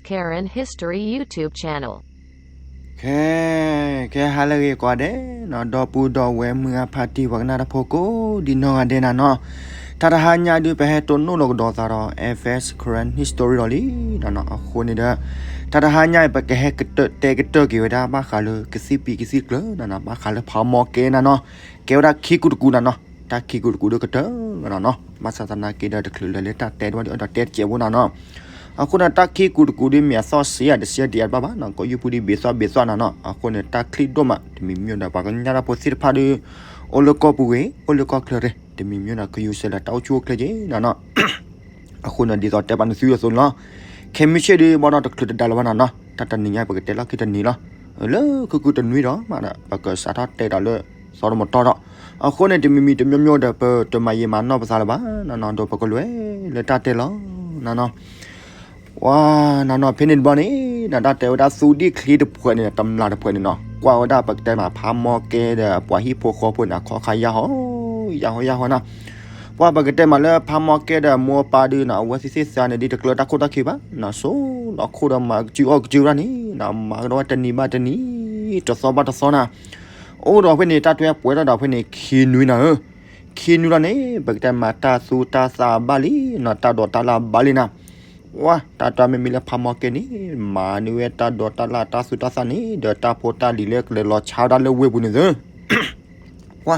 Karen History YouTube channel. ခဲ ခဲဟါလၢအဂ့ၤကိးဂၤဒဲးနီၤ, ဒီပုၢ်ဒီဝဲၢ်မုၢ်ဂၢ်ဖါတံၢ်ပှၤကနၣ်တၢ်ဖိကိးဒံနီၢ်ဂၤဒဲးနၤနီၤ, တၢ်တဟါညါဒုး ပဟဲတိၢ်နီၣ်လီၤကဒီးသးဒီး F S Karen History ဒီးလံနီၤနီၤ, အဃိန့ၣ်ဒီး တၢ်တဟါညါအံၤ ပကဟဲကတၢၢ်တဲကတၢၢ်က့ၤဝဲဒၣ် ဘၣ်ဃးလၢကသံၣ်ပံၤကသံၣ်ကျၢၤနၤနီၤ, ဘၣ်ဃးလၢဖးမီၢ်ကဲနၤနီၤ, ကဲဝဲဒၣ်ခံကူတကူနၤနီၤ, တၢ်ခံကူတကူဒီးကတၢၢ်လီၤနၤနီၤ, ဘၣ်ဆၣ်သနာ်က့ဒီး တချုးလၢာ်လၢတၢ်တဲတဝဲဒီး အဲၣ်ဒိးတဲတစဲးဖိနၤနီၤ, အဃိန့ၣ် တၢ်ခံကူတကူဒုး မ့ၢ်အသီၣ်စ့ဧါ တစ့ဧါ တယံာ်တဘၣ်ဘၣ်နီၤ, ကီၢ်ယူၢ်ပူၤဒုး ဘ့ၣ်သီၣ်ဘ့ၣ်သီၣ်နၤနီၤ, အဃိန့ၣ် တၢ်ချံဒိၣ်မး တမံၤမံၤဒီး ပှၤကနၣ်တၢ်ဖိသ့ၣ်တဖၣ်ဒီး အိၣ်လၢကီၢ်ပူၤဂ့ၤ အိၣ်လၢကီၢ်ချၢဂ့ၤ တမံၤမံၤဒီး ကယူၤစဲးလၢတၢ်အိၣ်ဆူၣ်အိၣ်ချ့က့ၤနၤနီၤ အဃိန့ၣ် ဒ်သိးတဲပာ်နသုအသိးန့ၣ်လီၤ. ခဲမုၢ်ဆ့ၣ်ဒုး ဘၣ်ဒီးတချုးတဒါလၢၤဘၣ်နၤနီၤ, တၢ်တနံၤညါ ပကတဲလီၢ်ခံတနံၤလီၤ. လၢခုကူတနွံဒီးမးဒီး ပကစးထီၣ်တဲဒီးလၢ သီတမတီၢ်ဒီး အဃိန့ၣ် တမံၤမံၤတမံၤမံၤဒီး ပတမၤယံာ်မၤနီၢ်ပသးလၢၤဘၣ်နၤနီၤ, ဒီးပကလဲၤလၢတၢ်တဲလီၤနၤနီၤ. ပှၤနၤနီၤ ဖဲန့ၣ်တဘျီန့ၣ် နတၢ်တဲဝဲဒၣ်သူဒံၣ်ချံတဖှဲးန့ၣ် တမျၢ်တဖှဲးန့ၣ်နီၤ, ကွၢ်ဝဲဒၣ်ပကတဲမး ဖးမီၢ်ကဲဒီး ပှၤဟံၣ်ဖိဃီဖိန့ၣ် အခီၣ်ခါယၢ်ဟီ ယၢ်ဟီယၢ်ဟီနၤ ပှၤပကတဲမးလၢဖးမီၢ်ကဲဒီးမိၢ်ပၢ်ဒုးနၤ အဝဲသ့ၣ်သ့ၣ်သးန့ၣ်ဒ်တကျၢတၢ်ခိၣ်တၢ်ခံဘၣ်နၤ, ဆိးလီၤခိၣ်ဒီးမၤကစုအီၣ်ကစုဝဲဒၣ်န့ၣ်နၤ, မၤကဒီးဝဲတနံၤဘၣ်တနံၤ တသီဘၣ်တသီနၤ, အိၣ်ဒီးဖဲန့ၣ် တၢ်တဲပှဲၤထီၣ်ဒီးဖဲန့ၣ် ခံနွံနၤဧၢ, ခံနွံလီၤန့ၣ် ပကတဲမးတၢ်သူတၢ်သၣ်ဘၣ်လံနၤ, တၢ်ဒိးတၢ်လၣ်ဘၣ်လံနၤ ပှၤတၢ်တဲမ့မ့ၢ်လၢဖးမီၢ်ကဲန့ၣ် မၤန့ၢ်ဝဲတၢ်ဒိးတၢ်လၣ်တၢ်သူတၢ်သၣ်န့ၣ် ဒီးတၢ်ဖိတၢ်လံၤလၢကလဲၤလီၤဆါဝဲဒၣ်လၢဝ့ၢ်ပူၤန့ၣ်သု ပှၤ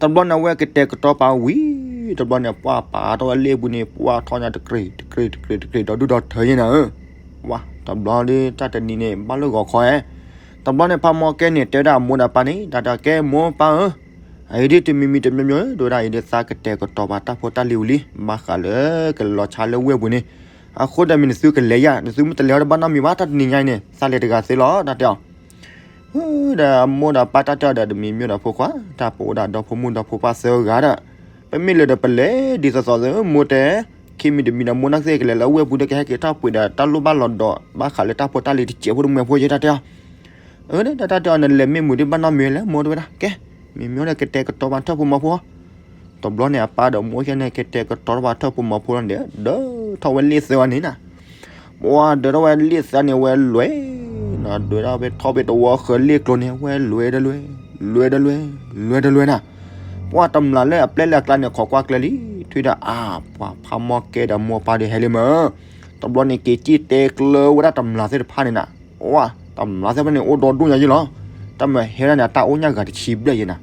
တဘျီန့ၣ် အဝဲကတဲာ်ကတီၤပာ်ဝံၤ တဘျီန့ၣ် ပှၤပာ်ထီၣ်ဝဲလ့ၣ်ပူၤန့ၣ် ပှၤထီၣ်ညါတကြ့းတကြ့းတကြ့းတကြ့း ဒီးဒုၣ်ဒီးထၢယဲနၤဧၢ, ပှၤ တဘျီဒီး တၢ်တနံၤန့ၣ် ဘၣ်လၢဂီၤခီဧဲ, တဘျီန့ၣ် ဖးမီၢ်ကဲန့ၣ် တဲဝဲဒၣ်အမိၢ်ဒီးပၢ်န့ၣ် တၢ်တဲကဲမိၢ်ပၢ်ဧၢ အအံၤဒ်တမံၤမံၤတမံၤမံၤဧၢ ဒိၣ်ဝဲဒၣ်အံၤဒ်သးကတဲာ်ကတီၤပာ်တၢ်ဖိတၢ်လံၤဝံၤလံ ဘၣ်ဃးလၢကလဲၤလီၤဆါလၢဝ့ၢ်ပူၤန့ၣ်, အဃိဒီးမ့ၢ်နသုကလဲၤယါ နသုမ့ၢ်တလဲၤအီၤဒီးဘၣ်နီတမံၤဘၣ် တၢ်တနံၤညါအံၤန့ၣ် သးလဲၤတဂၤသ့လီၤ တၢ်တဲအီၤ ဒီးအမိၢ်ဒီးပၢ်တၢ်တဲအီၤဒီး တမံၤမံၤဒီးဖိခွါ တၢ်ပအိၣ်ဒၣ်ဒီဖိမုၣ်ဒီဖိပၢ်သၢဂၤဒီး ပမ့ၢ်လဲၤဒီးပလဲၤဒ်သိးသိးသ့ မိၢ်တဲ, ခံမံၤတမံၤဒီးမိၢ်နၢ်ကသ့ၣ်ကလဲၤလၢဝ့ၢ်ပူၤဒီးကဟဲက့ၤထီၣ်ပှ့ၤဒီးတၢ်လိၣ်ဘၣ်လီၤဒီး ဘၣ်ဃးလၢတၢ်ဖိတၢ်လံၤတစဲးဖိတမှဲၤဖိယဲ တၢ်တဲအီၤ, အၢ တၢ်တဲအီၤန့ၣ် လဲၤမ့ၢ်မုာ်ဒ်ဘၣ်နီတမံၤလဲၣ် မိၢ်တဲဝဲဒၣ် ကဲ, မ့မ့ၢ်ဒီးကတဲာ်ကတီၤပာ်ထၢၣ်ဖိမီၤဖိ တဘျီန့ၣ် အပၢ်ဒီးမိၢ်ခဲန့ၣ် ကတဲာ်ကတီၤထီၣ်ပှၤထၢၣ်ဖိမီၤဖိလီၤန့ၣ် ဒၢထီၣ်ဝဲလ့ၣ်သၢဂၤန့ၣ်နၤ, ပှၤဒၢထီၣ်ဝဲလ့ၣ်သၢဂၤန့ၣ် ဝဲလဲၤ, ဒၢထီၣ်ဖဲထီၣ်ဖဲတဝီဃၢၤလ့ၣ်ကျိၤန့ၣ် ဝဲလဲၤတလဲၤ, လဲၤတလဲၤ, လဲၤတလဲၤနၤ, ပှၤတမျၢ်လၢအပျဲၢ်လၢအကျါန့ၣ် ခိးကွၢ်ကျဲလံ, ထွံၣ်ဒီးအါ, ပှၤဖးမီၢ်ကဲဒီးမိၢ်ပၢ်ဒီးဟဲလံမး, တဘျီန့ၣ်က့ၤစံၣ်တဲကျၢၤဝဲဒၣ်တမျၢ်သ့ၣ်တဖၣ်န့ၣ်နၤ, ပှၤတမျၢ်သ့ၣ်တဖၣ်န့ၣ် အိၣ်ဒီဒူၣ်ညါယံလီၤ, တၢ်မၤဟဲဒၣ်န့ၣ် အတၢ်အိၣ်ညၣ်ဂၤတဆံဘျဲၣ်ယဲနၤ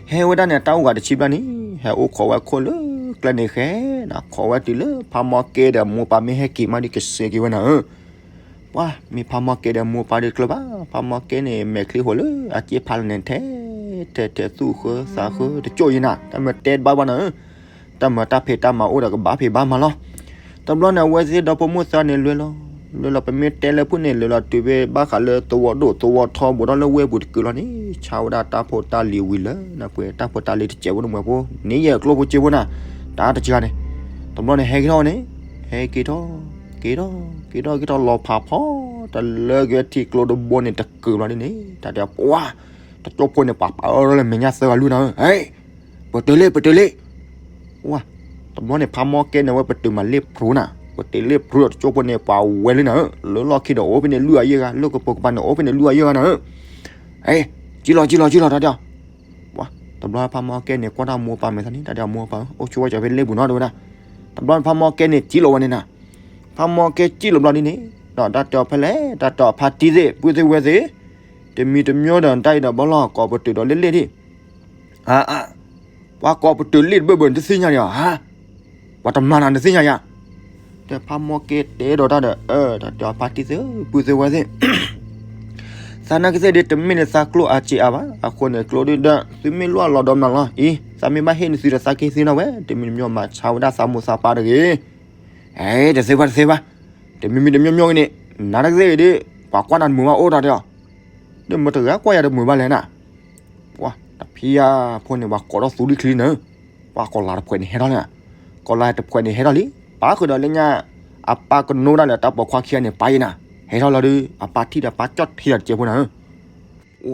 ဟဲဝဲဒၣ်န့ၣ် အတၢ်အိၣ်ဂၤတဆံဘျဲၣ်န့ၣ် ဟဲအိၣ်ခိးဝဲခိၣ်လၢကျဲန့ၣ်ဃဲနၤ, ခိးဝဲတုၤလၢဖးမီၢ်ကဲဒီးမိၢ်ပၢ်မ့ၢ်ဟဲက့ၤမးဒီးကစဲးက့ၤဝဲနၤဧၢ, ပှၤမ့ၢ်ဖးမီၢ်ကဲဒီးမိၢ်ပၢ်ဒီးကျၢၤဘၣ်, ဖးမီၢ်ကဲန့ၣ် မဲာ်ချံဃိးလၢအစ့ဖးလီၤန့ၣ် ထဲ, ထဲထဲသူၣ်ဃၢသးဃၢတကၠိၣ်ယဲနၤ, တၢ်မၤတဲတဘၣ်ဘၣ်နၤဧၢ တၢ်မၤတၢ်ဖံးတၢ်မၤအိၣ်ဒီးကဘၣ်ဖံးဘၣ်မၤလီၤ. တဘျီန့ၣ် အဝဲသ့ၣ်ဒီဖိမိၢ်သၢန့ၣ်လွဲလီၤ, လွဲလီၤ ပမ့ၢ်တဲလၢဖုၣ်န့ၣ် လဲၤလီၤတုၤဖဲဘၣ်ဃးလၢသဝီဒိၣ်သဝီထီဘိးထီၣ်လၢဝ့ၢ်ပူၤတကုာ်လီၤန့ၣ် ဆါဝဲဒၣ်တၢ်ဖိတၢ်လံၤဝံၤလၢနပှဲၤတၢ်ဖိတၢ်လံၤတစဲးဖိတမှဲၤဖိန့ၣ် ယဲၢ်ကျိဖိစ့ဖိနၤ, တၢ်တစှၤန့ၣ်, တဘျီန့ၣ် ဟဲက့ၤထီၣ်ဝဲန့ၣ်, ဟဲက့ၤထီၣ်, က့ၤထီၣ်, က့ၤထီၣ် က့ၤထီၣ်လီၤဖးဖီ, တလၢက့ၤထံကျိတဘိန့ၣ်တကုာ်လီၤဒ်န့ၣ် တၢ်တဲပှၤ, တကၠိဖိန့ၣ် ပှၤပာ်အၢလၢမဲာ်ညါသၢဂၤလွံၢ်နၤဧၢ, ဟဲ ပတုၤလံ ပတုၤလံ, ဝါ, တဘျီန့ၣ် ဖးမီၢ်ကဲန့ၣ်ဝဲ ပတုၤမၤလ့ၣ်ဖြူနၤ, ပတုၤလ့ၣ်ဖြူဒီးတကၠိဖိန့ၣ် ပှၤဝဲလံနၤဧၢ, လၢလီၢ်ခံဒီးအိၣ်ဖဲန့ၣ်လွံၢ်အယဲၢ်ဂၤ, လၢကပိာ်ကပၤန့ၣ် အိၣ်ဖဲန့ၣ်လွံၢ်အယဲၢ်ဂၤနၤဧၢ, ဟဲ, ကံလီၤ ကံလီၤ ကံလီၤ တၢ်တဲအီၤ, ဝါ, တဘျီဖးမီၢ်ကဲန့ၣ် ကွၢ်တၢ်မိၢ်ပၢ်မဲာ်သးန့ၣ် တၢ်တဲအီၤမိၢ်ပၢ်ဧၢ, အိၣ်ဆိဝဲကီးဖဲလ့ၣ်ပူၤနီၤ တဲဝဲဒၣ်, တဘျီဖးမီၢ်ကဲန့ၣ် ကံလီၤဝဲန့ၣ်နၤ, ဖးမီၢ်ကဲကံလီၤဘျီဒ်န့ၣ်, ဒီးတၢ်တဲအီၤဖဲလဲၣ်, တၢ်တဲအီၤဖါတံၢ်သ့ၣ် ပုၢ်သ့ၣ်ဝဲၢ်သ့ၣ်, တမံၤတမံၤဒီးတၢ်အံၤဒီးဘၣ်လီၤ ကိးပတုာ်ဒီးလ့ၣ်လ့ၣ်ဒံး အါအါ, ပှၤကိးပတုာ်လ့ၣ်တဘၢၣ်ဘၢၣ်န့ၣ် တသ့ၣ်ညါန့ၣ်ဧါ, ပှၤတမျၢ်နၤ နသ့ၣ်ညါယါ, ဒီးဖးမီၢ်ကဲတဲဒီးတၢ်ဒီး အၢ တၢ်တဲအီၤဖါတံၢ်သ့ၣ် ပုၢ်သ့ၣ်ဝဲၢ်သ့ၣ်, သးနာ်က့သ့ၣ်ဒ်တမ့ၢ်လၢသးကျိၣ်အါစ့အါဘၣ်, အဃိန့ၣ်ကျိဒုၣ်ဒီး သုမ့ၢ်လိၣ်အလီၤဒီးမနုၤလီၤ, အံၤ သးမ့ၢ်ဘၣ်ဟ့ၣ်နသုဒီးသးကဟ့ၣ်သုနၤဝဲ, တမံၤတမံၤမၤဆါဝဲဒၣ်သးမိၢ်သးပၢ်တဂ့ၤ အဲ တသ့ဘၣ် တသ့ဘၣ်, တမံၤမံၤတမံၤမံၤန့ၣ်, နၤတကသ့ၣ်ဒ်, ပှၤကွၢ်နၤတမုာ်ဘၣ်အိၣ်တၢ်တဲအီၤ, ဒီးမတဂၤကွၢ်ယၤတမုာ်ဘၣ်လဲၣ်နၤ, ပှၤတဖံးယၤဖိန့ၣ် ပှၤကိးထီၣ်သူဒံၣ်ချံနၤ, ပှၤကီၤလၤတဖှဲးန့ၣ်ဟဲထီၣ်လံ, ကီၤလၤတဖှဲးန့ၣ်ဟဲထီၣ်လံ, ပာ်ဃုာ်ဒီးလၢညါ, အပၢ်ကနိဒၣ်လၢတၢ်ပိာ်ခွါခံဂၤန့ၣ် ပာ်ယဲနၤ, ဟဲထီၣ်လီၤဒုး အပၢ်ထံၣ်ဒီးပၢ်ကၠီၣ်ထံဒီးတကဲးဖိနၤဧၢ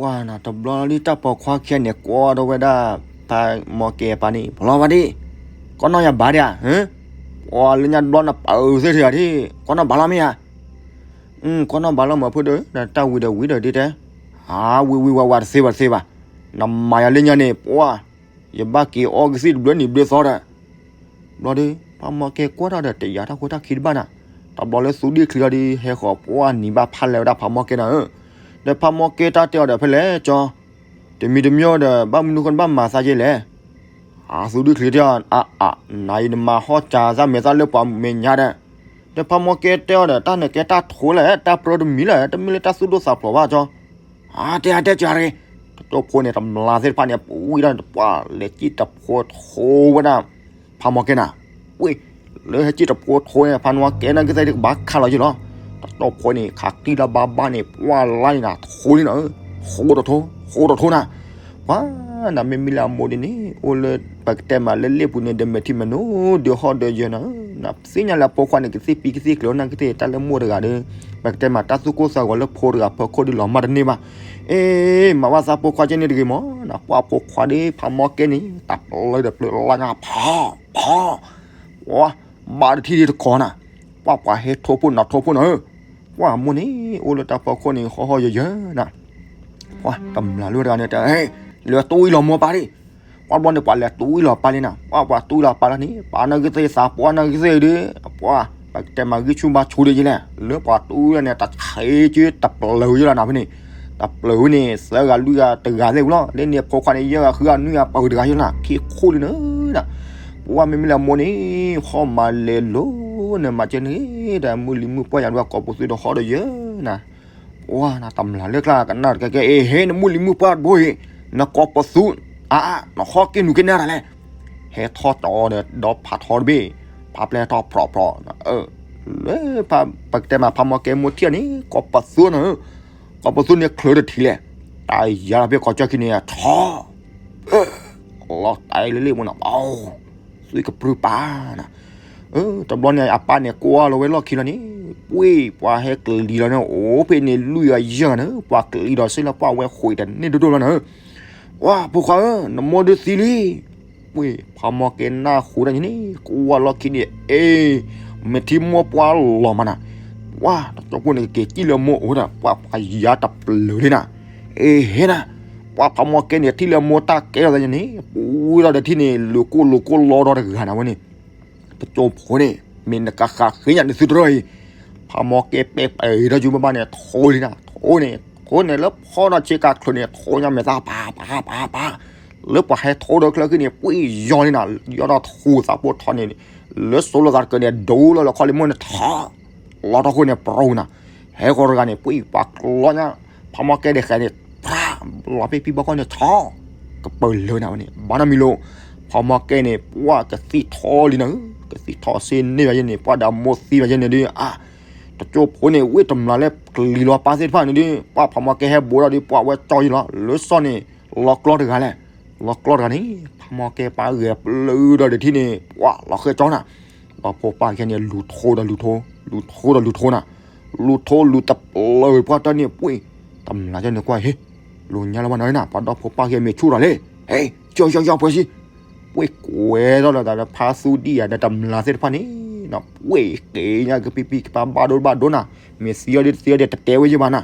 ဝါနၤ တဘျီလီၤဒုး တၢ်ပိာ်ခွါခံဂၤန့ၣ် ကွၢ်ထီၣ်ဝဲဒၣ် ဖးမီၢ်ကဲအပၢ်န့ၣ် ပလီၤဝဲဒၣ်, ကီၢ်နီၢ်ယၤဘၣ်ဒၣ်ဧါ, ဟၢ, ပှၤလၢညါတဘျီနပာ်အုးသ့ၣ်ထံၣ်ဧါထံၣ် ကွၢ်နီၣ်ဘၣ်လီၤမ့ၢ်ဧါ. ကွၢ်နီၣ်ဘၣ်လီၤမၢ်ဖိဒိၣ် နတၢ်ဝံၤဒီးဝံၤဒီးဒ်တဲ, ဟးဝံၤဝံၤဝါဝါတသ့ဘၣ်တသ့ဘၣ်, နမၤယၤလၢညါန့ၣ် ပှၤ ယဘၣ်က့ၤအီကသံၣ်တဘျုးနံၤဘျုးသီဒီး ဘျီဒီး ဖးမီကဲကွၢ်ထီၣ်ဒီးတယာ်တၢ်ဃိတၢ်ခံတဘၣ်နၤ, တဘျီလၢသူဒံၣ်ချံလီၤဒီး ဟဲဃီၤပှၢ်နံၤဘၣ်ဖးလဲၤဝဲဒၣ်ဖးမီကဲနၤဧၢ, ဒီးဖးမီကဲတၢ်တဲအီၤဒီးဖဲလဲၣ်ကၠီ, တမံၤတမံၤဒီး ဘၣ်မနုၤဃိနဘၣ်မၤသးကဲလဲၣ်, အသူဒံၣ်ချံတၢ်အါအါ, နအံၤနမၤဟီၣ်ကၢသၣ်မဲာ်သၣ်လၢပှၤမဲာ်ညါဒီး, ဒီးဖးမီကဲတဲအီၤဒီး တၢ်န့ၣ်ကဲတၢ်ထိလဲၣ် တၢ်ပြၢတမံၤလၢ တမ့ၢ်လၢတၢ်သူၣ်ဒိၣ်သးဖျိးဘၣ်ကၠီ အါတဲအါတဲကၢတဂ့ၤ, တကၠိဖိန့ၣ် တမျၢ်သ့ၣ်တဖၣ်န့ၣ် ပဝံၤဒီးပှၤလဲၤစံၣ်တဖိထိဝဲဒၣ်, ဖးမီကဲနၤ, ဝ့ၢ်, လၢဟဲစံၣ်တဖိထိန့ၣ် ဖးနွါကဲနၢ်ကသ့ၣ်ကဘၣ်ခးလီၤယ့ၢ်လီၤ, တကၠိဖိန့ၣ် ခးကံၣ်လၢဘၣ်ဘၣ်န့ၣ် ပှၢ်လါန့ၣ်နၤ ထိလံနၤဧၢ, ဃိတထိ, ဃိတထိနၤ, ပှၤ, နမ့မ့ၢ်လၢအမိၢ်ဒ်န့ၣ် အိၣ်လၢပကတဲမးလၢလ့ၣ်ပူၤန့ၣ် ဒီးမဲာ်ထံမဲာ်နိ ဒုးဟီၣ်ဒီးယၢၤနၤဧၢ, နသ့ၣ်ညါလၢအဖိခွါန့ၣ် ကသ့ၣ်ပံကသ့ၣ်ကျိၤနၢ်ကသ့ၣ် တၢ်လၢမိၢ်တဂၤဒီး ပကတဲမးတၢ်သူၣ်ကိၢ်သးဂီၤလၢဖိတဂၤဖီခိၣ်ဒုးလီၤမၢ်တန့ၢ်ဘၣ်, အ့ မၤဘၣ်သးဖိခွါကဲန့ၣ်တဂ့ၤမး, နပှၢ်ဖိခွါဒီး ဖးမီကဲန့ၣ် တၢ်ပျၢၤဒီးပျၢၤလါညါ ဖး, ဖး, ပှၤ, ဘၣ်တထံၣ်ဒ်တကီးနၤ, ပှၢ်ပှၤဟဲထိၣ်ဖိနီၤထိၣ်ဖိနၤဧၢ, ပှၢ်အမိၢ်န့ၣ် အိၣ်လၢတၢ်ဖီခိၣ်န့ၣ် ဟီၣ်ဟီၣ်ယၢၤယၢၤနၤ, ပှၤတမျၢ်လၢတဂၤန့ၣ်တဲ လဲၤတူၢ်အံၤလီၤမိၢ်ပၢ်ဒံး, ပှၢ်ဘျီန့ၣ် ပှၤလဲၤတူၢ်အံၤလီၤပၢ်လံနၤ, ပှၢ်ပှၤတူၢ်အံၤလီၤပၢ်လီၤန့ၣ် ပှၤနၢ်ကသ့ၣ်သးပှၢ်နၢ်ကသ့ၣ်ဒီး, ပှၢ်, ပကတဲမးဂံၢ်ဆူၣ်ဘါဆူၣ်ဒီးယလဲၣ်, လၢပှၤတူၢ်လီၤန့ၣ် တဆံးက့တပျၢၤယလီၤနၤဖဲန့ၣ်, တပျၢၤဝဲန့ၣ် သၢဂၤလွံၢ်ဂၤတဂၤသ့ၣ်ဝံၤလီၤ, လၢန့ၣ်အဖိခွါန့ၣ် ယဲၢ်ဂၤဃုဂၤနွံဂၤပှၤတဂၤယလီၤနၤ ခံခိၣ်လံနၤ, ပှၢ်မ့မ့ၢ်လၢအမိၢ်န့ၣ် ဟီၣ်မၤလဲၤလိၤန့ၣ် မၤကဲန့ၣ် တၢ်မုၢ်လံၤမုၢ်ပှၢ်ယၤဒွးကိးပသူဒီးဟီၣ်ဒီးယၢၤနၤ ပှၢ်နၤတမျၢ်လၢကျါကနၣ်တကဲကဲ အ့ဟဲ နမုၢ်လံၤမုၢ်ပှၢ်တဘိအံၤ, နကိးပသူ, အါ, နဟီၣ်က့ၤနုာ်က့ၤနၤတၢ်လဲၣ်, ဟဲထီၣ်ကၠီဒီးဒီဖးထီတဘ့ၣ်, ဖးပျဲၢ်ထီၣ်ဖျိးဖျိး, လၢပကတဲမးဖးမီကဲမိၢ်ထံၣ်န့ၣ် ကိးပသူနၤ, ကိးပသူန့ၣ်ချုးတထံၣ်လဲၣ်, တၢ်ယၤလီၤဖဲကိးကၠီခံန့ၣ် ထီၣ် လီၤတဲာ်လၢလ့ၣ်မူနၤ, သွံၣ်ကပြုၢ်ပာ်နၤ, တဘျီန့ၣ် အပၢ်န့ၣ်ကွၢ်လီၤဝဲလီၢ်ခံလီၤန့ၣ်, ပှ့ၢ်ပှၤဟဲကလံၤလီၤန့ၣ် အိၣ်ဖဲန့ၣ်လွံၢ်ဂၤယဲၢ်ဂၤန့ၣ် ပှၤကလံၤဒီးစ့ၢ်လၢပှၢ်ဝဲဃုာ်တန့ၢ်ဒိၣ်ဒိၣ်လီၤနၤ, ပှၢ်ဖိခွါဧၢ နမိၢ်ဒုးသံလံ, ပှ့ၢ်ဖးမီကဲနၢ်ဟူတၢ်န့ၣ် ကွၢ်လီၢ်ခံန့ၣ် အ့ မဲာ်ထံမိၢ်ပှၢ်လီၤမးနၤ, ပှၢ်တကၠိဖိန့ၣ်ကက့ၤစံၣ်လၢမိၢ်အိၣ်ဒီး ပှၢ်ပှၤယၤတပျၢၤလံနၤ, အ့ဟဲနၤ, ပှၢ်ဖးမီကဲန့ၣ် ထံၣ်လၢမိၢ်တၢ်ကဲထီၣ်သးန့ၣ် ပူၤဒီးတထံၣ်န့ၣ် လိၤကိၢ်လိၤကိၢ်လီဒီတဂၤနၤဝဲန့ၣ်, တကၠိဖိန့ၣ် မ့ၢ်နကဃးဃ့ညါနသုတရၢအံၤ, ဖးမီကဲပဲးပှဲၤထီၣ်ယူဘၣ်ဘၣ်န့ၣ် ထိလံနၤ ထိန့ၣ် ထိန့ၣ်လၢဖီဒီးဆ့ကၤချုးန့ၣ် ထိညါမဲာ်သၣ်ပာ်ပာ်ပာ်ပာ်, လၢပှၤဟဲထိဒီးချၢခံန့ၣ် ပှ့ၢ်ယီၤလံနၤ ယီၤဒီးထူသးပိာ်ထီန့ၣ်, လၢစိၤလိာ်သးတကၢန့ၣ် ဒိလီၤလၢခီလံမိၢ်န့ၣ် ထီ လီၤထီၣ်ဃိန့ၣ် ပရိနၤ, ဟဲဃီတဂၤန့ၣ် ပှ့ၢ်ပှၤကျီညါ, ဖးမီကဲဒဲးဃဲန့ၣ် ဖြး, လီၤဖဲဖံဘီကီၢ်န့ၣ် ထီ, ကပၢၤလၢနၤဝဲန့ၣ် ဘၣ်နီတမံၤလီၤ, ဖးမီကဲန့ၣ် ပှၢ်ကသံၣ်ထီလံနၤ, ကသံၣ်ထီစ့န့ၢ်ဘၣ်ယဲန့ၣ် ပှၢ်ဒီးအမိၢ်သံဘၣ်ယဲန့ၣ်ဒီး အါ, တကၠိဖိန့ၣ် ဝ့ၢ်တမျၢ်လၢကလံၤလီၤပၢ်သ့ၣ်တဖၣ်န့ၣ်ဒီး ပှၢ်ဖးမီကဲဟဲဘိးဒီးဒီး ပှၢ်ဝဲကၠီယံလီၤ, လၢစီၤန့ၣ် လီၤကျီတဂၤလဲၣ်, လီၤကျီတဂၤန့ၣ် ဖးမီကဲပၢ်ဂဲၤပျုၢ်ဒီးတထံၣ်န့ၣ် ပှၢ်လီၤဃဲကၠီနၤ, ဒီးဖိပၢ်ခဲန့ၣ် လူၤထိဒီးလူၤထိ, လူၤထိဒီးလူၤထိနၤ, လူၤထိလူၤတပျၢၤပှၢ်တၢ်န့ၣ်ပှ့ၢ်, တမျၢ်ကန့ၣ်ကွၢ်ဟ့ၣ်, လူၤညါလၢၤဘၣ်နၤနၤ ပှၤဒီဖိပၢ်ခဲမ့ၢ်ဆူၣ်ထီၣ်လဲၣ်, ဟဲ, ကၠီကၠီကၠီပှဲၤစံ ပှ့ၢ်ကွဲထီၣ်လၢတၢ်လၢဖါသူဒံၣ်ယၤဒီးတမျၢ်သ့ၣ်တဖၣ်န့ၣ်, ပှ့ၢ်က့ၤညါကပံပံကပၤဘၣ်ဒိဘၣ်ဒိနၤ, မ့ၢ်သံအီၤဒ်တသံအီၤဒ်တတဲဝဲယဘၣ်နၤ,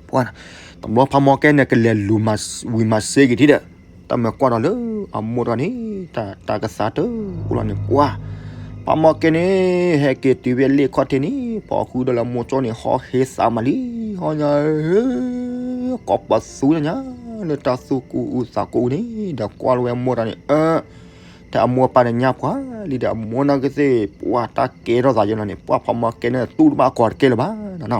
ပှၢ်, တဘျီဖးမီကဲန့ၣ် ကလဲၤလူၤဝံၤမၤစ့က့ၤထံဒီး, တၢ်မၤကွၢ်ဒီးလၢအမိၢ်တဂၤန့ၣ်, တၢ်ကသးတအိၣ်လီၤန့ၣ် ပှၢ်, ဖးမီကဲန့ၣ် ဟဲက့ၤတုၤဖဲလ့ၣ်ခီၣ်ထံးန့ၣ် ပှၤဃုဒီးလၢမိၢ်ကၠီန့ၣ် ဟီၣ်ဟ့သးမးလံ, ဟီၣ်ညါဧၢ ကိးပသူညါညါ, လၢတၢ်သူၣ်ကူအုးသးကူအုးန့ၣ် ဒီးကွၢ်လီၤဝဲအမိၢ်တဂၤန့ၣ် အၢ, ထဲအမိၢ်အပၢ်န့ၣ်ညါပှၤလံဒီးအမိၢ်နၢ်ကသ့ၣ် ပှၢ်တၢ်ကဲထီၣ်သးယဲလီၤန့ၣ် ပှၢ်ဖးမီကဲန့ၣ် တူၢ်တဘၣ်ကီၤတကဲလၢၤဘၣ်နၤ,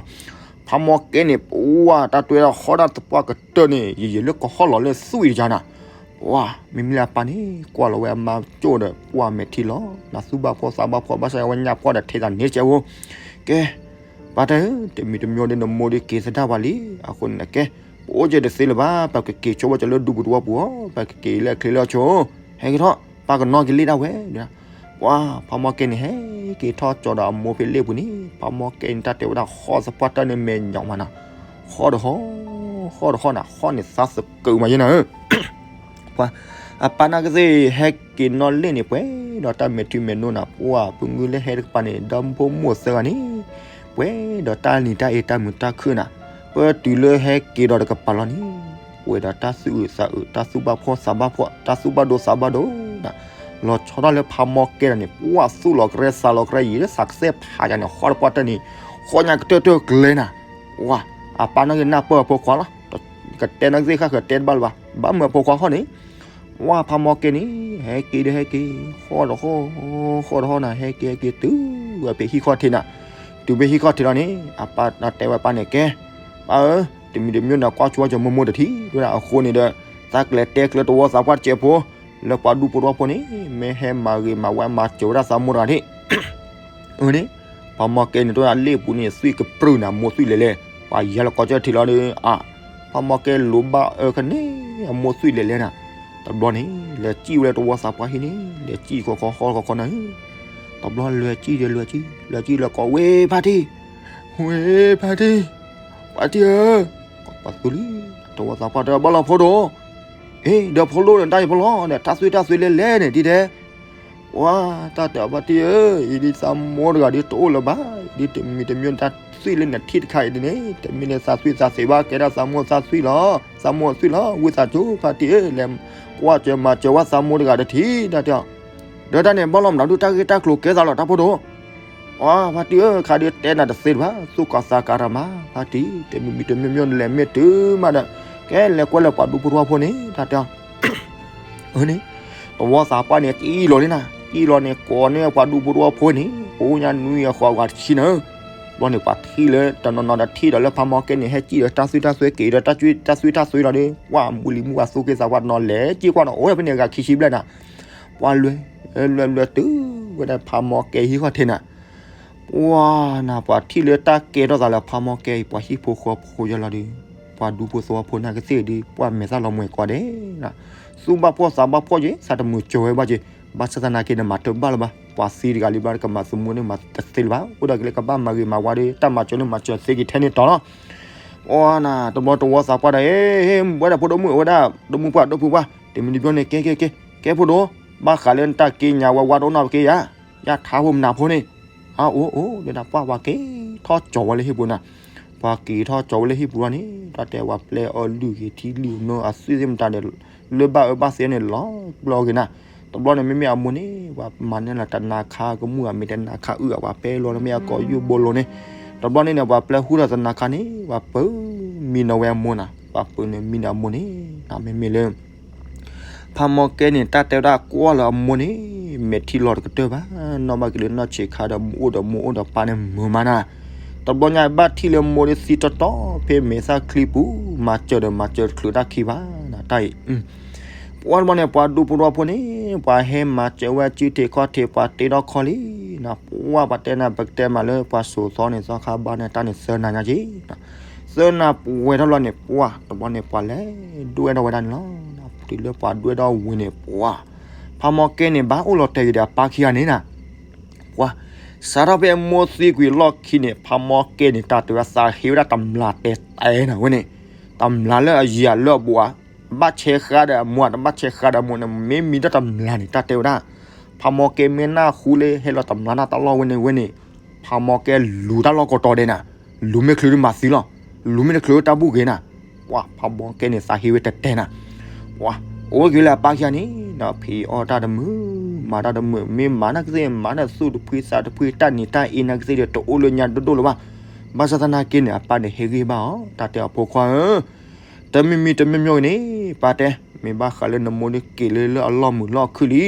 ဖးမီကဲန့ၣ် ပှၢ်တၢ်တွဲဒီးဟီၣ်တၢ်သပှၢ်ကတၢၢ်န့ၣ် ယံာ်ယံာ်လၢကဟီၣ်လီၤလၢသွံၣ်တယါနၤ, ပှၢ် မ့မ့ၢ်လၢအပၢ်န့ၣ် ကွၢ်လီၤဝဲအမါကၠိၣ်ဒီး ပှၢ်မဲာ်ထံလီၤ, နသူၣ်ဘၣ်ဖှီၣ်သးဘၣ်ဖှီၣ် ဘၣ်ဆၣ်ဝဲညါဖှီၣ်ဒီးထဲသးန့ၣ်ကဲဧိၤ, ကဲ ပၢ်တၢ်ဧၢ, တမံၤတမံၤဒီးနမိၢ်ဒီးက့ၤသဒၣ်ပှၤလံ, အဃိန့ၣ်ကဲ, ပအိၣ်က့ၤတသ့လၢၤဘၣ်, ပကက့ၤဆိဝဲကၠီလၢဒူပူၤတဝီပူၤ, ပကက့ၤလၢအချ့လၢအဆိ, ဟဲက့ၤထီၣ်, ပၢ်ကနီၣ်က့ၤလ့ၣ်ဒၣ်ဝဲ, ပှၢ် ဖးမီကဲန့ၣ် ဟဲက့ၤထီၣ်ကၠီဒီးအမိၢ်ဖဲလ့ၣ်ပူၤန့ၣ်, ဖးမီကဲန့ၣ် တၢ်တဲဝဲဒၣ်ဟီၣ်သပှၢ်တၢၢ်န့ၣ်မဲာ်ညါမးနၤ, ဟီၣ်တဟီၣ်, ဟီၣ်တဟီၣ်နၤ, ဟီၣ်န့ၣ်သးသကုးမးယဲနၤဧၢ ပှၢ်, အပၢ်နီၢ်ကသ့ၣ် ဟဲက့ၤနီၣ်လ့ၣ်န့ၣ် ပှဲၤဒီးတၢ်မဲာ်ထံမဲာ်နိနၤ ပှၢ်ဖုမုၢ်လၢဟဲတကပၤန့ၣ် ဒီမုၢ်ဖိမိၢ်သၢဂၤန့ၣ် ပှဲၤဒီးတၢ်နံၤတၢ်အ့တၢ်မုာ်တၢ်ခုၣ်နၤ ပတုၤလၢဟဲက့ၤဒီးတကပၤလီၤန့ၣ် ပှဲၤဒီးတၢ်သူၣ်အုးသးအုး တၢ်သူၣ်ဘၣ်ဖှီၣ်သးဘၣ်ဖှီၣ် တၢ်သူၣ်ဘၣ်ဒိသးဘၣ်ဒိနၤ လီၤဆီထီၣ်လၢဖးမီၢ်ကဲဒီးန့ၣ် ပှၢ်သူၣ်လီၤကရဲသးလီၤကရဲ ယံၤလၢသးကစဲၣ်ဖးယၤန့ၣ် ဃီတပှၢ်တၢၢ်န့ၣ် ဃီညါကတၢၢ်တၢၢ်ကျဲနၤ ပှၢ် အပၢ်နီၢ်က့ၤနၢ်ပၢၢ်အဖိခွါလီၤ ကတဲနီၢ်ကသ့ၣ်ဃၣ်ဃၢၤတဲတဘၣ်လၢၤဘၣ် ဘၣ်မုာ်အဖိခွါဃီန့ၣ် ဝါဖးမီၢ်ကဲန့ၣ် ဟဲက့ၤဒီးဟဲက့ၤ ဃီဒီးဃီ ဃီဒီးဃီနၤ ဟဲက့ၤဟဲက့ၤတုၤဝဲဖဲဟံၣ်ခီၣ်ထံးနၤ တုၤဖဲဟံၣ်ခီၣ်ထံးလီၤန့ၣ် အပၢ်တဲဝဲပၢ်န့ၣ် ကဲ ပၢ်ဧၢ တမံၤတမံၤန့ၣ် ကွၢ်ဆိဝဲကၠီၤမိၢ်မိၢ်တထံၣ် တဲဝဲဒၣ်အဃိန့ၣ်ဒီး သးကလဲၤတဲကျၢၤတဝီသးပှၢ်တစဲးဖိ လၢပှၤဒူဖိတဝီဖိန့ၣ် မ့ၢ်ဟဲမၤဂ့ၤမၤဝါမၤစၢၤဝဲဒၣ်သးမိၢ်တဂၤန့ၣ် အန့ၣ် ဖးမီၢ်ကဲန့ၣ် တဝဲဒၣ်လ့ၣ်ပူၤန့ၣ် သွံၣ်ကပြုၢ်နၤ မိၢ်သွံၣ်လဲၤလဲၤ ပှၤယါလီၤကီကၢၢ်ထံးလီၤဒီး အါ ဖးမီၢ်ကဲလိၤဘၣ်အၢခန့ၣ် အမိၢ်သွံၣ်လဲၤလဲၤနၤ တဘျီန့ၣ် လဲၤစံၣ်ဝဲလၢတဝီသးပှၢ်ဟံၣ်န့ၣ် လဲၤစံၣ်ခီခီဃီခီခီနၤ တဘျီလဲၤစံၣ်ဒီးလဲၤစံၣ် လဲၤစံၣ်လၢကိးဝ့ၢ်ဖါတံၢ် ဝ့ၢ်ဖါတံၢ် ဖါတံၢ်ဧၢ ပှၤသူလံ တဝီသးပှၢ်တဲဘၣ်လီၤဖိဒိၣ် အ့ ဒီးဖိဒိၣ်န့ၣ် တၢ်အံၤဖိလီၤန့ၣ် တၢ်သွံၣ်တၢ်သွံၣ်လဲၤလဲၤန့ၣ် ဒ်တဲ ဝါ တၢ်တဲအီၤဖါတံၢ်ဧၢ အံၤဒ်သးမိၢ်တဂၤဒ်တအိၣ်လၢၤဘၣ် ဒ်တမံၤတမံၤန့ၣ် တၢ်သွံၣ်လၢနထံၣ်တခါအံၤဒ်န့ၣ် တမ့ၢ်လၢသးသွံၣ်သးသ့ဘၣ် ကဲဒၣ်သးမိၢ်သးသွံၣ်လီၤ သးမိၢ်သွံၣ်လီၤ ဝံသးစူၤဖါတံၢ်ဧၢ လဲၤကွၢ်စၢၤမၤစၢၤဝဲသးမိၢ်တဂၤတထံၣ် တၢ်တဲအီၤ ဒီးတၢ်န့ၣ်ဘၣ်လီၤမနုၤဒုး တၢ်ဂ့ၢ်တၢ်ကျိၤကဲသးလီၤ တၢ်ဖိဒိၣ် အါ ဖါတံၢ်ဧၢ ခါဒုးတဲနၤတသ့လၢၤဘၣ် သူၣ်ကီၤသးကၤတၢ်မး ဖါတံၢ် တမံၤမံၤတမံၤမံၤန့ၣ် လဲၤမ့ၢ်တုၤမးဒီး ကဲလဲၤကွၢ်လၢပှၤဒူဖိတဝီဖိန့ၣ် တၢ်တဲအီၤ အန့ၣ် တဝီသးပှၢ်န့ၣ် စံၣ်လီၤန့ၣ်နၤ စံၣ်လီၤန့ၣ် ကိးန့ၢ်ပှၤဒူဖိတဝီဖိန့ၣ် ပညါနွံအဃီအဝၤတဆံနၤ ဘျီန့ၣ် ပှၤထံၣ်လၢတနီၤနီၤဒီးထံၣ်ဒီးလၢဖးမီၢ်ကဲန့ၣ် ဟဲစံၣ်ဒီးတၢ်သွံၣ်တၢ်သွံၣ်က့ၤဒီးတၢ်သွံၣ်တၢ်သွံၣ်လီၤဒီး ပှၢ်မူလံမူဝဲသူၣ်က့သးပှၢ်တနီၤ လဲၤစံၣ်ကွၢ်နီၤ အိၣ်ဝဲဖဲန့ၣ် ဂၤခံဆံဘျဲၣ်နၤ ပှၢ်လွဲ လွဲလွဲတုၤဝဲဒၣ်ဖးမီၢ်ကဲဟံၣ်ခီၣ်ထံးနၤ ပှၢ်နၤ ပှၤထံၣ်လၢတၢ်ကဲထီၣ်သးလၢဖးမီၢ်ကဲအံၤ ပှၤဟံၣ်ဖိဃီဖိယါလီၤဒီး ပှၤဒူဖိသဝီဖိန့ၣ်ကသ့ၣ်ဒီး ပှၢ်မဲာ်သၣ်လီၤမှဲၤကိးဂၤဒဲး သူၣ်ဘၣ်ဖှီၣ်သးဘၣ်ဖှီၣ်က့ၤ သးတမုာ်ကၠီၤဝဲဘၣ်က့ၤ ဘၣ်ဆၣ်သနာ်က့န့ၣ် မၤတၢ်ဘၣ်လၢၤဘၣ် ပှၤသံတဂၤလံဘၣ် ကမၤသမူန့ၣ်မၤတသ့လၢၤဘၣ် အိၣ်ဒီးက့ၤလၢကဘၣ်မၤဂ့ၤမၤဝါဒီး တၢ်မၤစၢၤန့ၣ်မၤစၢၤသ့က့ၤထဲန့ၣ်တီၤလီၤ ပှၢ်နၤ တဘျီတဝီသးပှၢ်ဒီး ဟ့ၣ် ဝဲဒၣ်ဖိဒိၣ်မုၣ် ဝဲဒၣ်ဒိၣ်မုၣ်ပှၢ်ဒိၣ်ဖုပှၢ် တမံၤတဘျီန့ၣ် ကဲကဲကဲ ကဲဖိဒိၣ် ဘၣ်ဃးလၢနတၢ်က့ညါဝဲဝါတအိၣ်နီတဘျီက့ၤယါ ယါထါဖိမနၤဖိန့ၣ် အအိၣ်အိၣ် ဒီးနၢ်ပှၢ်ပှၤက့ၤထီၣ်ကၠီၤဝဲလၢဟံၣ်ပူၤနၤ ပှၤက့ၤထီၣ်ကၠီၤဝဲလၢဟံၣ်ပူၤလီၤန့ၣ် တၢ်တဲဝဲပျဲအီၣ်လုၢ်ဂ့ၤထံလုၢ်နီၢ်အသွံၣ်သ့ၣ်မတၤဒီး လၢဘၣ်အၢဘၣ်သီန့ၣ်လီၤပျီက့ၤနၤ တဘျီန့ၣ် မ့မ့ၢ်အမိၢ်န့ၣ် ပှၤမၤန့ၢ်လီၤတနၤခါကမူၣ် အမ့ၢ်တနၤခါအုၣ်အပှၤပဲလီၤ မ့ၢ်အကိးယုၢ်ဘိလိၤန့ၣ် တဘျီန့ၣ်န့ၣ် ပှၤပျဲဟူထီၣ်တနၤခါန့ၣ် ပှၤပၢမံနီၤဝဲအမိၢ်နၤ ပှၤပၢန့ၣ်မံန့ၣ်အမိၢ်န့ၣ် မ့မ့ၢ်လၢ ဖးမီၢ်ကဲန့ၣ် တၢ်တဲဝဲဒၣ်ကွၢ်လၢအမိၢ်န့ၣ် မဲာ်ထံလီၤတကတၢၢ်ဘၣ် နီၢ်ဘၣ်က့ၤလၢနီၢ်ဆံးခါဒီး မ့ၢ်အိၣ်ဒီးမိၢ်အိၣ်ဒီးပၢ်န့ၣ်မုာ်မးနၤ တဘျီညါဘၣ်ထံၣ်လၢမိၢ်ဒ်သံတီတီ ဖဲမဲာ်သၣ်ချံပူၤ မၤစၢၤဒီးမၤစၢၤတချုးတၢ်ခံဘၣ်နၤ တၢ်အံၤ ပှၢ်တဘျီန့ၣ် ပှၤဒူဖိတဝီဖိန့ၣ် ပှၤဟဲမၤစၢၤဝဲစုထံးခီၣ်ထံး ပှၤတ့ထီၣ်ခီလံနၤ ပှၢ်ပှၤတဲနၤ ပကတဲမးလၢပှၤစိာ်သီန့ၣ် သီခါဘါန့ၣ် တၢ်န့ၣ်သၢနၤညါက့ၤ သၢနၤပှဲၤထီၣ်လီၤန့ၣ် ပှၢ်တဘျီန့ၣ် ပှၤလဲၤဒွဲၣ်ထီၣ်ဝဲဒၣ်န့ၣ်လီၤ. တုၤလၢပှၤဒွဲၣ်ထီၣ်ဝံၤန့ၣ် ပှၢ် ဖးမီၢ်ကဲန့ၣ် ဘၣ်အိၣ်လီၤတဲာ်က့ၤဒီးအပၢ်ခံဂၤန့ၣ်နၤ ပှၤ စးထီၣ်ဖဲအမိၢ်သံကွံာ်လီၢ်ခံန့ၣ် ဖးမီၢ်ကဲန့ၣ် တၢ်တဲဝဲသးဟ့ဝဲဒၣ်တမျးတဲတဲနၤဝဲန့ၣ် တမျးလၢအယံာ်လၢအဘူးဧါ တဘၣ်ဆဲးဃာ်ဒီးအမိၢ် တဘၣ်ဆဲးဃာ်ဒီးအမိၢ်န့ၣ် မ့ၢ်မံထီၣ်တမျးန့ၣ် တၢ်တဲဝဲဒၣ် ဖးမီၢ်ကဲမ့ၢ်နၢ်ဟူလၢဟဲလီၤတမျးနၢ်တၢ်လီၢ်ဝဲန့ၣ်ဝဲန့ၣ် ဖးမီၢ်ကဲလူၤတၢ်လီၢ်ကိးတီၤဒဲးနၤ လူၤမ့ၢ်ချုးဒုးမၤသံလီၤ လူၤမ့ၢ်တချုးတၢ်ဘူၣ်ဂ့ၤနၤ ပှၤ ဖးမီၢ်ကဲန့ၣ် သးဟ့ဝဲတဲတဲနၤ ပှၤ အိၣ်က့ၤလၢအပၢ်ခံဂၤန့ၣ် ဖံးအီၣ်တၢ်တမုာ် မၤတၢ်တမုာ် မ့ၢ်မၤနၢ်ကသ့ၣ် မၤနၢ်သူၣ်တဖှံသးတဖှံ တၢ်နံၤတၢ်အ့နၢ်ကသ့ၣ်ဒီး တအိၣ်လၢညါဒိၣ်ဒိၣ်လၢၤဘၣ် ဘၣ်ဆၣ်သနာ်က့န့ၣ် အပၢ်န့ၣ်ဟ့ၣ်ဂံၢ်ဘါအီၤ တၢ်တဲအီၤဖိခွါဧၢ တမံၤမံၤတမံၤမံၤန့ၣ် ပၢ်တဲ မ့ၢ်ဘၣ်ဃးလၢနမိၢ်ဒုးက့ၤလၢလၢအလီၢ်မုာ်လီၢ်ခုၣ်လံ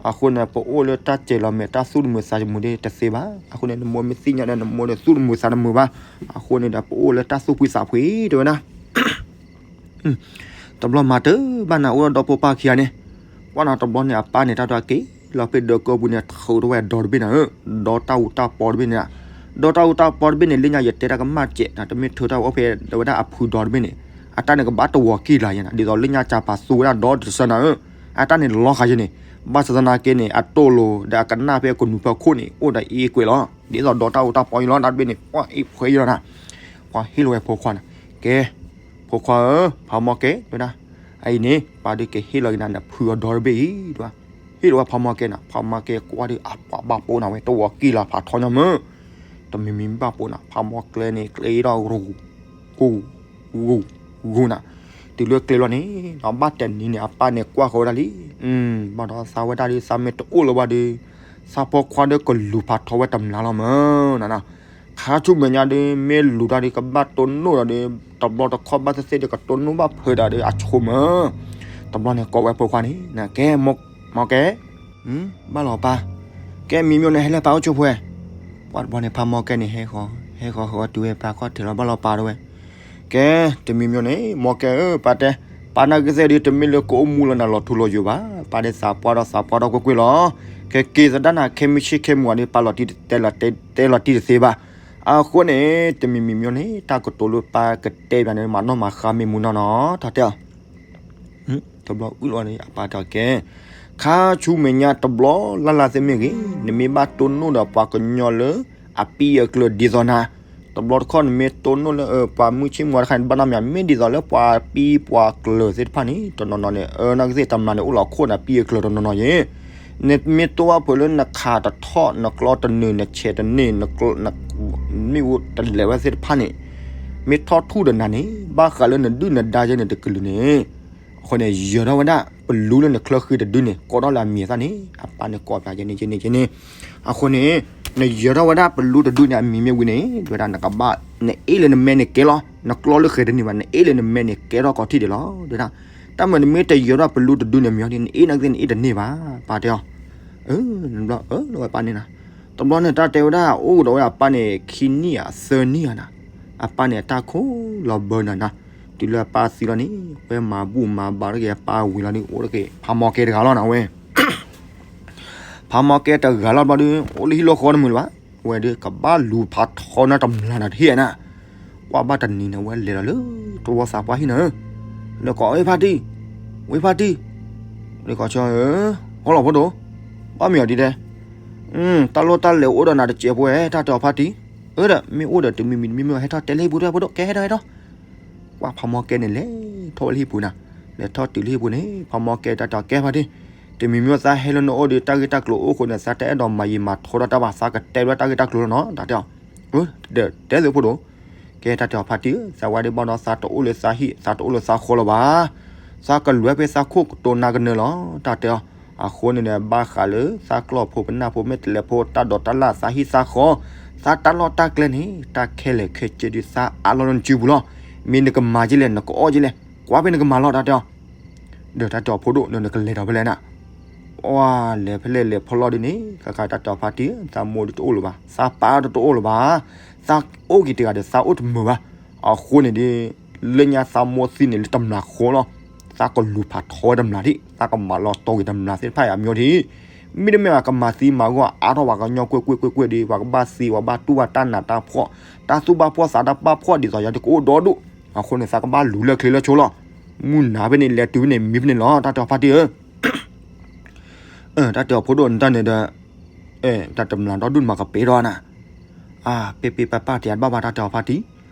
အဃိန့ၣ် ပအိၣ်လၢတၢ်စဲၤလီၤမဲာ် တၢ်သူၣ်တမုာ်သးတမုာ်ဒ်တသ့ဘၣ် အဃိန့ၣ် နမိၢ်မ့ၢ်သ့ၣ်ညါဒီး နမိၢ်ဒီးသူၣ်တမုာ်သးတမုာ်ဘၣ် အဃိန့ၣ်ဒီး ပအိၣ်လၢတၢ်သူၣ်ဖှံသးဖှံ တဲဝဲဒၣ် တဘျီမၤတၢ်ဘၣ်နၤအိၣ်ဒီးဒီဖိပၢ်ခံဂၤန့ၣ် ပှၢ်နၤတဘျီန့ၣ် အပၢ်န့ၣ် တၢ်ဒွးက့ၤလီၤဖဲဒၢးကၢပူၤန့ၣ် ထုးထီၣ်ဝဲဒီတဘ့ၣ်နၤဧၢ ဒီတၢ်အူတၢ်ပီတဘ့ၣ်န့ၣ် ဒီတၢ်အူတၢ်ပီတဘ့ၣ်န့ၣ် လၢညါယတဲတၢ်ကမၣ်စဲးနၤ တမ့ၢ်ထုးထီၣ်အိၣ်ဖဲဒီးဝဲဒၣ်အဖုဒီတဘ့ၣ်န့ၣ် အတၢ်န့ၣ်ကဘၣ်တဝီၤကံၢ်လၢ်ယဲနၤ ဒ်သိးလၢညါကၢ်ပာ်သူဝဲဒၣ်ဒီတစၢနၤဧၢ အတၢ်န့ၣ်လီၤဃာ်ယဲန့ၣ် ဘၣ်ဆၣ်သနာ်က့န့ၣ် အတိၢ်လိာ်ဒီးအကနၣ်ဖဲကနူၤဖၢခိၣ်န့ၣ် အိၣ်ဒီးအ့ကွဲးလီၤ ဒ်သိးဒီတၢ်အူတၢ်ပီအံၤလီၤ တၢ်တဘ့ၣ်န့ၣ် ပှၢ်အ့ၣ်ဖှဲအံၤလီၤနၤ ပှၤဟ့ၣ်လီၤဝဲဖိခွါန့ၣ် ကဲ ဖိခွါဧၢ ဖးမီၢ်ကဲ တဲဝဲဒၣ် အအံၤန့ၣ် ပၢ်ဒုးကဟ့ၣ်လီၤက့ၤနၤ နဖုအီၤဒီတဘ့ၣ်အံၤ တဲဝဲ. ဟ့ၣ်လီၤဝဲဖးမီကဲနၤ, ဖးမီကဲကွၢ်ဒီး အပှၤဘၣ်ပိာ်နၤဝဲ တဝီၤကံၢ်လီၤဖးထီညါမ့ၢ်, တမံၤမံၤဘၣ်ပိာ်နၤ, ဖးမီကျဲန့ၣ် ကျဲဒီး ဂူၤ ဂူၤ ဂူၤနၤ, တုၤလၢကျဲလီၤန့ၣ် ဘၣ်တနံၤန့ၣ် အပၢ်န့ၣ်ကွၢ်ဃီၤဝဲဒၣ်လံ. ဘၣ်ဒီးသးဝဲဒၣ်ဒီး သးမ့ၢ်တအိၣ်လၢၤဘၣ်ဒီး သးဖိခွါဒီးကလူၤဖးထီဝဲတမျးလီၤမ့ၢ်နၤ. ခါဆူမဲာ်ညါဒီး မ့ၢ်လူၤတၢ်ဒီး ကဘၣ်တိၢ်နီၣ်ဒီး တဘျီတခီၣ်ဘၣ်သ့ၣ်သ့ၣ်ဒီး ကတိၢ်နီၣ်ဘၣ်ဖုးတၢ်ဒီး အဆိမ့ၢ်, တဘျီန့ၣ်ကိးဝဲဖိခွါန့ၣ် ကဲ မီကဲ ဘၣ်လီၤပၢ်, ကဲမံၤမ့ၢ်န့ၣ် ဟဲလၢပၢ်အိၣ်ဆိဖိဝဲ, ပှၤတဘျီန့ၣ် ဖးမီကဲန့ၣ် ဟဲဃီၤ ဟဲဃီၤဃီၤတုၤဝဲပၢ်ခီၣ်ထံးလီၤ ဘၣ်လီၤပၢ်တဲဝဲ. ကဲ တမံၤမ့ၢ်န့ၣ် မီကဲဧၢ ပၢ်တဲ, ပၢ်နာ်က့သ့ၣ်ဒီး တမ့ၢ်လၢကအိၣ်မူလၢနၤလီၤထူလီၤယိာ်ဘၣ်, ပၢ်ဒ်သးပှၢ်ဒီးသးပှၢ်ဒီးကွ့ၢ်ကွ့ၢ်လီၤ. ကဲက့ၤသဒၣ်နၤ ခဲမုၢ်ဆ့ၣ်ခဲမုၢ်ဂီၤဒီး ပၢ်လီၤတံၢ်တဲလီၤတံၢ်တသ့ဘၣ်. အဃိန့ၣ် တမံၤမံၤမ့ၢ်န့ၣ် တၢ်ကတိၤလၢပၢ်ကတဲဘၣ်န့ၣ် မၤနီၣ်မၤဃါမ့ၢ်မူနီၢ်နီၢ် တၢ်တဲအီၤ တဘျီအုၣ်လီၤန့ၣ် အပၢ်တဲအီၤကဲ, ခါဆူမဲာ်ညါတဘျီလၢ်လၢ်သ့ၣ်မ့ၢ်ဂ့ၤ, နမ့ၢ်ဘၣ်တိၢ်နီၣ်ဒီးပှၤကညီလၢအပံအကျၢၤဒ်သိးနၤ, တဘျီတခီၣ်နမ့ၢ်တိၢ်နီၣ်လၢ ပှၤမုၢ်ဆ့ၣ်မုၢ်ဂီၤတခါန့ၣ် ဘၣ်နီတမံၤ မ့ၢ်ဒ်သိးလၢပှၤပံပှၤကျၢၤသ့ၣ်တဖၣ်န့ၣ် တနီၤနီၤန့ၣ် အၢ နာ်က့သ့ၣ်တမျးန့ၣ် အိၣ်လီၤခိၣ်နၤပံအကျၢၤတနီၤနီၤယဲ နမ့ၢ်တိၢ်ဘၣ်ဖုးလၢနခးတထီၣ် နကျီတနုာ် နဆဲးတန့ၢ် နမ့ၣ်အူတလဲၤဝဲသ့ၣ်တဖၣ်န့ၣ် မ့ၢ်ထီၣ်ထူၣ်ဒီးနၤန့ၣ် ဘၣ်ဃးလၢနဒုၣ်နဒါယဲန့ၣ်တကလုာ်န့ၣ်, အဃိန့ၣ် ယၢၤထီၣ်ဝဲဒၣ်ပလူလၢနချၢဃံတဒုန့ၣ် ကိးထီၣ်လၢအမံၤအသၣ်န့ၣ် အပၢ်န့ၣ်ကိးပၠးယဲန့ၣ်ယဲန့ၣ်ယဲန့ၣ်, အဃိန့ၣ် နယၢၤထီၣ်ဝဲဒၣ်ပလူတဒုန့ၣ် အမံၤမ့ၢ်ဝံၤန့ၣ် ဒ်ဝဲဒၣ်နကဘၣ် နအ့ၣ်လၢနမဲန့ၣ်ကဲလီၤ နကျီလၢဃဲၤတန့ၢ်ဘၣ် နအ့ၣ်လၢနမဲန့ၣ်ကဲထီၣ်ကီးထံၣ်ဒံးလီၤ ဒ်ဝဲဒၣ် တၢ်မၤနမ့ၢ်တယၢၤထီၣ်ပလူတဒုန့ၣ် မ့ၢ်အီၤဒ် နအ့ၣ်နာ်က့သ့ၣ်နအ့ၣ်တန့ၢ်ဘၣ် ပၢ်တဲအီၤ, တဘျီအၢ လၢဝဲပၢ်န့ၣ်နၤ, တဘျီန့ၣ် တၢ်တဲဝဲဒၣ် အိၣ်ကဒီးဝဲအပၢ်န့ၣ် ခံနံၣ်ဧါ သၢနံၣ်ဧါနၤ, အပၢ်န့ၣ် အတၢ်ခိၣ်လီၤဘၢနၤနၤ, တုၤလၢအပၢ်သံလီၤန့ၣ် ဝဲမၤဘူၣ်မၤဘါထီၣ်က့ၤအပၢ်ဝံၤလီၤဒီး အိၣ်ထီၣ်က့ၤ ဖးမီကဲတဂၤလီၤနၤဝဲ ဖးမီကဲတဂၤလီၤဘျီဒီး အိၣ်လၢဟံၣ်လၢဃီတမုာ်လၢၤဘၣ်, ဝဲဒီးကဘၣ်လူၤဖးထီနၤတမျးနၤတဟ့ၣ်နၤ, ကွၢ်ဘၣ်တနံၤန့ၣ် ဝဲလဲၤလီၤလၢတဝီသးပှၢ်ဟံၣ်နၤဧၢ, လၢကိး ဝ့ၢ်ဖါတံၢ်, ဝ့ၢ်ဖါတံၢ်, လၢကိးဆၢ ဟီလီၤဖိဒိၣ်, ဘၣ်မံၤအီၤဒ်တဲ, တၢ်လိၣ်တၢ်လဲၤအိၣ်ဒီးနၤတစဲးဖိဝဲ တၢ်တဲအီၤဖါတံၢ်, အၢဒီး မ့ၢ်အိၣ်ဒီးတမံၤမံၤတမံၤမံၤ ဟဲထီၣ်တဲလၢဟံၣ်ပူၤတၢ်ဖိဒိၣ် ကဲဟဲထီၣ်ဟဲထီၣ် ကွၢ်ဖးမီကဲန့ၣ်လဲၤထီၣ်ဝဲလၢဟံၣ်ပူၤနၤ, လဲၤထီၣ်တုၤလၢဟံၣ်ပူၤန့ၣ် ဖးမီကဲတၢ်တဲအီၤကဲဖါတံၢ်, တမံၤမံၤသးဟဲလၢနအိၣ်ဒီး တၢ်ဂ့ၢ်တၢ်ကျိၤအိၣ်အဃိန့ၣ် သးတအဲၣ်ဒိးမၤယံာ်မၤထီဒီးတၢ်ဘၣ် သးကတဲဝဲတၢ်ဂ့ၢ်တၢ်ကျိၤလီၤနီၤ တၢ်တဲအီၤ, ဒီးတဲသုးဖိဒိၣ်, ကဲတၢ်တဲအီၤဖါတံၢ်ဧၢ သးဝဲဒၣ်ဘၣ်ဒီးသးတအိၣ်လၢသးဟံၣ် သးတအိၣ်လၢသးဃီလၢၤဘၣ်, သးကလဲၤဖဲသးခိၣ်ကတိၤနၤကနၢၤလီၤ တၢ်တဲအီၤ, အဃိန့ၣ်ဒီး ဘၣ်ဃးလၢသးကျီၢ်ဖိပနၢ်ဖိ မ့ၢ်တလဲၤဖိတၢ်ဒိးတၢ်လၣ် သးဟံၣ်သးဃီ, သးတၢ်လီၢ်တၢ်ကျဲန့ၣ် တၢ်ခဲလၢာ်ခဲဆ့ဒီး သးအးလီၤလၢနစုပူၤလီၤ, မ့ၢ်နကမၤကလဲၣ် နကအီၣ်ကလဲၣ် ကွၢ်ဖဲနကမၤလီၤ တၢ်တဲအီၤ, ဒီးတၢ်တဲအီၤဖိဒိၣ် နကလဲၤဒီးဖဲလဲၣ်နၤ, ပှၤလဲၤဖဲလဲၣ်လဲၤဖီလီၢ်ဒ်န့ၣ် ခါခါတၢ်တဲအီၤဖါတံၢ်ဧၢ သးမိၢ်ဒီးတအိၣ်လၢၤဘၣ် သးပၢ်ဒီးတအိၣ်လၢၤဘၣ်, သးအိၣ်က့ၤတဂၤဒီးသးအိၣ်တမုာ်ဘၣ်, အဃိန့ၣ်ဒီး လၢညါသးမိၢ်သံန့ၣ်လၢတမျးဃီလီၤ, သးကလူၤဖးထီဝဲတမျးထံး သးကမၤလီၤတီၤက့ၤတမျးသ့ၣ်တဖၣ်အံၤအမျိုးထံး, မ့တမ့ၢ်ဘၣ်ကမၤသံမၤဂီၢ်အါထီၣ်ပှၤကညီကွ့ၢ်ကွ့ၢ်ကွ့ၢ်ကွ့ၢ်ဒီး ပှၤကဘၣ်သံ ပှၤဘၣ်တူၢ်ဘၣ်တၢ်နးတၢ်ဖှီၣ်, တၢ်သူၣ်ဘၣ်ဖှီၣ်သးတၢ်ဘၣ်ဖှီၣ်ဒ်သိးယၤတကအိၣ်ဒီဒူၣ်, အဃိန့ၣ် သးကဘၣ်လူၤလၢချ့လၢဆိလီၤ, မုၢ်နၤဖဲန့ၣ် လဲၤတုၤဖဲန့ၣ် မံဖဲန့ၣ်လီၤ တၢ်တဲအီၤဖါတံၢ်ဧၢ တၢ်တဲအီၤဖိဒိၣ်နတၢ်န့ၣ်ဒီး, တၢ်တမျးဒီဒူၣ်နမၤကပ့ၤထီၣ်နၤ, အါ ပ့ပ့ပၢ်ပၢ်တယၤတဘၣ်ဘၣ် တၢ်တဲအီၤဖါတံၢ်,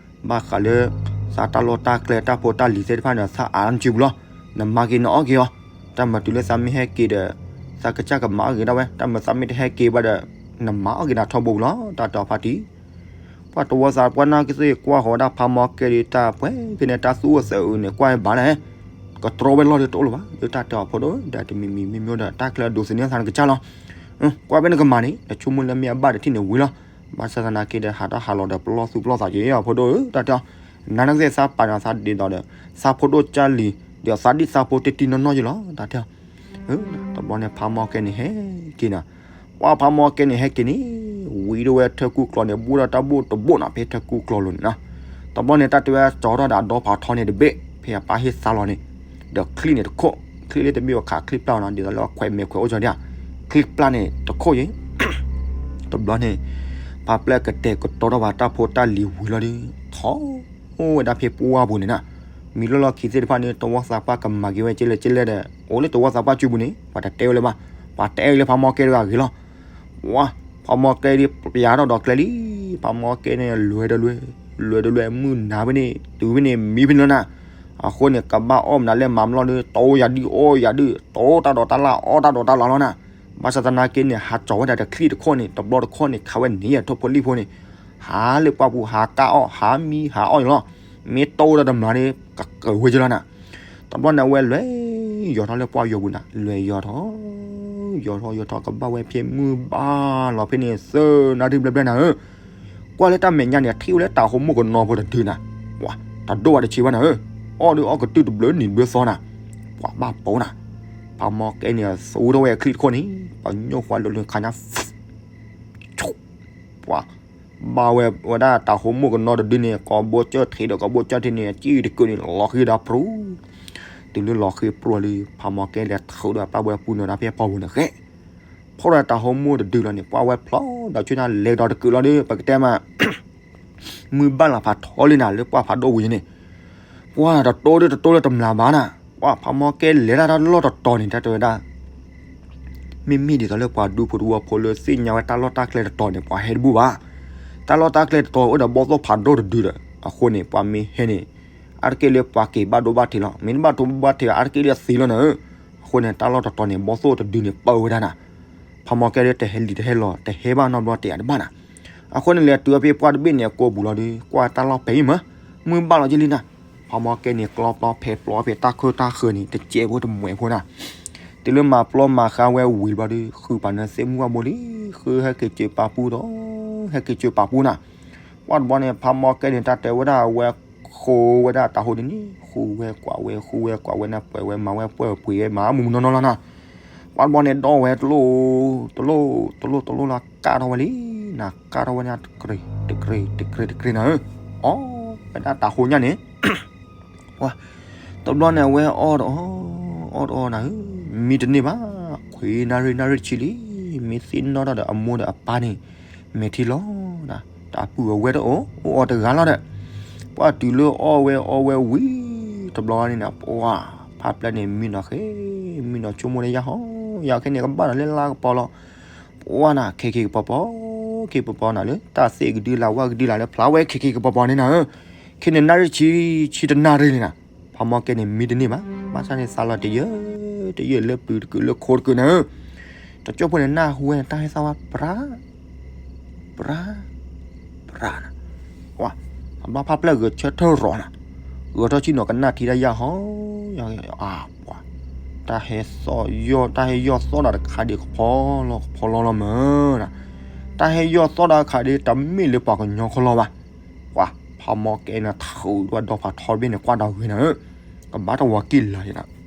ဘၣ်ဃးလၢ သးတၢ်လီၢ်တၢ်ကျဲတၢ်ဖိတၢ်လံၤသ့ၣ်တဖၣ်န့ၣ် သးအးလၢနစုပူၤလီၤ, နမၤက့ၤနအီၣ်က့ၤအီၤ, တၢ်မၤတုၤလၢသးမ့ၢ်ဟဲက့ၤဒီး သးကစၢ်ကမၤအီၣ်က့ၤဒၣ်ဝဲ တၢ်မၤသးမ့ၢ်တဟဲက့ၤဘၣ်ဒီး နမၤအီၣ်က့ၤနၤထီဘိပူၤလီၤ တၢ်တဲအီၤဖါတံၢ် ပှၤတဝီသးပှၢ်နာ်က့သ့ၣ်ကွၢ်ဃီၤဝဲဒၣ်ဖးမီကဲဒီးတၢ်ပှဲၤဖဲန့ၣ် တၢ်သူၣ်အိၣ်သးအုးန့ၣ် ကွၢ်ဘၣ်လဲၣ်, ကတြီဝဲလီၢ်ဒီးတအိၣ်လၢၤဘၣ်, ဒီးတၢ်တဲအီၤဖိဒိၣ်ဒီး တမံၤမံၤမ့ၢ်မ့ၢ်ဒီး တၢ်ချၢအဒိးသန့ၤသးနကစၢ်လီၤ, ကွၢ်ဖဲနကမၤန့ၣ် နဆိကမိၣ်လၢမ့ၢ်အဘၣ်တထံၣ်န့ၣ်ဝံၤလီၤ, ဘၣ်ဆၣ်သနာ်က့ဒီး ဟးထီၣ်ဟးလီၤဒီးပလီၢ်သူပလီၢ်သးက့ၤအီၤဖိဒိၣ်ဧၢ တၢ်တဲအီၤ, နၤနာ်က့သ့ၣ်သးပာ်န့ၣ်သးဒ်သိးဒီး သးဖိဒိၣ်ကၢ်လံၤ ဒီးသးဒ်သးဖိတ့တံနီၢ်နီၢ်ယဲလီၤ တၢ်တဲအီၤ တဘျီန့ၣ် ဖးမီကဲန့ၣ်ဟဲက့ၤနၤ, ပှၤဖးမီကဲန့ၣ်ဟဲက့ၤန့ၣ် ဝံၤဒိၣ်ဝဲထၢကူၣ်ကျီန့ၣ် ဘိၣ်ဒီးတၢ်ဘိၣ်တဘိၣ်နီၤ ဖဲထၢကူၣ်ကျီလိၤန့ၣ်နီၤ, တဘျီန့ၣ် တၢ်တဲဝဲကၠီထီၣ်ဒီးအဒီဖးထီန့ၣ်တဘ့ၣ် ဖဲအပၢ်ဟ့ၣ်သါလီၤန့ၣ်, ဒီးချံၣ်န့ၣ်တခိၣ်, ချံၣ်လၢတမ့ၢ်ဝဲခးချံၣ်ပျၢ်နီၤ ဒ်သိးလၢအခွဲးမဲာ်ခွဲးအိၣ်ကၠီဒၣ်, ချံၣ်ပျၢ်န့ၣ်တခိၣ်ယဲ တဘျီန့ၣ် ဖးပျဲၢ်ကတဲာ်ကတီၤထီၣ်ဘၣ်တၢ်ဖိတၢ်လံၤဝံၤလီၤဒီး ထီၣ်ဝဲဒၣ်ဖဲပှၢ်ပူၤန့ၣ်နီၤ, မံၤလီၢ်လီၢ်ခံသ့ၣ်တဖၣ်န့ၣ် တဝီသးပှၢ်ကမၤက့ၤဝဲကဲလဲၣ်ကဲလဲၣ်ဒီး အိၣ်လၢတဝီသးပှၢ်စုပူၤန့ၣ် ပှၤတတဲဝဲလၢၤဘၣ်, ပှၤတအဲၣ်ဝဲလၢဖးမီကဲတဂၤဂ့ၤလီၤ, ဝါ, ဖးမီကဲဒ်ပျးထီၣ်ဒီးကျဲလံ, ဖးမီကဲန့ၣ် လွဲၤဒီးလွဲၤ, လွဲၤဒီးလွဲၤ မုၢ်နၤဖဲန့ၣ် တုၤဖဲန့ၣ် မံဖဲန့ၣ်လီၤနီၤ, အဃိန့ၣ် ကဘၣ်အီၣ်မနုၤလဲၣ်မၤမလီၢ်ဒီး တိၢ်ယၤဒုၣ်အီၣ်ယၤဒုၣ် တိၢ်တၢ်ဒိးတၢ်လၢ်အီၣ်တၢ်ဒိးတၢ်လၢ်လီၤနၤ. ဘၣ်ဆၣ်သနာ်က့န့ၣ် ဟးကၠီၤဝဲဒၣ်တချံၣ်တခိၣ်န့ၣ် တဘျီတခီၣ်န့ၣ် ခးဝဲန့ၢ်ယဲၢ်ထိၣ်ဖိလံၣ်ဖိန့ၣ် ဟးလၢပှၢ်ပူၤ ဟးကၢ်အီၣ် ဟးမံဟးအီၣ်အံၤလီၤ. မ့ၢ်တိၢ်ဒီးတမျးန့ၣ် ကကၢၤဝဲကလီၤနၤ. တဘျီန့ၣ် အဝဲလဲၤယီၤထီၣ်လၢပှၢ်ယီၤပူၤနၤ လဲၤယီၤထီၣ် ယီၤထီၣ်ယီၤထီၣ် ကဘၣ်ဝဲဖဲမုၢ်ဘၣ်လီၤဖဲန့ၣ် သၢနၣ်ရံၣ်ဘျဲၣ်ဘျဲၣ်နၤဧၢ. ကွၢ်လၢတၢ်မဲာ်ညါန့ၣ် ထံၣ်ဝဲလၢတၤဟိမိၢ်ကနီၤဖိတဒုနၤ, ပှၤတဒိၣ်ဘၣ်တဆံးဘၣ်နၤဧၢ, အီၣ်ဒီးအီၣ်ကတုၢ်တဘျုးနံၤတဘျုးသီနၤ, ပှၤဘၣ်ပိာ်နၤ. ဖးမီကဲန့ၣ် သူထီၣ်ဝဲချံၣ်တခိၣ်န့ၣ် ပညိၣ်ဃွာ်လိၤလိၤခါညါ ပှၤဘၣ်ဝဲဝဲဒၣ်တၤဟိမိၢ်ကနီၤတဒုန့ၣ် ကိးဘိကၢၢ်ထံးဒီးကိးဘိကၢၢ်ထံးန့ၣ် အကံၣ်တကုာ်န့ၣ် လီၤဃံဒီးပြူၤ, တုၤလၢလီၤဃံပြူၤလံ ဖးမီကဲလဲၤထုးဒီးပၢ်ဝဲပူၤနၢၤ တၢ်ဖဲပီၢ်ပူၤန့ၣ်ဃဲ, ဖီၣ်ဒီးတၤဟိမိၢ်တဒုလီၤန့ၣ် ပှၢ်ဝဲဖျီဒီးဆူညါလဲၤဒီးတကုာ်လီၤဒီး ပကတဲမး မုၢ်ဘၣ်လီၤဖးထီလံနၤ လၢပှၢ်ဖးဒိၣ်ဝံၤန့ၣ်, ပှၢ်တတိၢ်ဒီးတတိၢ်လၢတမျးဘၣ်နၤ, ပှၢ်ဖးမီကဲလဲၤတၢ်တၢ်လီၢ်တတီၤန့ၣ် တၢ်တဲဝဲဒၣ် မ့မ့ၢ်ဒ်သိးလၢပှၤဒူဖိတဝီဖိလၢသ့ၣ်ညါဝဲတၢ်လီၢ်တၢ်ကျဲတတီၤန့ၣ် ပှၤဟဲတဘူၣ်ဘၣ်. တၢ်လီၢ်တၢ်ကျဲတတီၤအိၣ်ဒီးဘီၣ်သိၣ်ဖးဒိၣ်တဒုဒီး အဃိန့ၣ် ပှၤမ့ၢ်ဟဲန့ၣ် အါတက့ၢ်လၢပှၤက့ၤဘၣ်ဒိဘၣ်ထံးလီၤ. မ့ၢ်တဘၣ်ဒိဘၣ်ထံး အါတက့ၢ်လၢသံလီၤနၤဧၢ. အဃိန့ၣ် တၢ်လီၢ်တတီၤန့ၣ် ဘီၣ်သိၣ်တဒုန့ၣ် ပၢဝဲဒၣ်နၤ. ဖးမီကဲဒီးတဟဲလံာ်တဟဲလီၤ တဟဲဘၣ်နီတဘျီတယၤတဘၣ်နၤ. အဃိန့ၣ် လဲၤတုၤဝဲဖဲပှၢ်တဘ့ၣ်န့ၣ် အကိာ်ပူၤလီၤဒီး ကွၢ်တၢ်လီၢ်ဖဲအံၤမး မုၢ်ဘၣ်လီၤကလံနၤ. ဖးမီကဲန့ၣ် ကျီပျီဖဲပျီဖဲတၢ်ခၢၣ်တၢ်ဃၢၤန့ၣ် တကဲးဖိတမှဲးဖိနၤ. တုၤလၢမၤပျီမၤဃါဝဲဝံၤဘျီဒီး ဃုပာ်နၢသ့ၣ်မုၢ်ဝၣ်ဘိလံ, ဃုဟဲက့ၤစၢၤပာ်ပူၤဒီး ဟဲက့ၤစၢၤပာ်ပူၤနၤ. ပှၢ်တဘျီန့ၣ် ဖးမီကဲန့ၣ် တၢ်တဲဝဲဒၣ်အဝဲ ဃိဝဲဒၣ်တၤဟိဒ်န့ၣ် ဃုဝဲကွၢ်ဝဲ ဃုဝဲကွၢ်ဝဲနၤ ပှဲၤဝဲမၤဝဲပှဲၤပှ့ၤဝဲမၤမူးမူးနီၢ်နီၢ်လီၤနၤ. ပှၢ်တဘျီန့ၣ် ဒီဝဲတလိၣ် တလိၣ် တလိၣ် တလိၣ်လၢကၢ်ထီၣ်ဝဲလံနၤ, ကၢ်ထီၣ်ဝဲန့ၣ် တကြ့ တကြ့ တကြ့ တကြ့နၤဧၢ. အီၣ်ဝဲဒၣ်တၤဟိညါန့ၣ် ပှၢ် တဘျီန့ၣ် အဝဲအီၣ်တအီၣ် အီၣ်တအီၣ်နၤဧၢ, မံတန့ၢ်ဘၣ်, ခွံနၣ်ရံၣ် နၣ်ရံၣ်တဆံလံ, မ့ၢ်သ့ၣ်နီၣ်ထီၣ်ဒီးအမိၢ်ဒီးအပၢ်န့ၣ် မဲာ်ထံလီၤနၤ, တၢ်ပုၢ်အဝဲၢ်တအိၣ် အိၣ်အီၤတဂၤလီၤဒီး, ပှၢ်တုၤလၢအီၣ်ဝဲအီဝဲဝံၤ တဘျီန့ၣ်နၤ ပှၢ် ဖးပျဲၢ်န့ၣ် မံနီၤဃဲ မံနီၤဆိကမိၣ်န့ၣ် ယဟီ ယခဲန့ၣ် ကဘၣ်နၤလၢလါကပီၤလီၤ. ပှၢ်နၤ ခဲက့ၤကပီၤပီၤ က့ၤပီၤပီၤနၤလၢ တၢ်သ့ၣ်ကဒုလၢဝၣ်ကဒုလၢ်လၢဖျါဝဲ ခဲက့ၤကပီၤပီၤန့ၣ်နၤဧၢ, ခဲန့ၣ် နၣ်ရံၣ်ဆံ ဆံတနၣ်ရံၣ်န့ၣ်နၤ, ဖးမီကဲန့ၣ် မံတန့ၢ်ဘၣ်, ဘၣ်ဆၣ်န့ၣ် သးလီၤတယၢၢ် တယၢၢ်လၢပျုၤတကုာ်လၢခိတကုာ်နၤဧၢ, တကၠိဖိန့ၣ် နၢ်ဟူဝဲန့ၣ် တၢ်ဟဲသၣ်ဝဲ ပြၤ ပြၤ ပြၤနၤ, ပှၢ် အဘၣ်ဖးပျဲၢ်ဂဲၤဆၢထၢၣ်ရီၤနၤ, ဂဲၤထီၣ်ဆံနီၤကနၣ်ထံတၢ်ယၢ်ဟီ ယၢ် အါ ပှၢ် တၢ်ဟဲသီၣ်ယီၢ် တၢ်ဟဲယီၢ်သီၣ်ဒီးတခါဒံးကဖီလီၤကဖီလီၤလီၤမၢ်နၤ, တၢ်ဟဲယီၢ်သီၣ်ဒီးတခါဒံး တမ့ၢ်လၢပှၤကညီခီလီၤဘၣ်, ပှၢ် ဖးမီကဲန့ၣ် ထုးဒီးဒီဖးထီတဘ့ၣ်န့ၣ် ကွၢ်ဒီးဂ့ၤနၤဧၢ, ကဘၣ်တဝီကံၢ်လၢ်န့ၣ်နၤ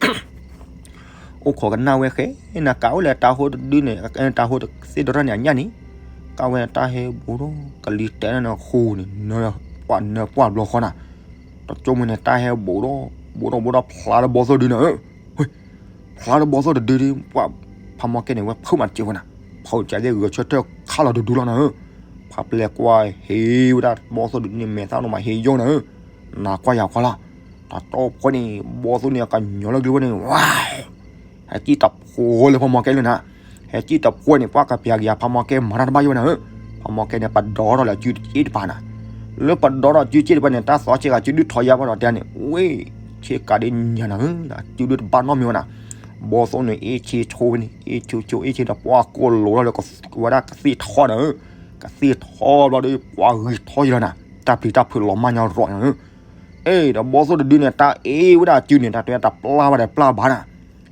အိၣ်ခိးကနၣ်ဝဲဃဲ နကးအိၣ်လၢတၤဟိတဒုန့ၣ် တၤဟိသ့ၣ်တရၣ်န့ၣ် အညၣ်န့ၣ်, ကးဝဲတၢ်ဟဲဘူးဒီး ကလံၤတဲာ်န့ၣ်ဃိန့ၣ် နပှၢ်နပှၢ်ဘျီဃီနၤ, တကၠိမ့ၢ်န့ၣ် တၢ်ဟဲဘူးဒီး ဘူးဒီးဘူးဒီးဖျါလၢဘီသိၣ်ဒုန့ၣ်ဧၢ, ဖျါလၢဘီသိၣ်တဒုဒီး ပှၢ် ဖးမီကဲန့ၣ် ဝဲဖုးမးတစဲးဝဲနၤ, ဖုးကးသ့ၣ်ဂဲၤဆၢထၢၣ်ခါလီၤဒူဒူလီၤနၤဧၢ, ဖးပျဲၢ်ကွၢ်ဟ့ဝဲဒၣ်ဘီသိၣ်ဒုန့ၣ် မဲာ်သၣ်နီၤမးဟ့ယိာ်နၤဧၢ, နကွၢ်ယၤကွၢ်လီၤ တၢ်တီၢ်ဖှိၣ်န့ၣ် ဘီသိၣ်န့ၣ် အကညီလၢကျိဝဲန့ၣ် ဝါ ဟဲစံၣ်တဖှိၣ်လၢဖးမီကဲလၢနၤ, ဟဲစံၣ်တဖှိၣ်န့ၣ် ပှၢ်ကပျးကယၤဖးမီကဲမၤတၢ်တဘၣ်ယိၣ်ဝဲနၤဧၢ, ဖးမီကဲန့ၣ် ပဒီထီၣ်လၢအစုတက့ၢ်တပၤနၤ, လၢပဒီထီၣ်စုတက့ၢ်တပၤန့ၣ် တၢ်သီဆ့ကၤစုဒုထီၣ်ယါဘၣ်ဒီးတဲန့ၣ် ဝ့ၢ် ဆ့ကၤဒ်ညါနၤဧၢ, စုဒုတဘၣ်နီတမံၤဝဲနၤ, ဘီသိၣ်န့ၣ် အ့ၣ်ဆ့ဆိဝဲန့ၣ် အ့ၣ်ဆိဆိ အ့ၣ်ဆိဒီးပှၢ်ကိၢ်လိာ်ထီၣ်လၢ ဝဲဒၣ်ကသ့ၣ်ထီနၤဧၢ, ကသ့ၣ်ထီဘျီဒီး ပှၢ်ဂံၢ်ထီယံၤလီၤနၤ, တၢ်ပျံၤတၢ်ဖုးလီၤမၢ်ညါရီၤနၤဧၢ အ့ၣ် ဒီးဘီသိၣ်တဒုန့ၣ် တၢ်အ့ၣ်ဝဲဒၣ်အစုန့ၣ် တၢ်တဲတပျၢ်ဘၣ်ဒီးပျၢ်ဘၣ်နၤ,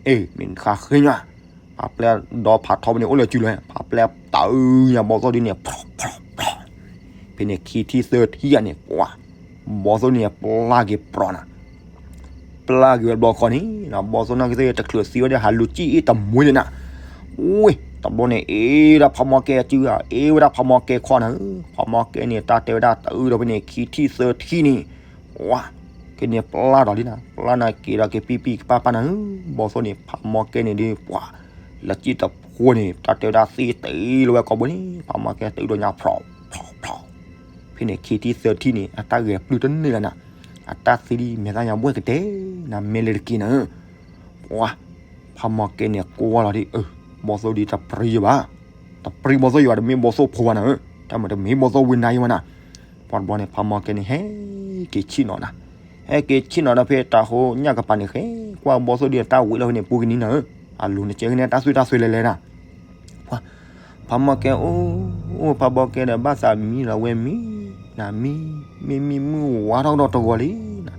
အ့ၣ် မ့ၢ်ဃးဃ့ညါ, ဖးပျဲၢ်ဒီးဖးထီပန့ၣ် အိၣ်လၢစုလီၤ, ဖးပျဲၢ်တၢ်အုညါဘီသိၣ်ဒုန့ၣ် ဖျီၣ်ဖျီၣ်ဖျီၣ်, ဖဲန့ၣ်ခံထံၣ်သၢထံၣ်ယါန့ၣ် ပှၢ် ဘီသိၣ်န့ၣ်ပျၢ်က့ၤပြီၤနၤ ပျၢ်က့ၤဝဲဘျီဃီန့ၣ် ဘီသိၣ်နာ်က့သ့ၣ်တချုးသံဝဲဒီး ဟးလူၤစံၣ်အ့ၣ်တမှံၤန့ၣ်နၤ, ဝ့ၢ် တဘျီန့ၣ် အ့ၣ်ဝဲဒၣ်ဖးမီကဲစုဧါ, အ့ၣ်ဝဲဒၣ်ဖးမီကဲခီနၤဧၢ, ဖးမီကဲန့ၣ် တၢ်တဲဝဲဒၣ်တၢ်အုဒီးဖဲန့ၣ် ခံထံၣ်သၢထံၣ်န့ၣ်, ဝါ ကန့ၣ်ပျၢ်ဒီးလံနၤ, ပျၢ်နာ်က့ဒီးက့ၤပံပံကပၢ်ပၢ်နၤဧၢ, ဘီသိၣ်န့ၣ် ဖးမီကဲန့ၣ်ဒုး ပှၢ် လၢစံၣ်တဖှိၣ်န့ၣ် တၢ်တဲဝဲဒၣ်သ့ၣ်တ့ၢ်လၢဝဲကိာ်ဘိန့ၣ် ဖးမီကဲတအုဒီးညါ ဖျီၣ်ဖျီၣ်ဖျီၣ်, ဖဲန့ၣ်ခံထံၣ်သၢထံၣ်န့ၣ် အတၢ်ဂဲၤပျုၢ်တန့ၢ်လၢနၤ, အတၢ်သံဒ်မဲာ်သၣ်ညါဘှဲၣ်ကတဲာ်နၤ မ့ၢ်လၢတက့ၢ်နၤဧၢ, ပှၢ် ဖးမီကဲန့ၣ်ကွၢ်လီၤဒ်အၢ, ဘီသိၣ်ဒုးတပြံယဘၣ်, တပြံဘီသိၣ်ယဘၣ် တမ့ၢ်ဘီသိၣ်ဖိဘၣ်နၤဧၢ, တၢ်မၤတမ့ၢ်ဘီသိၣ်ဝံနါယဘၣ်နၤ, ပှၢ်တဘျီန့ၣ် ဖးမီကဲန့ၣ် ဟဲက့ၤဆံၣ်နီၤနၤ, ဟဲ ဟဲက့ၤဆ့ၣ်နီၤဒီးဖဲတၢ်ဟိညၣ်ကပၤန့ၣ်ဃဲ, ကွၢ်ဘီသိၣ်ဒ်တၢ်ဝံၤလီၤဖဲန့ၣ် ပူၤကနံၤနၤဧၢ, အလိၤနကဲကန့ၣ်တၢ်သွံၣ်တၢ်သွဲလဲၤလဲၤနၤ, ဖါမီၢ်ကဲအိၣ်, ဖါမီၢ်ကဲဒီးဘၣ်သးမံလီၤဝဲမံ, နမံ, မ့မံမုၢ်ဝါထီၣ်ကဒီးတဂီၤလံ,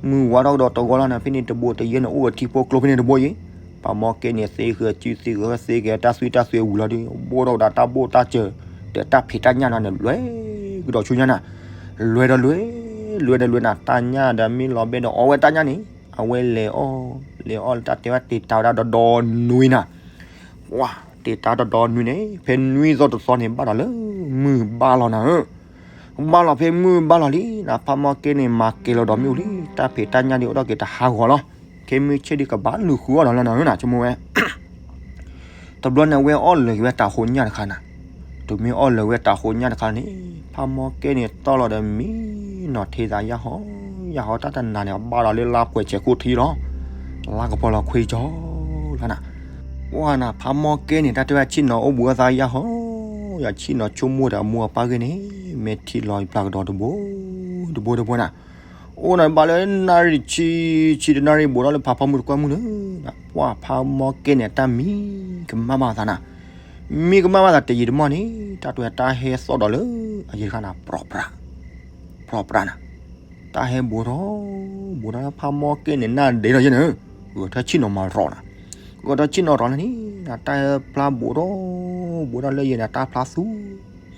မုၢ်ဝါထီၣ်ကဒီးတဂီၤလီၤနၤ ဖဲန့ၣ်တဘိတယဲၢ်န့ၣ် အိၣ်ဝဲထံဖိကျိဖဲန့ၣ်တဘိယဲၢ်, ဖါမီၢ်ကဲန့ၣ်သ့ဃုာ်စုသ့ဃုာ်သ့က့ၤတၢ်သွံၣ်တၢ်သွဲဝံၤလီၤဒီး ဘိၣ်ထီၣ်ကဒီးတၢ်ဘိၣ်တၢ်စၢၤ, ဒီးတၢ်ဖံးတၢ်ညၣ်နၤန့ၣ် လွဲကဒီးဆူညါနၤ, လွဲဒီးလွဲ, လွဲဒီးလွဲနၤ တၢ်ညၣ်ဒီးမ့ၢ်လီၤဘဲဒီးအီဝဲတၢ်ညၣ်န့ၣ်, အဝဲလဲၤအီၣ်, လဲၤအီၣ်လၢတၢ်တဲဝဲတ့ၢ်တၢ်ဝဲဒၣ်ဒီဒီနွံနၤ ပှၤတ့ၢ်တၢ်ဒီဒီနွံန့ၣ် ဖဲနွံသီတသီန့ၣ် ဘၣ်ဒီးလၢမုၢ်ဘၣ်လီၤနၤဧၢ, ဘၣ်လီၤဖဲမုၢ်ဘၣ်လီၤလံနၤ ဖါမီၢ်ကဲန့ၣ် မၤကဲၤလီၤဒီးမ့ၣ်အူလံ, တၢ်ဖံးတၢ်ညၣ်ဒ်အိၣ်ထီၣ်က့ၤတဟးဂီၤလီၤ, ခဲမုၢ်ဆ့ၣ်ဒ်ကဘၣ်လူၤဃုအီၣ်ဒီးလၢနၤဧၢနၤ ဆိကမိၣ်ဝဲ တဘျီန့ၣ် အဝဲအီၣ်လၢာ်က့ၤဝဲတၢ်ဟိညၣ်တခါနၤ, တုၤမ့ၢ်အီၣ်လၢာ်ဝဲတၢ်ဟိညၣ်တခါန့ၣ် ဖါမီၢ်ကဲန့ၣ်တီၢ်လီၤဒီးမံနီၤထံသးယၢ်ဟီ, ယၢ်ဟီတၢ်တနၤန့ၣ် အဘၣ်ဒီးလၢလါပှဲၤဆဲးခိၣ်ထံလီၤ, လါကပီၤလီၤခွံကၠီလီၤနၤ, ပှၤနၤ ဖါမီၢ်ကဲန့ၣ် တၢ်တဲဝဲဆ့ၣ်နီၤအိၣ်ဘူးအသးယၢ်ဟီ, ယဆ့ၣ်နီၤဆိကမိၣ်ဒီးအမိၢ်အပၢ်ဂ့ၢ်န့ၣ် မ့ၢ်ထံလီၤပျၢ်ကဒီးတဘိ, တဘိတဘိနၤ အိၣ်နၤဘၣ်လၢနၣ်ရံၣ်ဆံ, ဆံတနၣ်ရံၣ်ဘူးထီၣ်လၢဖါဖီမုၣ်တကွၢ်မုၣ်န့ၣ်, ပှၤဖါမီၢ်ကဲန့ၣ် တၢ်မံကမၣ်ဘၣ်သးနၤ, မံကမၣ်ဘၣ်သးတယံာ်တမီၢ်န့ၣ် တၢ်တဲတၢ်ဟဲသီၣ်ဒီးလၢအယံၤတခါနၤ ပြီပြး, ပြီပြးနၤ, တၢ်ဟဲဘူးထီၣ်, ဘူးထီၣ်လၢဖါမီၢ်ကဲန့ၣ် နၢ်ဒ့ဒီးယဲန့ၣ်, ဂဲၤထၢၣ်ဆ့ၣ်နီၤမၤရီၤနၤ, ဂဲၤထၢၣ်ဆ့ၣ်နီၤရီၤလၢန့ၣ် တၢ်ဟဲဖျါဘူးထီၣ်, ဘူးထီၣ်လၢယဲန့ၣ် တၢ်ဖျါသူ,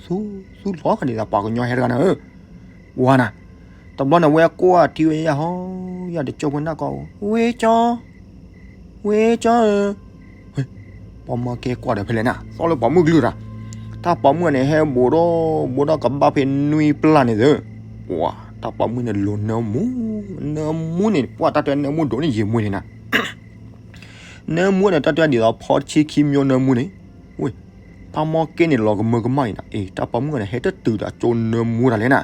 သူ, သူလီၤခါဒ်သိးပှၤကညီဟဲတဂၤနၤဧၢ ဝါနၤ, တဘျီန့ၣ် ဝဲကွၢ်ထံဝဲယၢ်ဟီ, ယၢ်တကၠိၢ်ဖိနၢ်ကီ, ဝ့ကၠီ, ဝ့ကၠီဧၢ, ဖါမီၢ်ကဲကွၢ်ဒီးဖဲလဲၣ်နၤ သီၣ်လၢပိာ်မုၣ်ကလုၢ်တၢ်, တၢ်ပိာ်မုၣ်န့ၣ် ဟဲဘူးထီၣ်, ဘူးထီၣ်ကဘၣ်ဖဲနွံပျၢ်န့ၣ်သၢ, ပှၤ, တၢ်ပိာ်မုၣ်န့ၣ်လိၤနၢမူ, နၢမူန့ၣ် ပှၤတၢ်တဲနၢမူဒိၣ်န့ၣ်ယံာ်မူန့ၣ်နၤ နၢမူန့ၣ် တၢ်တဲဒ်သိးဖီတဆံခံမျိုးနၢမူန့ၣ်, ဝ့ၢ်, ဖါမီၢ်ကဲန့ၣ်လီၤကမၢကမၣ်အံၤနၤ, အ့ တၢ်ပိာ်မုၣ်န့ၣ် ဟဲတတုၤဒီးကၠိနၢမူတၢ်လဲၣ်နၤ,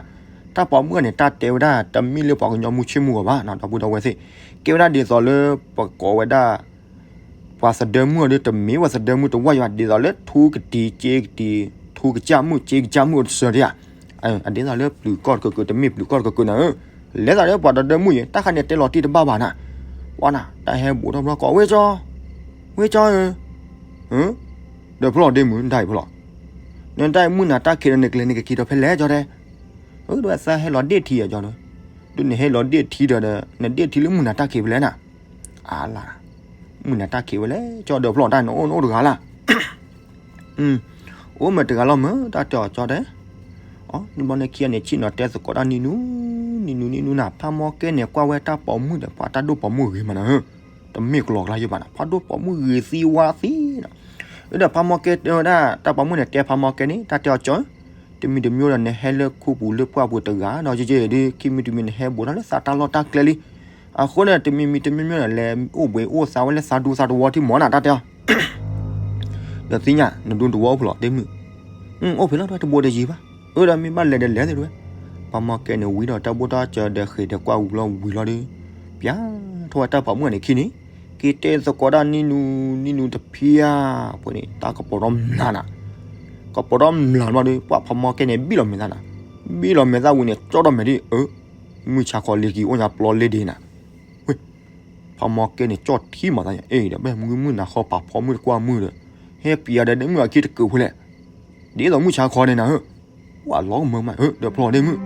တၢ်ပိာ်မုၣ်န့ၣ် တၢ်တဲဝဲဒၣ် တမ့ၢ်လၢပှၤကညီမုၢ်ဆ့ၣ်မုၢ်ဂီၤဘၣ် ဒီပုၢ်ဒီဝဲၢ်သ့ၣ်, ကဲဝဲဒၣ်ဒ်သိးလၢ ပကိးဝဲဒၣ် ပှၤသဒၢမုၣ်အီၤဒီး တမ့ၢ်ပှၤသဒၢမုၣ်တဝၢ်ယွၤ ဒ်သိးလၢထူကတံၤက့ကတံၤ ထူကစၢ်မုၣ်က့ကစၢ်မုၣ်အိၣ်တစၢၤဒံးဧါ, အဒ်သိးလၢပျုၤကီၢ်တကၢးကၢး တမ့ၢ်ပျုၤကီၢ်တကၢးကၢးနၤဧၢ, လဲၤသးလၢပှၤသဒၢမုၣ်ယဲ တၢ်ခါန့ၣ်တဲလီၤတံၢ်တဘၣ်ဘၣ်နၤ, ဝါနၤ တၢ်ဟဲဘူးထီၣ်ဘျီကိး ဝ့ၢ်ကၠီ, ဝ့ၢ်ကၠီဧၢ, ဒီးဖျီၣ်ဒ့မုၣ် နတၢ်အံၤဖျီၣ်, နတၢ်အံၤမုၢ်နၤတၢ်ခံးဒီးနကလဲၤနကက့ၤဒီးဖဲလဲၣ်ကၠီတဲ, ဒ်ဝဲသးဟဲလီၤဒ့ၣ်ထံအကၠီဒီး, ဒ်နဟဲလီၤဒ့ၣ်ထံဒီး နဒ့ၣ်ထံလၢမုၢ်နၤတၢ်ခံးဖဲလဲၣ်နၤ အါလၢ်, မုၢ်နၤတၢ်ခံးဝဲလဲၣ် ကၠီဒီးဖျီၣ်တၢ်နအိၣ်နအိၣ်တဂၤလၢ်, အိၣ်မ့ၢ်တဂၤလီၤမ့ၢ် တၢ်တဲအီၤကၠီတဲ, အီ နဘျီန့ၣ်ခံဂၤန့ၣ် ဆ့ၣ်နီၤတဲသကိးတၢ်နံၤနူ, နံၤနူနံၤနူနၤ ဖါမီၢ်ကဲန့ၣ် ကွၢ်ဝဲတၢ်ပိာ်မုၣ်ဒီး ပှၤတၢ်ဒိၣ်ပိာ်မုၣ်ဂ့ၤမးနၤဧၢ, တမ့ၢ်ကလီကလါယိဘၣ်နၤ ဖါဒိၣ်ပိာ်မုၣ်ဂ့ၤသံဝါသံနၤ, အဒီးဖါမီၢ်ကဲတဲဝဲဒၣ် တၢ်ပိာ်မုၣ်န့ၣ် တဲဖါမီၢ်ကဲန့ၣ် တၢ်တဲအီၤကၠီဧၢ, တမံၤတမံၤဒီး နဟဲလၢခူပူၤလၢပှၢ်ပူၤတဂၤဒီး ယဲယဲဒ် ခံမံၤတမံၤ နဟဲဘူးထီၣ်လၢသးတၢ်လီၢ်တၢ်ကျဲလံ, အဃိန့ၣ် တမံၤမံၤတမံၤမံၤန့ၣ် လဲၤအိၣ်ဘှံးအိၣ်သါဝဲလၢသးဒူသးတဝီထံမီၤနၤ တၢ်တဲအီၤ ဒီးသ့ၣ်ညါ နဒူတဝီအိၣ်ဖဲလဲၣ် ဒ့မုၣ်, အိၣ်ဖဲလဲၣ် တၢ်တဘိတယံၤဘၣ်, အၢ ဒီးမ့ၢ်ဘၣ်လဲၤဒီးလဲၤသ့ၣ်တဝဲ, ဖါမီၢ်ကဲန့ၣ် ဝံဒီးတၢ်ဘိၣ်တၢ်စၢၤဒီးဃ့ၢ်ဒီးကွၢ်ဝံၤလီၤဝံၤလီၤဒီး, ပျၢ်ထီၣ်ဝဲတၢ်ပိာ်မုၣ်န့ၣ်ခံန့ၣ်, က့ၤတဲသကိးတၢ်နံၤနူ, နံၤနူတဖျၢၣ်, ပှဲၤန့ၣ် တၢ်ကပီၤထီၣ်မျၢ်နၤ, ကပီၤထီၣ်မျၢ်လီၤဒီး ပှၤဖါမီၢ်ကဲန့ၣ် ဘံၣ်လီၤမဲာ်သၣ်နၤ, ဘံၣ်လီၤမဲာ်သၣ်ဝံၤန့ၣ် ကၠီၣ်ထီၣ်မဲာ်ဒ်အၢ မုၢ်ဆါခီလ့ၤက့ၤအိၣ်ညါပျီလ့ၤဒ့နၤ, ဝ့ၢ် ဖါမီၢ်ကဲန့ၣ် ကၠီၣ်ထံမၤသးညါ အ့ ဒီးဘၣ်မုၢ်မုၢ်နၤခီပာ်ဖီမုၢ်တကွၢ်မုၢ်ဒီး, ဟဲပျၢ်ဒီးဒ့မုၣ်အခံတကၢးဖိလဲၣ်, ဒ်သိးမုၢ်ဆါခီန့ၣ်နၤဧၢ, ပှၤလီၤကမၢကမၣ် ဒီးဖျီၣ်ဒ့မုၣ်,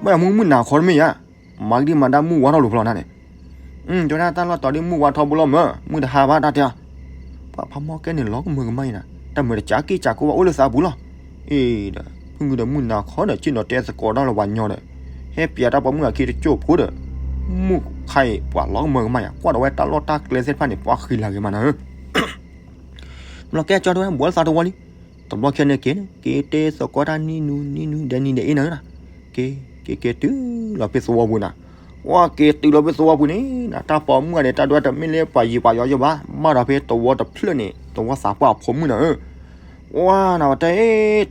ဘၣ်ယၤမုၢ်မုၢ်နၤခီတမ့ၢ်ယါ, မၤကဒံမၤဒါမုၢ်ဝါထီၣ်လိာ်ဖျီၣ်နၤန့ၣ် တဲဝဲဒၣ်တၢ်လီၢ်တီၤဒ်မုၢ်ဝါထီၣ်ဘိလီၤမၢ်, မုၢ်တဟါဘၣ်တၢ်တဲအီၤ, ပှၤဖါမီၢ်ကဲန့ၣ်လီၤကမၢကမၣ်အံၤနၤ, တၢ်မုာ်တကးက့ၢ်ကးကိးဘၣ်အိၣ်လၢသးပူၤလီၤ, အ့ဒီး ဖုမုၢ်ဒီးမုၢ်နၤခီဒီး ဆ့ၣ်နီၤတဲသကိးတၢ်လၢပှၤညီဒီး, ဟဲပျၢ်တၢ်ပိာ်မုၣ်အခံတကၠိၢ်ဖိဒီး, မုၢ်ခါအံၤပှၤလီၤကမၢကမၣ်ယါ ကွၢ်ဒီးဝဲတၢ်လီၢ်တၢ်ကျဲသ့ၣ်တဖၣ်န့ၣ် ပှၤဃံလၤဂ့ၤမးနၤဧၢ ဘျီကဲကၠီတဲဝဲ ဘူးလၢသးတဝီလံ, တဘျီခဲန့ၣ်က့ၤန့ၣ် က့ၤတဲသကိးတၢ်နံၤနူနံၤနူဒဲးနံၤဒဲးအ့နၤဧၢနၤ, က့ၤ က့ၤက့ၤတုၤလီၤဖဲသဝီပူၤနၤ, ဝါက့ၤတုၤလီၤဖဲသဝီပူၤန့ၣ်နၤ တၢ်ပိာ်မုၣ်ဂၤန့ၣ် တၢ်ဒွဲတမ့ၢ်လၢပှၤယံၤပှၤယီၤယိဘၣ်, ဘၣ်ဒီးဖဲသဝီတဖျၢၣ်န့ၣ် သဝီသးပှၢ်အဖိမုၣ်နၤဧၢ, ဝါနၤဝဲတဲ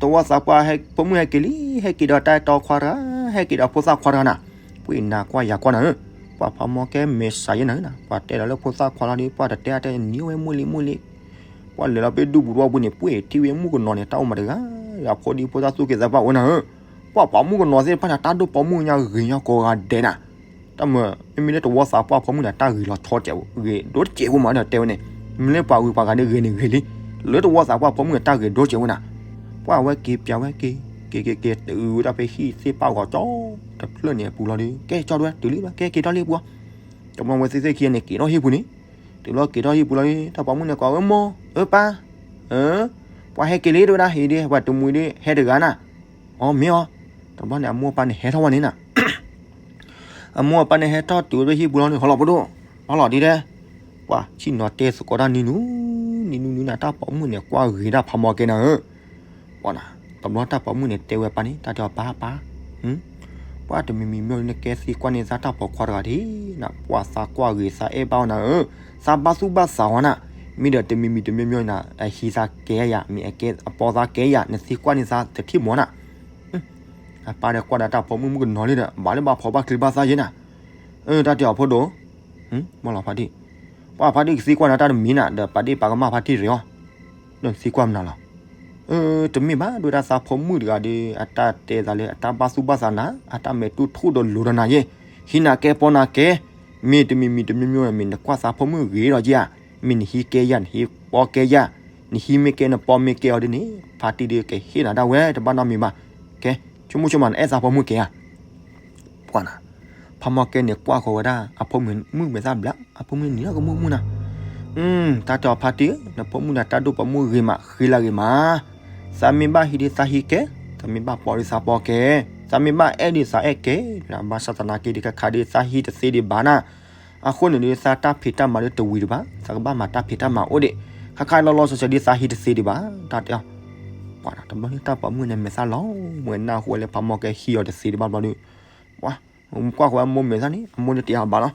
သဝီသးပှၢ် ဖိမုၣ်ဟဲက့ၤလံ, ဟဲက့ၤဒီးတၢ်အဲၣ်တီခွါတဂၤ, ဟဲက့ၤဒီးဖိသၣ်ခွါတဂၤနၤ, ပှၤနၤကွၢ်ယၤကွၢ်နၤဧၢ, ပှၤဖါမီၢ်ကဲမဲာ်ဆှးယဲနၤဧၢနၤ, ပှၤတဲဒီးလၢဖိသၣ်ခွါလီၤဒီး ပှၤတတဲအတဲနံၤဝဲ မိၢ်လံမိၢ်လံ, ပှၤလဲၤလီၤဖဲဒူပူၤတဝီပူၤန့ၣ် ပှ့ၤထံၣ်ဝဲမုၣ်ကနီၤန့ၣ် တၢ်အိၣ်မးတဂၤ, အဖိဒံဖိသၣ်သူၣ်က့သးပှၢ်အိၣ်နၤဧၢ, ပှၤပိာ်မုၣ်ကနီၤသ့ၣ်တဖၣ်န့ၣ် တၢ်ဒိၣ်ပိာ်မုၣ်ညါဂ့ၤညါကိးဂၤဒဲးနၤ, တၢ်မၤ မ့မ့ၢ်လၢတဝီသးပှၢ်ဖိမုၣ်န့ၣ် တၢ်ဂ့ၤလီၤဆီတဲာ် ဂ့ၤဒိၣ်တစဲးဖိမးဒီးတဲဝဲန့ၣ်, မ့ၢ်လၢပှၤဂုၤပှၤဂၤန့ၣ်ဂ့ၤန့ၣ်ဂ့ၤလံ, လၢတဝီသးပှၢ်ဖိမုၣ်န့ၣ် တၢ်ဂ့ၤဒိၣ်စဲးဝဲနၤ. ပှၤဝဲက့ၤပၠးဝဲက့ၤ, က့ၤက့ၤက့ၤတုၤဝဲဒၣ်ဖဲဟံၣ်သ့ၣ်ပာ်ဂီၤကၠီတဖျၢၣ်န့ၣ်အပူၤလီၤဒီး ကဲကၠီဒွဲတုၤလံဘၣ် ကဲက့ၤထီၣ်လံပှၤ, တဘျီဝဲသ့ၣ်သ့ၣ်ခံဂၤန့ၣ်က့ၤထီၣ်ဟံၣ်ပူၤန့ၣ်, တုၤလီၤက့ၤထီၣ်ဟံၣ်ပူၤလီၤဒီး တၢ်ပိာ်မုၣ်န့ၣ်ကိးဝဲမိၢ် အၢပၢ်, ပှၤဟဲက့ၤလံတဲဝဲဒၣ် ဟံၣ်ဒီး ပှၤတမှံၤဒီးဟဲတဂၤနၤ, အီၤမ့ၢ်အီၤ, တဘျီန့ၣ် အမိၢ်အပၢ်န့ၣ်ဟဲထီၣ်ဝဲန့ၣ်နၤ အမိၢ်အပၢ်န့ၣ်ဟဲထီၣ်တုၤဝဲဖဲဟံၣ်ပူၤလီၤန့ၣ် ဟီလီၤပဒိၣ်, ဟီလီၤဒ်လဲၣ်, ပှၤဆံၣ်နီၤတဲသကိးတၢ်နံၤနူ, နံၤနူနံၤနၤ တၢ်ပိာ်မုၣ်န့ၣ် ကွၢ်ဂ့ၤဒၣ်ဖးမီၢ်ကဲနၤဧၢ, ပှၤနၤ, တဘျီတၢ်ပိာ်မုၣ်န့ၣ်တဲဝဲပၢ်န့ၣ် တၢ်တဲအီၤပၢ်ပၢ်, ပှၤတမံၤမံၤမ့ၢ်နကဲသံကွၢ်န့ၢ်သးတၢ်ပိာ်ခွါတဂၤဒ်နၤ ပှၤသးကွၢ်ဂ့ၤသးအဲၣ်ဘၣ်အီၤနၤဧၢ, သးဘၣ်သူၣ်ဘၣ်သးဝဲနၤ, မ့ၢ်ဒီးတမံၤမံၤတမံၤမ့ၢ်နၤ အဟံးသးကဲယၤ မ့ၢ်အကဲအပီသးကဲယၤ နသံကွၢ်န့ၢ်သးတထံၣ်မီၤနၤ အပၢ်ဒီးကွၢ်ဒီးတၢ်ပိာ်မုၣ်မုၣ်ကနီၤလံဒီး ဘၣ်လၢဘၣ်ဖီဘၣ်ချံဘၣ်သၣ်ယဲနၤ, တၢ်တဲအီၤဖိဒိၣ်, မ့ၢ်လီၤဖါတံၢ်, ပှၤဖါတံၢ်ကသံကွၢ်နၤတၢ်တမံၤနၤ ဒီးပာ်ဒ့ၣ်ပာ်ကမၣ်ဖါတံၢ်တရံးအီၤ, ဒီးသံကွၢ်မနုၤလီၤ, တမ့ၢ်ဘၣ် ဒ်ဝဲဒၣ်သးဖိမုၣ်တဂၤဒီး အတၢ်တဲသးလၢအတၢ်ဘၣ်သူၣ်ဘၣ်သးနၤ အတၢ်မဲာ်တူၢ်ထူၣ်ဒီးလိၤဒီးနၤယဲ, ဟံးနၤကဲပီနၤကဲ, မ့ၢ်တမံၤမံၤတမံၤမ့ၢ် မ့ၢ်နကွၢ်သးဖိမုၣ်ဂ့ၤဒီးက့ဧါ, မ့ၢ်နဟံးကဲယၤ နဟံးပီကဲယၤ, နဟံးမ့ၢ်ကဲနပီမ့ၢ်ကဲအီၤဒ်န့ၣ် ဖါတံၢ်ဒီးကဟ့ၣ်နၤဒၣ်ဝဲ တဘၣ်နီတမံၤဘၣ်, ကဲ, ဆိကမိၣ်ဆိကမးနအဲၣ်သးဖိမုၣ်ကဲဧါ ပှၤနၤ, ဖးမီၢ်ကဲန့ၣ်ကွၢ်ဃီၤဝဲဒၣ် အဖိမုၣ်မုၣ်မဲာ်သၣ်ဘျး အဖိမုၣ်နံၤလီၤကမူၣ်မုၣ်နၤ, တၢ်တဲအီၤဖါတံၢ်ဧၢ နဖိမုၣ်နၤတၢ်ဒိၣ်ပိာ်မုၣ်ဂ့ၤမး ဃံလၤဂ့ၤမး, သးမ့ၢ်ဘၣ်ဟံးဒီးသးဟံးကဲ, သးမ့ၢ်ဘၣ်ပီဒီးသးပီကဲ, သးမ့ၢ်ဘၣ်အဲၣ်ဒီးသးအဲၣ်ကဲ, ဘၣ်ဆၣ်သနာ်က့ဒီးခါခါဒီးသးဟံးတသ့ဒံးဘၣ်နၤ, အဃိန့ၣ်ဒီးသးတၢ်ဖံးတၢ်မၤဒီးတဝံၤဒံးဘၣ်, သးကဘၣ်မၤတၢ်ဖံးတၢ်မၤအိၣ်ဒံး, ခါခါလီၤလီၤဆဲးဆဲးဒီးသးဟံးတသ့ဒံးဘၣ်, တၢ်တဲအီၤ ပှၤတဘျီန့ၣ် တၢ်ပိာ်မုၣ်န့ၣ် မဲာ်သၣ်လီၤဝဲနၢ်ဟူဝဲလၢဖးမီၢ်ကဲဟံးအီၤတသ့ဒံးဘၣ်ဘျီဒီး, ပှၤ, ကွၢ်ဃီအမိၢ်မဲာ်သၣ်န့ၣ် အမိၢ်န့ၣ်တဲအီၤဘၣ်လီၤ,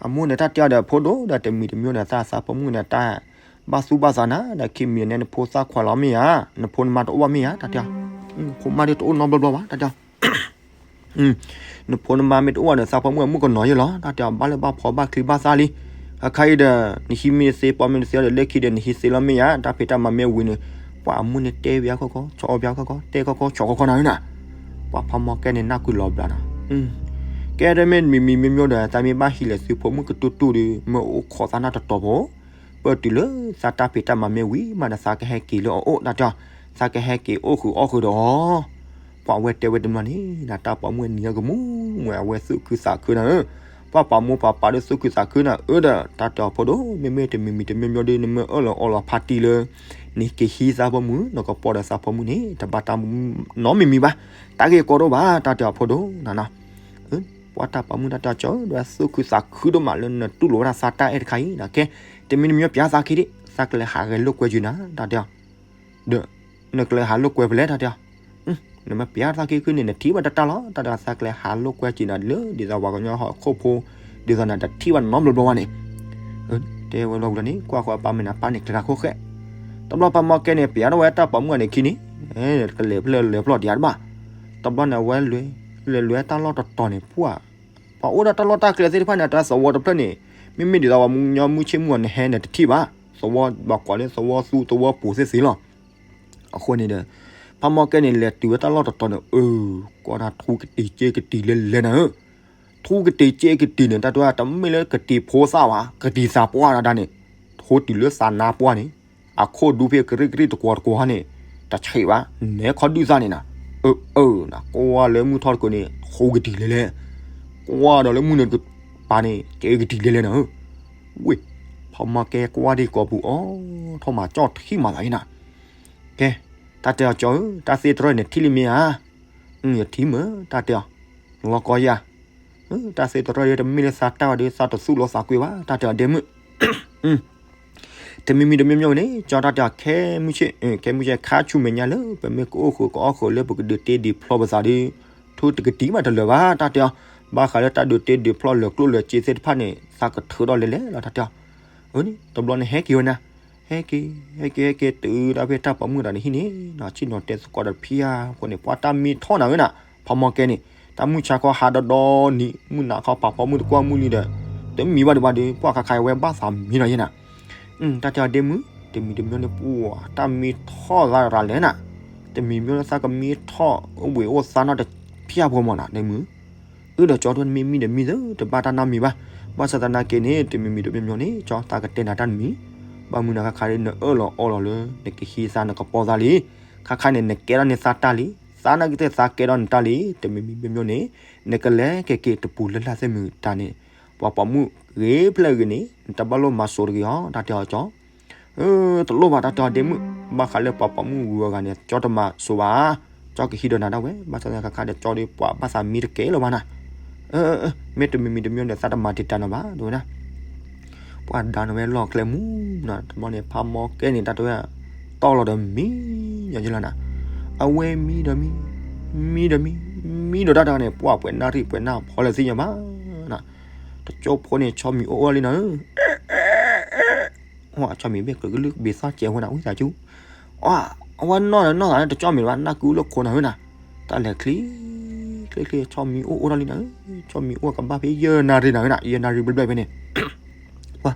အမိၢ်န့ၣ်တၢ်တဲအီၤဒီးဖိဒိၣ်ဒီးတမံၤတမံၤဒီးသးသးပိာ်မုၣ်န့ၣ် တၢ်ဘၣ်သူၣ်ဘၣ်သးနၤ ဒီးခံမံၤန့ၣ် နဖိသၣ်ခွါလီၤမ့ၢ်ဧါ, နဖိနမါတအိၣ်ဘၣ်မ့ၢ်ဧါ တၢ်တဲအီၤ, ဖိမါဒီးတအိၣ်နီတဘျီဘျီဘၣ် တၢ်တဲအီၤ နဖိနမါမ့ၢ်တအိၣ်ဘၣ်ဒီး သးဖိမုၣ်အမုၣ်ကနီၤယဲလီၤ တၢ်တဲအီၤ ဘၣ်လၢဘၣ်ဖီဘၣ်ချံဘၣ်သၣ်လံ, ခါခါအံၤဒီး နဟံးမ့ၢ်သ့ပီမ့ၢ်သ့ဒီး လၢခံဒီး နဟံးသ့လီၤမ့ၢ်ဧါ, တၢ်ဖံးတၢ်မၤမ့ၢ်ဝံၤန့ၣ်, ပှၤအမိၢ်န့ၣ်တဲဘၣ်ခီခီ ဆီအီဘၣ်ခီခီ တဲခီခီ ဆီခီခီနၤဧၢနၤ, ပှၤဖးမီၢ်ကဲန့ၣ် နၢ်ကွံာ်လီၤဘျးနၤ, ကဲတမ့ၢ်မံၤမံၤမ့ၢ်မ့ၢ်ဒီး သးမ့ၢ်ဘၣ်ဟံးလဲၤဆူဖိမုၣ်ကတူၢ်တူၢ်ဒီး မ့ၢ်အိၣ်ခိးသးနၢ်တတီၤဖိ ပၢၢ်တုၤလၢသးတၢ်ဖံးတၢ်မၤမ့ၢ်ဝံၤမးဒီး သးကဟဲက့ၤလၢအအိၣ် တၢ်တဲအီၤ, သးကဟဲက့ၤအိၣ်ဃုာ်အီၣ်ဃုာ်ဒီးအီၤ, ပှၤဝဲတဲဝဲတဘျီန့ၣ် နတၢ်ပိာ်မုၣ်နံၤအကမူၣ်ဝဲ အဝဲသူၣ်ခုသးခုနၤဧၢ, ပှၤပာ်မိၢ်ပာ်ပၢ်ဒီးသူၣ်ခုသးခုနၤဧၢဒီး တၢ်တဲအီၤဖိဒိၣ် မ့မ့ၢ်တမံၤမံၤတမ့ၢ်မ့ၢ်ဒီး နမ့ၢ်အၢၣ်လီၤအီလီၤဖါတံၢ်လၢ နကဟံးသးဖိမုၣ် နကပီၤဒီးသးဖိမုၣ်န့ၣ် တဘၣ်တၢ်နီတမံၤမံၤဘၣ်, တၢ်ဂ့ၢ်ကီဒိၣ်ဘၣ် တၢ်တဲအီၤဖိဒိၣ်နၤနီၤ ပှၤတၢ်ပိာ်မုၣ်တၢ်တဲအီၤကၠီ ဒီးသူၣ်ခုသးခုဒိၣ်မးလၢနတူၢ်လိာ်ဝဲဒၣ်သးတၢ်အဲၣ်တခါအံၤနၤ ကဲ, တမံၤတမံၤပျးသးခံဒံး သးကလဲၤဟးဂဲၤလိာ်ကွဲက့ၤနၤ တၢ်တဲအီၤ, ဒီး နကလဲၤဟးလိာ်ကွဲဖဲလဲၣ် တၢ်တဲအီၤ, နမ့ၢ်ပျးသးခံခုန့ၣ် နထံၣ်ဘၣ်တၢ်တၢ်လီၤ တၢ်တဲအီၤ သးကလဲၤဟးလိာ်ကွဲက့ၤနၤလၢ ဒ်သိးပှၤကညီဟီၣ်ခိၣ်ဖိ ဒ်သိးနတထံၣ်ဘၣ်နီတဘျီဘျီဘၣ်န့ၣ် တဲဝဲလီၤဝံၤလီၤန့ၣ် ကွၢ်ဃီအပၢ်မုၣ်န့ၣ် အပၢ်န့ၣ်ကျဲၤဃိဃဲ, တဘျီပှၤမီၢ်ကဲန့ၣ် ပျးထီၣ်ဝဲတၢ်ပိာ်မုၣ်န့ၣ်ခံန့ၣ်, ကလဲၤဖဲလဲၣ်လဲၤဖျီၣ်ဒံးတဘၣ်, တဘျီန့ၣ် အဝဲလဲၤလဲၤတၢ်လီၢ်တတီၤန့ၣ် ပှၤ, ပှၤအိၣ်ဒီးတၢ်လီၢ်တၢ်ကျဲသ့ၣ်တဖၣ်န့ၣ် တၢ်သဝီတဖျၢၣ်န့ၣ်, မ့မ့ၢ်ဒ်သိးပှၤမုၢ်ညီမုၢ်ဆ့ၣ်မုၢ်ဂီၤနဟဲနတထံၣ်ဘၣ်, သဝီဘၣ်ကွၢ်လၢသဝီသူသဝီပူၤသ့ၣ်သ့ၣ်လီၤ. အဃိန့ၣ်ဒီး ပှၤမီၢ်ကဲန့ၣ် လဲၤတုၤဝဲတၢ်လီၢ်တတီၤန့ၣ် အၢ, ကွၢ်ဒၣ်ထူကတံၤက့ကတံၤလဲၤလဲၤနၤဧၢ, ထူကတံၤက့ကတံၤန့ၣ် တၢ်တဲဝဲတမ့ၢ်လၢကတံၤဖိသၣ်ဘၣ်, ကတံၤသးပှၢ်ဒၣ်န့ၣ်, ထူတုၤလၢသးနါပှၢ်န့ၣ်, အခိၣ်ဒူဖဲကရံၣ်ကရံၣ်တကွီၤတကွီၤန့ၣ်, တဆံးဘၣ်, နဲခီဒုၣ်သၣ်န့ၣ်နၤ, အၢ, အၢ, နကွၢ်လၢမုၢ်ထီၣ်တကိးန့ၣ် ထူကတံၤလဲၤလဲၤ, ကွၢ်ဒီးလၢမုၢ်နၤတကပၤန့ၣ် ကဲကတံၤလဲၤလဲၤနၤဧၢ, ဝ့ၢ်, ပှၤမီၢ်ကဲကွၢ်ဒံးကိာ်ပူၤအီၤ, ထီၣ်မၤကၠီၣ်ထံမၤသးအံၤနၤ ကဲ, တၢ်တဲအီၤကၠီဧၢ, တၢ်သ့တရီၢ်န့ၣ်ထံၣ်လံမ့ၢ်ဧါ, ယထံၣ်မ့ၢ်, တၢ်တဲအီၤ, လီၤကီယၤ, တၢ်သ့တရီၢ်ဒ်တမ့ၢ်လၢသးတၢ်ဝဲဒီး သးတသူၣ်လီၤသးကွံာ်ဘၣ်, တၢ်တဲအီၤဒ့မုၣ်, တမံၤမံၤတမံၤမံၤန့ၣ် ကၠီတၢ်တဲအီၤ ခဲမုၢ်ဆ့ၣ်, ခဲမုၢ်ဆ့ၣ်ခါဆူမဲာ်ညါလၢ ပမ့ၢ်ကအိၣ်ဃုာ်ကအီၣ်ဃုာ်လၢပကဒုးတ့ဒုးဖျီပသးဒီး, ထူတကတံၤမးတလၢာ်ဘၣ်, တၢ်တဲအီၤ, ဘၣ်ဃးလၢတၢ်ဒုးတ့ဒုးဖျီလၢကျိၣ်လၢစ့သ့ၣ်တဖၣ်န့ၣ် သးကထုးထီၣ်လဲၤလဲၤလီၤ တၢ်တဲအီၤ, အၢ, တဘျီန့ၣ်ဟဲက့ၤဝဲနၤ, ဟဲက့ၤ, ဟဲက့ၤ, ဟဲက့ၤတုၤဒၣ်ဖဲတၢ်ပိာ်မုၣ်တဂၤန့ၣ်ဟံၣ်န့ၣ်, ဆ့ၣ်နီၤတဲသကိးဒီးဖံယါအဃိန့ၣ် ပှၤတၢ်မံထီၣ်နၤဧၢနၤ, ဖးမီၢ်ကဲန့ၣ်, တၢ်မုၢ်ဆါခီဟးဒီဒီနံၤ, မုၢ်နၤခီဖးဖီမုၢ်တကွၢ်မုၢ်လံဒီး, တမံၤဘၣ်ဒံးဘၣ်ဒီး ပှၤခါခါအဝဲဘၣ်သးမံလီၤယဲနၤ တၢ်တဲအီၤဒ့မုၣ်, တမံၤတမံၤန့ၣ် ပှၤတၢ်မံထီၣ်သးရၤလဲၣ်နၤ, တမံၤမံၤန့ၣ်သးကမံထီၣ်အိၣ်ဘှံးအိၣ်သါနီတဖၣ်ဖိမးနၤ ဒ့မုၣ်, အၢ ဒီးကၠီ တဝဲနမ့ၢ်မံဒီးမံသၢ တဘၣ်တၢ်နီတမံၤဘၣ်. ဘၣ်ဆၣ်သနာ်က့န့ၣ် တမံၤမံၤတမံၤမံၤန့ၣ် ကၠီ သးကတဲနၤတၢ်တမံၤ, ဘၣ်မနုၤနၤ ခါခါဒ်နအၢၣ်လီၤအီလီၤလၢ နကဟံးသါနကပီသါလံ. ခါခါန့ၣ် နကဲထီၣ်န့ၢ်သါတၢ်လံ. သနာ်က့သးကဲထီၣ်နတၢ်လံ. တမံၤမံၤမံၤမံၤန့ၣ် နကလဲၤက့ၤက့ၤတပူၤလၢ်လၢ်သ့ၣ်မုာ်တၢ်န့ၣ် ပှၤပိာ်မုၣ်ဂ့ၤဖျၢၣ်ဂ့ၤန့ၣ် နတဘၣ်လိၣ်မၤစိးတဂ့ၤအီၤ တၢ်တဲအီၤကၠီ. အၢ တလိၣ်ဘၣ် တၢ်တဲအီၤဒ့မုၣ်, ဘၣ်ဃးလၢပှၤပိာ်မုၣ်ဂုၤအဂၤန့ၣ် ကၠီတမၤစိးဘၣ်. ကၠီကဟံးဒီးနၤဒၣ်ဝဲ. ဘၣ်ဆၣ်သနာ်က့ခါခါဒီး ကၠီဒီး ပှၤဘၣ်သးမံတကဲလၢၤဘၣ်နၤ. အၢ မ့ၢ်တမံၤမံၤတမံၤန့ၣ် သးတမၤတံာ်တာ်နီၤဘၣ် တဲဝဲဒၣ်. ပှၤဒါန့ၢ်ဝဲလီၢ်ကျဲမူနီၤ, တဘျီန့ၣ် ဖးမီကဲန့ၣ် တၢ်တဲဝဲ တီၢ်လီၤဒီးမံ ညီယလၢနၤ, အဝဲမံဒီးမံ, မံဒီးမံ, မံဒီးတၢ်တဂၤန့ၣ် ပှၤပှဲၤနၢ်ရံၣ်ပှဲၤနၢ်ဖီလၢသ့ၣ်ညါဘၣ်နၤ. တကၠိဖိန့ၣ် ဆီမံၤအိၣ်အိၣ်လံနၤဧၢ. ဆီမံၤဘ့ၣ်ကလုာ်ကလုာ်ကဘ့ၣ်သီၣ်ကဲဝဲနၤ ဝံသးစူၤ, အဝဲနီၢ်ဒီးနီၢ်သးန့ၣ် တကၠီမံၤဘၣ် နၢ်ကုလၢခိနၤဧၢနၤ. တၢ်လဲၤချံ ချ့ချ့ ဆီမံၤအိၣ်အိၣ်ထီၣ်လံနၤဧၢ, ဆီမံၤအိၣ်ကဘၣ်ဖဲယဲၢ်နၣ်ရံၣ်နၤဧၢနၤ, ယဲၢ်နၣ်ရံၣ်ဘျဲၣ်ဘျဲၣ်ဖဲန့ၣ် ပှၤ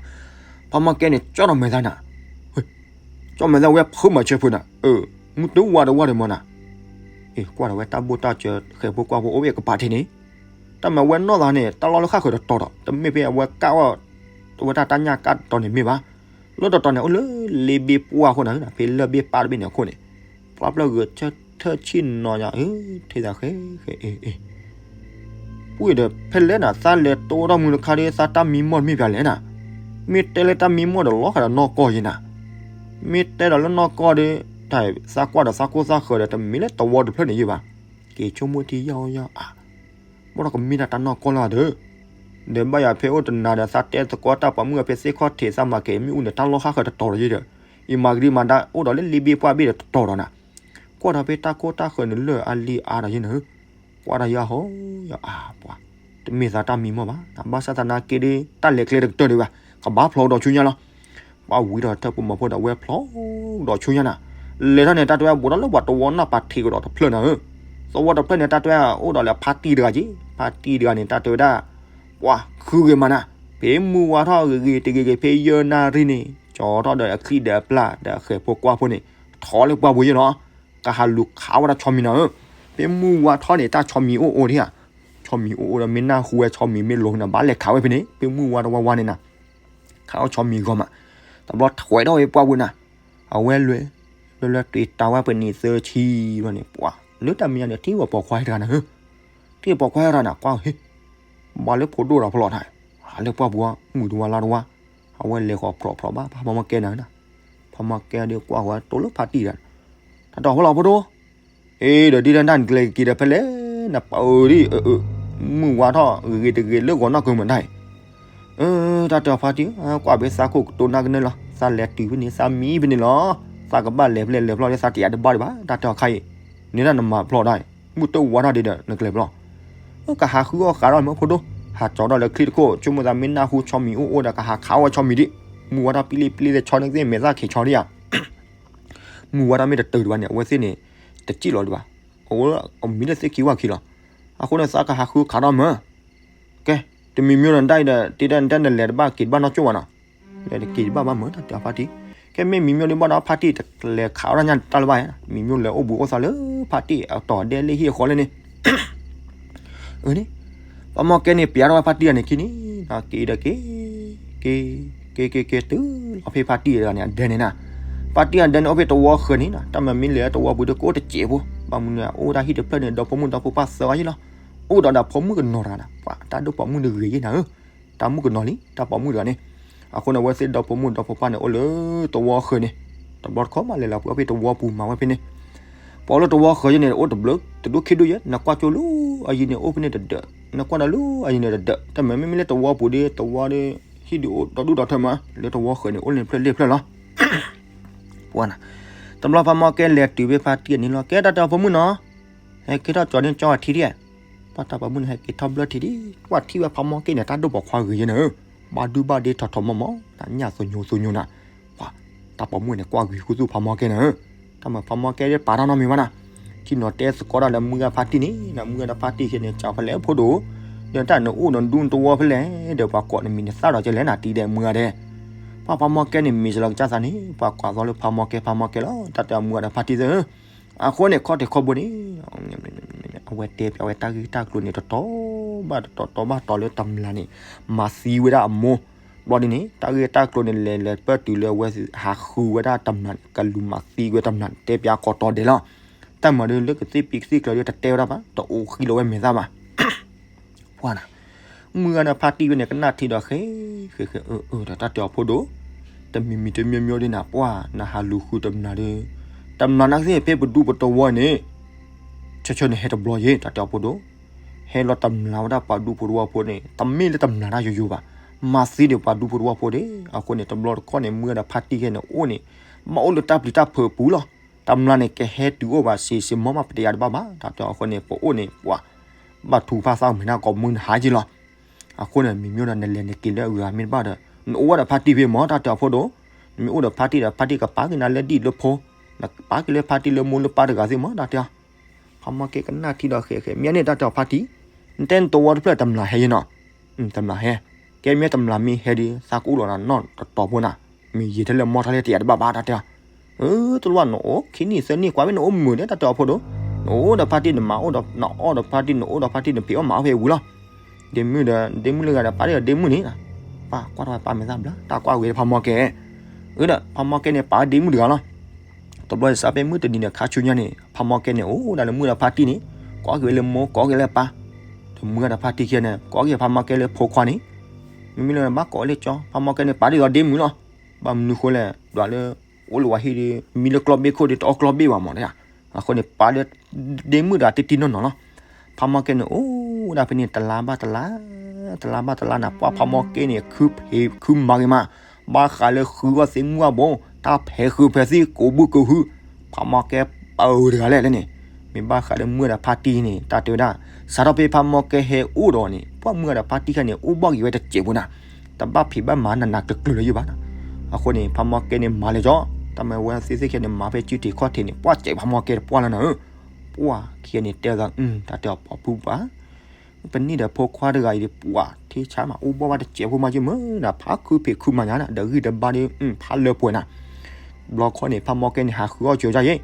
ဖးမီကဲန့ၣ် ကၠီဒီးမဲာ်သၣ်နၤ, ကၠီမဲာ်သၣ်ဝဲဖုမၤဆၢဖုနၤ, မုၢ်တဝါတဝါဒီးမၢနၤ, အ့ၣ် ကွၢ်ဒီးဝဲတၢ်ဘိၣ်တၢ်စၢၤ ဃဲၤဖိကွၢ်ဖိအိၣ်ဝဲကပၤထံးန့ၣ်, တၢ်မၤဝဲနီၢ်သးန့ၣ် တၢ်လီၢ်လၢဃၣ်ဃၢၤတတီၤဒီး တမ့ၢ်ဖဲအဝဲကၣ်အီၣ် တဝဲတၢ်တၢ်ညၣ်ကၣ်တတီၤန့ၣ်မ့ၢ်ဘၣ်, လၢတတီၤန့ၣ် အိၣ်လၢလ့ဘ့ပှၢ်အဃိနၤ, ဖဲလၢၢ်ဘ့ၣ်ပၢ်တဘ့ၣ်န့ၣ်အဃိန့ၣ်, ပှၢ်ဖျၢၣ်ဂၢၤထၢၣ်ထၢၣ်ဆံၣ်နီၤယၤ, ထဲသးဃဲဃဲအ့ၣ်အ့ၣ် ပှ့ၤဒီးဖဲလဲၣ်နၤ သးလဲၤတိၢ်ထီၣ်မုၢ်တခါဒီး သးတၢ်မံမီၢ်တမ့ၢ်ပၠးလဲၣ်နၤ, မ့ၢ်တဲလၢတၢ်မံမီၢ်ဒီးလီၤဃာ်ဒီးနီၢ်ကီၢ်ယဲနၤ, မ့ၢ်တဲဒီးလၢနီၢ်ကီၢ်ဒီး တၢ်သးကွၢ်ဒီးသးခိၣ်သးဃၢၤဒီး တမ့ၢ်လၢတဝီတဖျၢၣ်န့ၣ်ယဲဘၣ်, က့ၤဆိကမိၣ်ထံယီၢ်ယီၢ်အါ ဘၣ်ဒီးကမ့ၢ်ဒၣ်တၢ်နီၢ်ကီၢ်လၢအဒၢး, ဒီးဘၣ်ယၤဖဲအိၣ်တနၤဒီး သးတဲသကိးတၢ်ပိာ်မုၣ်အဖဲသ့ၣ်ခီၣ်ထံးသးမၤကဲၤမ့ၣ်အူန့ၣ် တၢ်လီၢ်ဃၣ်ဃၢၤတတီၤဒီးယဲဒီး, အံၤမၤကဒံမၤဒါအိၣ်ဒီးလၢလ့ဘ့ၣ်ပှၢ်ဘ့ၣ်ဒီးတတီၤဒီးနၤ, ကွၢ်ဒီးဖဲတၢ်ခိၣ်တၢ်ဃၢၤန့ၣ်လၢအလံၤအါဒီးယဲနၤ, ကွၢ်ဒီးယဲအဟီယအါပှၤ, တမ့ၢ်သးတၢ်မံမီၢ်ဘၣ်, ဘၣ်ဆၣ်သနာ်က့ဒီး တၢ်လဲၤကျဲတကတၢၢ်ဒံးဘၣ်, ကဘၣ်ဖျီဒီးဆူညါလီၤ. ပှၤဝံၤဒီးထၢၣ်ပူၤမီၤဖိဒီး အဝဲဖျီဒီးဆူညါနၤ, လဲၤထီၣ်န့ၣ် တၢ်တဲဝဲဘူးထီၣ်လၢပှၤတဝီနၢ်ပၤထံးကဒီးတဖျၢၣ်နၤဧၢ, တဝီတဖျၢၣ်န့ၣ် တၢ်တဲဝဲအိၣ်ဒီးလၢဖါတံၢ်တဂၤက့ၤ, ဖါတံၢ်တဂၤန့ၣ် တၢ်တဲဝဲဒၣ် ပှၤဃုဂ့ၤမးနၤ, ဖဲမုၢ်ဝါထီၣ်ဂ့ၤဂ့ၤတဂ့ၤဂ့ၤ ဖဲယဲၢ်နၣ်ရံၣ်န့ၣ် ကၠီထီၣ်ဒီးအချံဒီးအပျၢ်ဒီးအဃဲၤဖိကွၢ်ဖိန့ၣ် ထီၣ်လၢပှၢ်ပူၤယဲလီၤ. ကဟးလူၤခးဝဲဒၣ်ဆီမံၤနၤဧၢ, ဖဲမုၢ်ဝါထီၣ်န့ၣ် တၢ်ဆီမံၤအိၣ်အိၣ်ဒံးဧါ, ဆီမံၤအိၣ်အိၣ်ဒီးမ့ၢ်နၢ်ဟူဝဲဆီမံၤမ့ၢ်လိၤနၤ ဘၣ်လဲၤခးဝဲဖဲန့ၣ် ဖဲမုၢ်ဝါတဝါဝါန့ၣ်နၤ, ခးအီၣ်ဆီမံၤဂီၤမး, တဘျီထဝဲထီၣ်ဝဲပှၢ်ပူၤနၤ, အဝဲလွဲ လွဲလွဲတ့ၢ်တၢ်ဝဲပနံးသၢဆံဘျီန့ၣ် ပှၤလၢတၢ်မဲာ်ညါန့ၣ် ထံၣ်ဝဲပိာ်ခွါတဂၤနၤဧၢ, ထံၣ်ပိာ်ခွါတဂၤနၤ ကွၢ်ဟ့ၣ် ဘၣ်လၢဖိဒိၣ်ဒီးဖျီၣ်ထါ, ဟးလၢပှၢ်ပူၤ မုၢ်တဝါလါတဝါ, အဝဲလဲၤဃီၤဖြီဖြီဘၣ် ဖးမီကဲနၤ, ဖးမီကဲဒီးကွၢ်ဃီၤတိၢ်လၢဖါတံၢ်ဒီး, တၢ်တီၢ်ဖျီၣ်ဖိဒိၣ်, အ့ ဒီးဒ်တၢ်နၢ်နကျဲက့ၤဒီးဖဲလဲၣ်, နပၢဒ်အၢ မုၢ်ဝါထီၣ်ဂ့ၤဂ့ၤတဂ့ၤလၢဂီၤနီၢ်ကမၢ်ဒၣ်အံၤ, အၢ တၢ်တီၢ်ဖါတံၢ် ကွၢ်ဖဲသးခိၣ်ကတိၤနၢ်ကနၢလီၤ, သးလဲၤတုၤဖဲန့ၣ် သးမံဖဲန့ၣ်လီၤ, သးကဘၣ်လဲၤဖဲလဲၣ်လဲၤဖျီၣ်လၢ သးတယးတဘၣ်ဒံးဘၣ် တၢ်တီၢ်ခါအံၤ, န့ၣ်ဒၣ်နမၤဖျီၣ်ဒၣ်အံၤ မုၢ်တဝါထီၣ်ဒံးဒီးနကျဲၤဖျီၣ်, ကဟးဃုအီၣ်ဃးထီၣ်မ့ၢ်ဖိဒိၣ်, ဟးကၠီထီၣ်လၢချံတခိၣ် ဆိကမိၣ်သးမ့ၢ်နၢ်ဟူဆီမံၤအိၣ်အိၣ်ဒီး ကဟးခးဝဲဆီမံၤဒံး, မုၢ်ဝါထီၣ်ပံလံပံလံ ဆီန့ၣ်သ့ၣ်မဲာ်သၣ်ခံးဆီဒံးဧါ မုၢ်ဝါထီၣ်မ့ၢ်တတုၤဒံးဘၣ်န့ၣ် အဝဲသ့ၣ်န့ၣ် တစံၣ်လီၤဒံးဘၣ်, အဝဲအမံၤလၢသ့ၣ်ခံဝၣ်ခံလီၤ, အဃိန့ၣ် သးကဟးဃုခးထီၣ်မၢ်, ကဲ တမံၤမံၤဒီးနဒၣ်အံၤဒီး တ့ဒၣ်နတၢ်နလဲၤတဘၣ်က့ၤတဘၣ်နီတကၠိၢ်ဘၣ်နီၤ, လဲၤတက့ၤတဘၣ်ဘၣ်မၢ် တၢ်တဲအီၤဖါတံၢ်, ကဲမ့ၢ်မံၤမံၤဒံးဘၣ်ဒီး ဖါတံၢ်တလဲၤခးဝဲဒၣ်ညါတၢ်လၢၤဘၣ်, မံၤမံၤလဲၤအိၣ်ဘူးအိၣ်သးလၢဖါတံၢ်အတီၢ်ဒဲလၢဟံၣ်အဃီလၢန့ၣ် အန့ၣ် ဖးမီကဲန့ၣ် ပျးထီၣ်ဝဲဖါတံၢ်တဂၤန့ၣ်ခံန့ၣ်, က့ၤဒီးက့ၤ, က့ၤ, က့ၤက့ၤက့ၤတုၤလီၤဖဲဖါတံၢ်တဂၤန့ၣ် အဒဲန့ၣ်နၤ, ဖါတံၢ်အဒဲန့ၣ် အိၣ်ဖဲတဝီဃၢၤန့ၣ်နၤ, တၢ်မၤမ့ၢ်လဲၤတဝီပူၤဒီးကအိၣ်တစဲးဖိ, ဘၣ်မနုၤန့ၣ် အိၣ်ဝဲဒၣ်ဟံၣ်တဖျၢၣ်န့ၣ် ဒီဖိမုၣ်ဒီဖိပၢ်သၢဂၤယဲလီၤ, အိၣ်ဒီးဒီးဖိမုၣ်ကနီၤတဂၤနၤ, ပှၤတၢ်ဒိၣ်ပိာ်မုၣ်တဂ့ၤယဲနၤဧၢ, တၢ်မုၣ်ကနီၤလံ တၢ်ပိာ်မုၣ်တဂၤန့ၣ်, အဃိန့ၣ် အဝဲသ့ၣ်ဒီဖိမုၣ်ဒီဖိပၢ်န့ၣ် အိၣ်လၢတဝီဃၢၤန့ၣ်, တဘျီတခီမးလဲၤလီၤပှၤအိၣ်ဖဲတဝီပူၤမၤဝဲဖဲန့ၣ် ပှၤအိၣ်လၢတဝီဃၢၤယဲန့ၣ် အိၣ်တဘျုးတဒူၣ်ခံဒူၣ်ယဲ, နကွၢ်ကၠိလၢအယံၤန့ၣ် အိၣ်ဖဲန့ၣ်တဒၢး, နကွၢ်ဒီးလၢအယံၤန့ၣ်တဒၢး, တၢ်မၤမ့မ့ၢ်လၢတဝီပူၤဒီး တဝီဒီး ဟံၣ်ဒုးအိၣ်ဒီဒူၣ်ဒီထၢမး, လၢတဝီဃၢၤန့ၣ် အိၣ်လၢဖျၢၣ်လ့ၣ်ဖျၢၣ်လီၤ. ပှၤနၤ, တဘျီဖးမီကဲလဲၤတုၤဖဲဖါတံၢ်အန့ၣ်လီၤ, ကဲတၢ်တဲအီၤဖိမုၣ်နီၤ, ဟဲက့ၤထီၣ်ကၠီၤန့ၢ်ကၠီအထံဒံး, ပှၤတၢ်ပိာ်မုၣ်န့ၣ်ဟဲက့ၤထီၣ်ဘျၢထံဒံး, ကွၢ်ထံၣ်ဝဲဖးမီကဲန့ၣ် တၢ်ဒိၣ်ပိာ်ခွါဂ့ၤယဲန့ၣ်ဧၢ, ဘၣ်ဒုဘၣ်ဒ့ထီၣ်ထီၣ်မီၢ်မီၢ်, ညၣ်သူညိသူညိနၤ ပှၤ, တၢ်ပိာ်မုၣ်န့ၣ် ကွၢ်ဂ့ၤဃုသူၣ်ဖးမီကဲန့ၣ်ဧၢ, တၢ်မၤဖးမီကဲဒ်ပာ်တၢ်နီတမံၤဘၣ်နၤ, ထံၣ်နီၤတဲသကိးတၢ်လၢမုၢ်ဂၤဖါတံၢ်န့ၣ်, မုၢ်ဂၤဒီးဖါတံၢ်ခဲန့ၣ် ကၢ်ဖဲလဲၣ်ဖိဒိၣ်, ဒီးတၢ်နအိၣ်နဒူနတဝီဖဲလဲၣ်, ဒီးပှၤကိးနမံၤန့ၣ်သၣ်ဒီးကဲလဲၣ်နၤ တံၤဒဲးမုၢ်ဂၤဒဲး, ပှၤဖးမီကဲန့ၣ် မ့ၢ်စလီၤကစၢ်သးန့ၣ် ပှၤကွၢ်သီလၢဖးမီကဲ ဖးမီကဲလီၤ, တၢ်တဲအီၤမုၢ်ဂၤဒီးဖါတံၢ်သၢ အဃိန့ၣ် ခီၣ်ထံးခီၣ်ဘိန့ၣ် အဝဲတဲပျးဝဲတၢ်ဂ့ၢ်တၢ်ကျိၤန့ၣ်တတီၤ ဘၣ်တတီၤတီၤဘၣ်တီၤလၢတမျၢ်န့ၣ် မၤသံဝဲဒၣ်အမိၢ်. ဘျီဒ်န့ၣ် တၢ်ဂ့ၢ်တၢ်ကျိၤန့ၣ် လဲၤလဲၤပၢၢ်တုၤလၢအဝဲဟးဃုဝဲဒၣ်တမျၢ်န့ၣ် ကလူၤမၤသံဝဲတမျၢ်န့ၣ် တဲပၠးကိးတီၤဒဲးလီၤ. တၢ်မၤဒ်လၢကသ့ၣ်ပံၤကသ့ၣ်ကျၢၤဒ်တတဲဝဲဒၣ်ဘၣ် တအိၣ်ဃံလီၤဝဲမဲာ်သၣ်ဘၣ်. ပှၢ်နၤ မုၢ်ဂၤဒီးဖါတံၢ်ဝဲန့ၣ် ကနၣ်ထံဒီးဃဲ ဃဲဃဲ အၢ အၢ ဒီးတၢ်တဲအီၤဖိဒိၣ်, တမံၤမံၤတမံၤမံၤဒ်နၤ ပှၢ်နၤဟးလူၤဃုတမျၢ်ဒီး တမျၢ်နာ်ကသ့ၣ်ဖဲပဒူပတဝီန့ၣ် ဆၢဆၢန့ၣ်ဟဲတဘျီယ့ၣ် တၢ်တဲအီၤဖိဒိၣ်, ဟဲလီၤတမျၢ်ဝဲဒၣ်ပှၤဒူဖိတဝီဖိန့ၣ် တမ့ၢ်လၢတမျၢ်တၢ်ယိယိဘၣ်, မၤသံဒံးပှၤဒူဖိတဝီဖိဒၣ်. အဃိန့ၣ် တဘျီတခီၣ်န့ၣ် မုၢ်ဂၤဒီးဖါတံၢ်ခဲန့ၣ်အိၣ်န့ၣ် ဘၣ်အိၣ်လၢတၢ်ပျံၤတၢ်ဖုးအပူၤလီၤ. တမျၢ်န့ၣ် ကဟဲတုၤအိၣ်ဘၣ်စ့စ့မီမး ပတယၤတဘၣ်ဘၣ် တၢ်တဲအီၤအဃိန့ၣ် ပအိၣ်န့ၣ် ပှၢ် ဘၣ်ထူဖးသးမုာ်နၢ်ကိးမုၢ်နဟါက့လီၤ. အဃိန့ၣ် မ့မ့ၢ်ဒီးနလဲၤနက့ၤလၢအဂၤမ့ၢ်တဘၣ်ဒီး နအိၣ်ဝဲဒီးဖါတံၢ်ဖဲမၢ တၢ်တဲအီၤဖိဒိၣ်, နမ့ၢ်အိၣ်ဒီးဖါတံၢ်ဒီး ဖါတံၢ်ကပာ်က့ၤနၤလၢဒ်လၢဖိ, နကပာ်က့ၤလၢဖါတံၢ်လၢမိၢ်လၢပၢ်တဂၤသ့ၣ်မၢ တၢ်တဲအီၤ. ဖါမီၢ်ကဲကနၣ်ထံဒီးဃဲဃဲ မ့ၢ်န့ၣ် တၢ်တဲအီၤဖါတံၢ်, နတဲနတဝီတဖျၢၣ်တမျၢ်ဟဲယ့ၣ်နီၤ, တမျၢ်ဟဲ, ကဲမ့ၢ်တမျၢ်မ့ၢ်ဟဲဒီး သးကအိၣ်လီၤနၤနီၢ်တတီၤဖိနၤ, မ့ၢ်ယံာ်ထဲလၢမီထီၣ်လၢတယၤတဘၣ်ဘၣ် တၢ်တဲအီၤ. အၢ တလီၢ်နအိၣ်ခံနံၣ်သၢနံၣ် ကွၢ်ဖဲနအိၣ်မုာ်န့ၣ် တၢ်တဲအီၤဖိဒိၣ်, နအိၣ်ဒီးဖါတံၢ်နမၤအိၣ်ဒီး နအီၣ်ဒီးဖါတံၢ် နအိၣ်ဒီးဖါတံၢ် နဖံးအီၣ်မၤအီၣ်ဖဲအဝံၤလီၤ. ဒ့မုၣ်ဒီး ဒ့မုၣ်လၢဂၤဒီး ပာ်တ့ၢ်ဒီးဒ့မုၣ်န့ၣ်, ပှၢ်ကွၢ်ထီၣ်ဝဲပၢ်မဲာ်သၣ်ဘျါ တၢ်ကွၢ်ဝဲဖါမီၢ်ကဲ, အၢဒီး ဖါမီၢ်ကဲန့ၣ် ပာ်ဒ့မုၣ်တဂၤလီၤ. တဘျီစးဖဲမုၢ်တနံၤန့ၣ် ခါဆူညါန့ၣ် ဖါမီၢ်ကဲန့ၣ် အိၣ်ဒၣ်လၢမုၢ်ဒီးဖါတံၢ်န့ၣ် ကိးက့ၤဝဲလၢမိၢ် ကိးက့ၤလၢပၢ်, ဒီးမုၢ်ဂၤဒီးဖါတံၢ်ခံဂၤန့ၣ် ကိးက့ၤဖါမီၢ်ကဲလၢဖိခွါန့ၣ်, မ့မ့ၢ်လၢဘၣ်ကိးလၢကၠီ ဖါမီၢ်ကဲန့ၣ် ပာ်ဒ်သိးဒ့မုၣ်လီၤ. ဘၣ်မနုၤဃိလဲၣ် ဒွးလၢ အိၣ်လၢဝဲဟံၣ်ဒီး မံလၢကျီဘ့ၣ်ခိၣ်ဒီး တအီၣ်ကျီဘ့ၣ်ဘၣ်မၢ်, အဃိန့ၣ် ပာ်လၢ ဒ့မုၣ်တဂၤတံၢ်တံၢ်နီၢ်နီၢ်လီၤ. ဖါမီၢ်ကဲန့ၣ် အိၣ်ဒၣ်ဖဲန့ၣ် တလါဘၣ်တလါ, တလါဘၣ်တလါနၤ ပှၢ်ဖါမီၢ်ကဲန့ၣ် ခုဖံးခုမၤဂ့ၤမး, ဘၣ်ဃးလၢဃုအီၣ်သ့ၣ်မုၢ်အဘိ တၢ်ဖဲးဃုဖဲးသံ ကိးဘုကိးဟု, ဖါမီၢ်ကဲပၢတဂၤလဲၣ်လဲၣ်န့ၣ်, မ့ၢ်ဘၣ်ဃးလၢမုၢ်ဂၤဒီးဖါတံၢ်န့ၣ် တၢ်တဲဝဲဒၣ်, စးထီၣ်ဖဲဖါမီၢ်ကဲဟဲအိၣ်ဒီးန့ၣ် ပှၢ်မုၢ်ဂၤဒီးဖါတံၢ်ခဲန့ၣ် အိၣ်ဘှီၣ်က့ၤဝဲတစဲးဖိနၤ, တဘၣ်ဖံးဘၣ်မၤနးနးကျၢၤကျၢၤလၢၤယုၢ်ဘၣ်နၤ. အဃိန့ၣ် ဖါမီၢ်ကဲန့ၣ်မၤလဲၤကၠီ, တၢ်မၤဝဲသ့ၣ်သ့ၣ်ခဲန့ၣ် မၤဖဲစုထံးခီၣ်ထံးန့ၣ် ပှၢ်စဲးဖါမီၢ်ကဲတပှၢ်လီၤနၤဧၢ, ပှၢ်ခံဂၤန့ၣ်တဲအသး တၢ်တဲအီၤပိာ်ဖုပှၢ် ပန့ၢ်ဒီးဖိခွါတဂၤအံၤဒီး ပှၢ်ထံဆါမး အိၣ်ဘှီၣ်ဘၣ်တစဲးဖိမးက့မ့ၢ်နၤ ဖးခုဖံးခုမၤညါနၤ ဒီးဂံၢ်ဒီးဘါဒီး ဖးလၢပှဲၤနၤ. ဘျီခီန့ၣ် ဖါမီၢ်ကဲန့ၣ် ဟးဃုအီၣ်ကၠိၤဒၣ်ယဲ,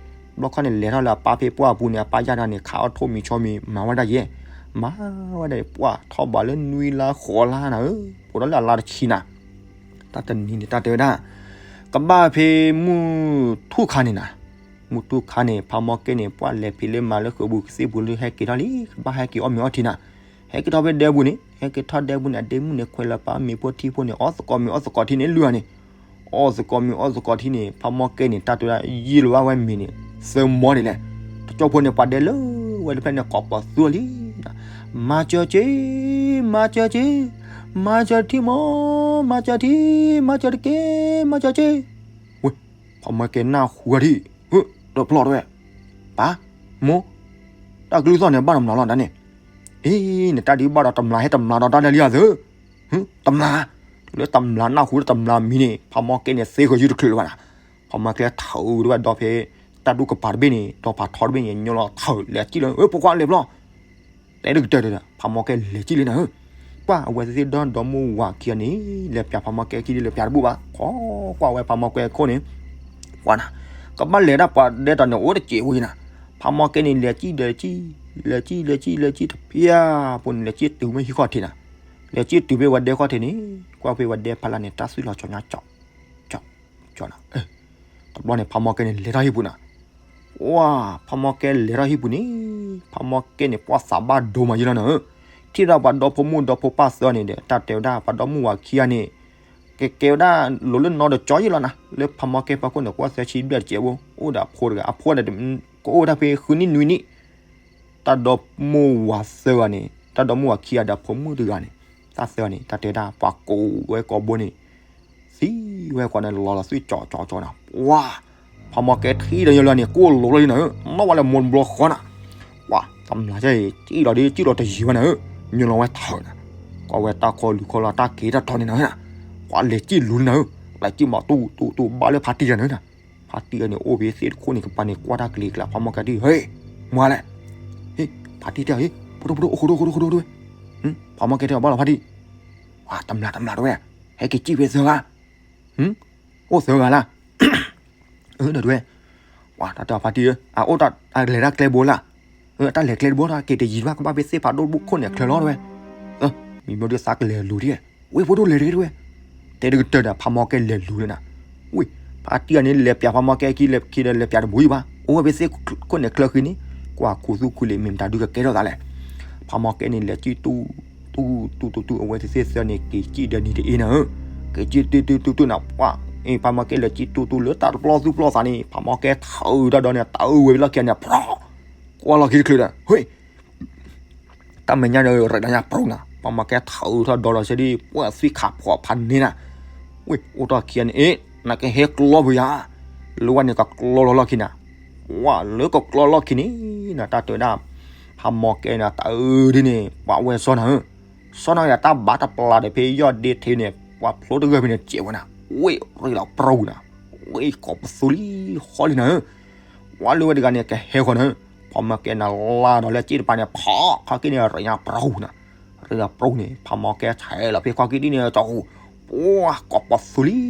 ဘျီခီန့ၣ် လဲၤထီၣ်လၢအပၢ်ဖဲပှၢ်အပူၤန့ၣ် အပၢ်ယၢ်ဒၣ်န့ၣ် ခးအီၣ်ထိၣ်မံၤဆီမံၤ မၤဝဲဒၣ်ယဲ, မၤဝဲဒၣ်ပှၢ်ထီၣ်ဘးလၢနွံလါဃိးလါနၤဧၢ, အိၣ်ဒီးလၢအလါတဆံနၤ. တၢ်တနံၤန့ၣ် တၢ်တဲဝဲဒၣ်, ကဘၣ်ဖဲမုၢ်ထူၣ်ခါန့ၣ်နၤ, မုၢ်ထူၣ်ခါန့ၣ် ဖါမီၢ်ကဲန့ၣ် ပှၢ်လဲၤဖံးလၢမၤလၢဃုာ်ပူၤကသ့ၣ်ပူၤလၢဟဲက့ၤထီၣ်လံ ကဘၣ်ဟဲက့ၤအီၣ်မ့ၤအီထံနၤ, ဟဲက့ၤထီၣ်ဖဲဒဲပူၤန့ၣ် ဟဲက့ၤထီၣ်ဒဲပူၤန့ၣ် အဒ့မုၣ်န့ၣ် ခွဲးလၢပၢ်မ့ၤဖိထံဖိန့ၣ် အီၣ်သကိးမ့ၤအီၣ်သကိးထံန့ၣ် လုၢ်အီၤန့ၣ်, အီၣ်သကိးမ့ၤအီၣ်သကိးထံန့ၣ် ဖါမီၢ်ကဲန့ၣ် တၢ်တဲဝဲဒၣ် ယံာ်လီၤဘၣ်ဝဲမ့ၤန့ၣ် သၢမီဒ်လဲၣ်, တကၠိဖိန့ၣ် ပှၤဒဲလၢဝဲတဖျၢၣ်န့ၣ် ကိးပသူအီၤလံ မၤစၢၤက့ၤ, မၤစၢၤက့ၤ, မၤစၢၤထံမီ, မၤစၢၤထံ, မၤစၢၤတက့ၢ်, မၤစၢၤက့ၤ. ဝဲ, ဖါမီၢ်ကဲနၢ်ဟူဝဲဒၣ်, ဟၢ, တဖျီၣ်တဝဲ, ပၢ်, မိၢ်, တၢ်ကလုၢ်သီၣ်န့ၣ် ဘၣ်တမျၢ်လီၤဒၣ်န့ၣ်, အ့ နတၢ်ဒ်ဘၣ်ဒီးတမျၢ်ဟဲတမျၢ်ဒီးတၢ်ဒ်လံဧါသၢ, တမျၢ်, လၢတမျၢ်နၢ်ဟူတမျၢ်မံၤန့ၣ် ဖါမီၢ်ကဲန့ၣ် သ့ဃီၤယုၢ်တချုးလၢၤဘၣ်နၤ, ဖါမီၢ်ကဲထၢၣ်ဒၣ်ဝဲဒီးဖဲ တၢ်ဒူၣ်ကပၤတဘ့ၣ်န့ၣ် ဒီးဖးထီတဘ့ၣ်န့ၣ် ညီလီၤထၢၣ်လဲၤစံၣ်လီၤ အၢ ဖိခွါလဲၤဖျီၣ် တဲတကတၢၢ်ဒီး ဖါမီၢ်ကဲလဲၤစံၣ်လံနၤဧၢ, ကွၢ်အဝဲသ့ၣ်ဒီဒီမိၢ်ဝၤခံဂၤန့ၣ် လဲၤပၠးဖါမီၢ်ကဲခံဒ်လဲၤပၠးတဘူၣ်ဘၣ် ခိးကွၢ်ဝဲဖါမီၢ်ကဲခိၣ်န့ၣ်, ကွၢ်နၤ, ကဘၣ်လဲၤဒၣ်ပှၤဒဲးတီၤန့ၣ် အိၣ်တစဲးဖိယနၤ, ဖါမီၢ်ကဲန့ၣ် လဲၤစံၣ်လဲၤစံၣ်, လဲၤစံၣ်လဲၤစံၣ်လဲၤစံၣ်တဖျၢၣ်ဖိန့ၣ် လဲၤစံၣ်တုၤမ့ၢ်ဟံၣ်ခီၣ်ထံးနၤ, လဲၤစံၣ်တုၤဖဲဝဲဒဲခီၣ်ထံးန့ၣ်, ကွၢ်ဖဲဝဲဒဲဖီလာ်န့ၣ် တၢ်သွံၣ်လီၤကၠီညါကၠီ, ကၠီ, ကၠီနၤ, တဘျီန့ၣ် ဖါမီၢ်ကဲန့ၣ် လဲၤထီၣ်ဟံၣ်ပူၤနၤ ဝါ, ဖါမီၢ်ကဲလဲၤထီၣ်ဟံၣ်ပူၤန့ၣ်, ဖါမီၢ်ကဲန့ၣ် ပှၢ်သးဘၣ်ဒိမးယဲလီၤနၤဧၢ, ထံၣ်ဒၣ်ပှၤဒီဖိမိၢ်ဒီဖိပၢ်သၢန့ၣ်ဒီး တၢ်တဲဝဲဒၣ် ပှၤဒီမိၢ်ဝၤခံဂၤန့ၣ်, ကကဲဝဲဒၣ်လိၤလၢနီတကၠီယဲလီၤနၤ, လၢဖါမီၢ်ကဲဖီခိၣ်န့ၣ် ကွၢ်သၢဆံဘျဲၣ်တစဲးဖိ, အိၣ်ဒီးအဖိတဂၤ, အဖိန့ၣ် ကအိၣ်ဝဲဒၣ်ဖဲဃုနံၣ်နွံနံၣ် တၢ်ဒီမိၢ်ဝၤသၢဂၤန့ၣ်, တၢ်ဒီမိၢ်ဝၤခံဂၤဒီးဖိမုၣ်တဂၤန့ၣ်, တၢ်သၢဂၤန့ၣ် တၢ်တဲဝဲဒၣ် ပှၤကိးဝဲကိးဘိန့ၣ်, သံဝဲကိးန့ၣ် လီၤလီၤသွံၣ်ကၠီကၠီကၠီနၤ, ဝါ, ဖါမီၢ်ကဲထံၣ်ဒီးယလီၤန့ၣ် ကိၢ်လိၤလီၤယနၤဧၢ, နီၣ်ဝဲလၢမိၢ်တဘျီဃီနၤ, ဝါ, တမျၢ်ကဲအံၤ စံၣ်လီၤဒ်စံၣ်လီၤတယံၤဝဲနၤဧၢ, ညိလီၤဝဲထၢၣ်နၤ, ကွၢ်ဝဲတၢ်ခီလူၤခီလီၤ တၢ်က့ၤတၢ်တီၤန့ၣ်နၤဧၢ, ပှၤလဲၤစံၣ်လူၤနၤဧၢ, လဲၤစံၣ်မးတူၢ်တူၢ်တူၢ်ဘၣ်လၢဖါတံၢ်ယၤနၤဧၢ ဖါတံၢ်အံၤန့ၣ် အိၣ်ဖဲသ့ၣ်တခိၣ်န့ၣ် ကပၤန့ၣ် ကွၢ်တၢ်ကလံၤကျါ ဖါမီၢ်ကဲဒ် ဟဲ, မွၤလဲၣ်, ဟ့, ဖါတံၢ်တဲအီၤ ဟ့, ဖိဒိၣ်ဖိဒိၣ် အိၣ်ခိးဒိၣ် အိၣ်ခိးဒိၣ် အိၣ်ခိးဒိၣ်ဝဲ, ဖါမီၢ်ကဲတဲအီၤ ဘၣ်လီၤဖါတံၢ်, ဝါ တမျၢ်တမျၢ်တဝဲ, ဟဲက့ၤစံၣ်ဖဲသၢဂၤ, အိၣ်သၢဂၤလၢ် အၢ ဒီးတဝဲ, ဝါ တၢ်တဲအီၤဖါတံၢ်ဧၢ, အအိၣ်တၢ်လဲၤတၢ်ကျဲဘိလၢ်, အတၢ်လဲၤကျဲတဘိတၢ်က့ၤတယံၤဘၣ် ကဘၣ်ဖဲသ့ၣ်ဖးဒိၣ်တဘိခိၣ်န့ၣ် အချၢလီၤတဝဲ, မံၤမ့ၢ်ဒုးသးကလဲၤလူၤဒ်, ဝ့ၢ်ဖိဒိၣ်လဲၤတဂ့ၤတဝဲ, တဲတကတၢၢ်ဒီး ဖးမီကဲလဲၤလူၤလၢနၤ, ဝ့ၢ်, ဖါတံၢ်ဂၤန့ၣ် လဲၤပျးဖးမီကဲခံလဲၤခံဒီး လဲၤပျးတဘူးယံၤဘၣ်, အိၣ်ဝဲဖဲသ့ၣ်ခိၣ်န့ၣ်ချၢဃံန့ၣ်, ကွၢ်ခူသူၣ်ခူလံာ် မ့ၢ်မတၤဒုးကကဲထီၣ်သးလဲၣ်. ဖးမီကဲန့ၣ် လဲၤကံၣ်တူၢ်, တူၢ်, တူၢ်တူၢ်တူၢ် အဝဲသ့ၣ်သ့ၣ်သၢန့ၣ် က့ၤကံၣ်ဒီးနံၤတအ့နၤဧၢ, က့ၤကံၣ်တူၢ်တူၢ်တူၢ်တူၢ်နၤ, ပှၤ, အ့ ဖးမီကဲလဲၤကံၣ်တူၢ်တူၢ်လၢတၢ်တပျီသူၣ်ပျီသးန့ၣ် ဖးမီကဲထၢထီၣ်ဒီးန့ၣ် တၢ်အၢဝဲလီၢ်ခံန့ၣ် ဖြီ, ကွၢ်လီၢ်ခံတချုးဒီး ဟ့ၣ် တၢ်မဲာ်ညါဒီး ရဲၣ်ဒီးညါပရိနၤ, ဖးမီကဲထၢထီၣ်ဒီးလီၤဆဲဒ် ပှၤသွံၣ်ခးဖှီၣ်ဖးန့ၢ်နၤ, ဝ့ၢ် အိၣ်ထီၣ်ခံဂၤန့ၣ် အ့ နကဟဲကျီပယၤ, လၢဝဲန့ၣ်ကကျီလီၤလီၢ်ခံနၤ, ဝ့ၢ်လၢကကျီလီၢ်ခံန့ၣ်နၤ တၢ်တဲဝဲဒၣ်, ဖးမီကဲန့ၣ် တၢ်အၢဒ်န့ၣ် ပှၤဝဲစီနၤဧၢ, စီနၤယၤတၢ်ဘၣ်တပျၢ်ဒီးဖဲယီၢ်ဒ့ထ့န့ၣ် ပှၤဖျိတဂၢၢ်ဖဲန့ၣ်စဲးဝဲနၤ, ဝ့ၢ် ရ့ၣ်လီၤပရိနၤ, ဝ့ၢ် ကိးပသူလံ, ဃီလံနၤဧၢ ပှၤလၢဝဲတဂၤန့ၣ် ကဟဲဃီနၤ, ဖးမီကဲနၤလါဒီးလၢစ့ၣ်တပၤန့ၣ် ဖီ ခီက့ၤန့ၣ် ရဲၣ်ညါပရိနၤ, ရဲၣ်ညါပရိန့ၣ် ဖးမီကဲဆဲးလီၤဖဲခီက့ၤဒ်န့ၣ် ကၠီၣ်ဟူ, ပှၤ ကိးပသူလံ,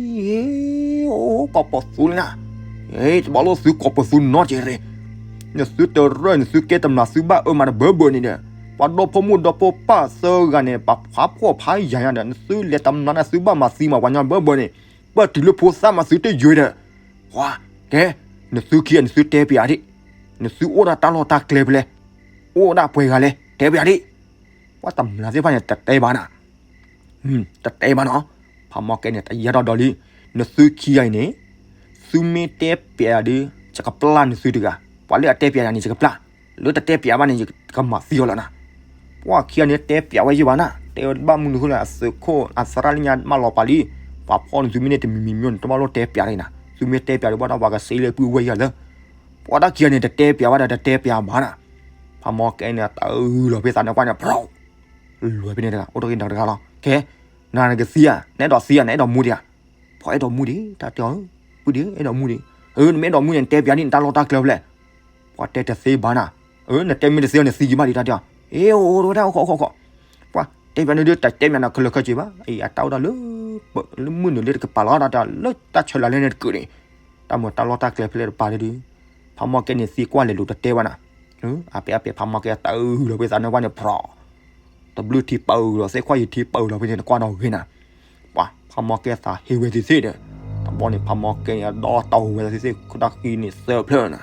အိၣ် ကိးပသူလံနၤ, တဘၣ်လိၣ်သုကိးပသူနီတက့ၢ်ရ့ၣ်, နသုတရၢၢ် နသုကဲတမျၢ်သုဘၣ်အၢမၤတဘၢဘၢန့ၣ်ဒီး, ပှၤဒီဖိမိၢ်ဒီဖိပၢ်သၢဂၤန့ၣ် ပှၤဖးဖှီၣ်ဖးယာ်ညါဒီး နသုလဲၤတမျၢ်န့ၣ် သုဘၣ်မၤသံမၤပှၤညီဘၢဘၢန့ၣ်, ပၢၢ်တုၤလၢဖိသၣ်မၤသုတယွဲဒီး, ပှၤ, ကဲ, နသုခံဂၤန့ၣ် သုတဲပျးဒံး, နသုအိၣ်ဒၣ်တၢ်လီၢ်တၢ်ကျဲဖဲလဲၣ်, အိၣ်ဒၣ်ပှဲၤဂၤလဲၣ် တဲပျးဒံး, ပှၤတမျၢ်သ့ၣ်တဖၣ်န့ၣ် တတဲဘၣ်နၤ တတဲဘၣ်နီၤ, ဖးမီကဲန့ၣ် တယါထီၣ်ဒီးလံ, နသုခံဂၤအံၤန့ၣ်, သုမ့ၢ်တဲပျးယၤဒီး ယကပျၢ်နသုတဂၤ, ပှၤလၢအတဲပျးယၤန့ၣ် ယကပျၢ်, လၢတတဲပျးဘၣ်န့ၣ် ယကမၤသံအီၤလီၤနၤ, ပှၤခံဂၤန့ၣ်တဲပျးဝဲယဘၣ်နၤ, တဲဝဲတဘၣ်မုၢ်နုာ်ဃိလၢအသုးခိၣ် အသရၣ်လၢညါမၢလီၤပာ်လံ, ပှၤဖီၣ်နသုမ့ၢ်န့ၣ်တမံၤမံၤမံၤန့ၣ် တဘၣ်လိၣ်တဲပျးတဂ့ၤနၤ, သုမ့ၢ်တဲပျးဒီးဘၣ်ဒီးပှၤကစ့လၢပုၢ်ဝဲၢ်ယၤလၢ, ပှၤတၢ်ခံဂၤန့ၣ် တတဲပျးဘၣ်ဒီးတတဲပျးဘၣ်နၤ, ဖးမီကဲန့ၣ် တၢ်အုလီၤဖဲသးန့ၣ်ကွၢ်န့ၣ် ဖီၣ် လွဲဖဲန့ၣ်တဂၤ အိၣ်ထီၣ်က့ၤနၤတဂၤလီၤ, ကဲ, နၤနကသံဧါ, နအဲၣ်ဒိးသံဧါ, နအဲၣ်ဒိးမူဒံးဧါ, ဖီၣ်အဲၣ်ဒိးမူဒံး တၢ်တဲအီၤ, ပုၢ်ဒံး အဲၣ်ဒိးမူဒံး, အၢ နမ့ၢ်အဲၣ်ဒိးမူန့ၣ် နတဲပျးဒံး နတၢ်လီၢ်တၢ်ကျဲဖဲလဲၣ်, ပှၤတဲတသ့ဘၣ်နၤ, အၢ နတဲမ့ၢ်တသ့အီၤန့ၣ် သံက့ၤဘၣ်ဒံး တၢ်တဲအီၤ, အ့ အိၣ်ဝဲဒၣ်အိၣ်ခိးအိၣ်ခိးအိၣ်ခိး, ပှၤတဲပျးန့ၣ်ဒုး တတဲပျးနၤခဲလၢာ်ခဲဆ့ဘၣ်, အံၤအတၢ်အိၣ်ဒၣ်လၢ လၢမုၢ်နုာ်လၢတကပၤလီၤ တၢ်တဲအီၤ လၢတၢ်ဆၢလၢ်လၢန့ၣ်တကုာ်န့ၣ်, တၢ်မ့ၢ်တၢ်လီၢ်တၢ်ကျဲဖဲလဲၣ်တပၤဒုး, ဖးမီကဲန့ၣ်သံကွၢ်လဲၤလိာ်တတဲဘၣ်နၤ, အပဲအပဲ ဖးမီကဲတၢ်အုလီၤဖဲသးန့ၣ်ကွၢ်န့ၣ် ဖီၣ် တဘျုးထံပာ်အုလီၤ သ့ၣ်ခွါယံၤထံပာ်အုလီၤဖဲန့ၣ် နကွၢ်ဒီးဂ့ၤနၤ, ပှၤ ဖးမီကဲသးဟ့ဝဲသ့ၣ်သ့ၣ်ဒီး, တဘျီန့ၣ် ဖးမီကဲန့ၣ် ဒီတၢ်အိၣ်ဝဲသ့ၣ်သ့ၣ် ခိၣ်တၢ်ဃံန့ၣ်သၢဖျၢၣ်နၤ,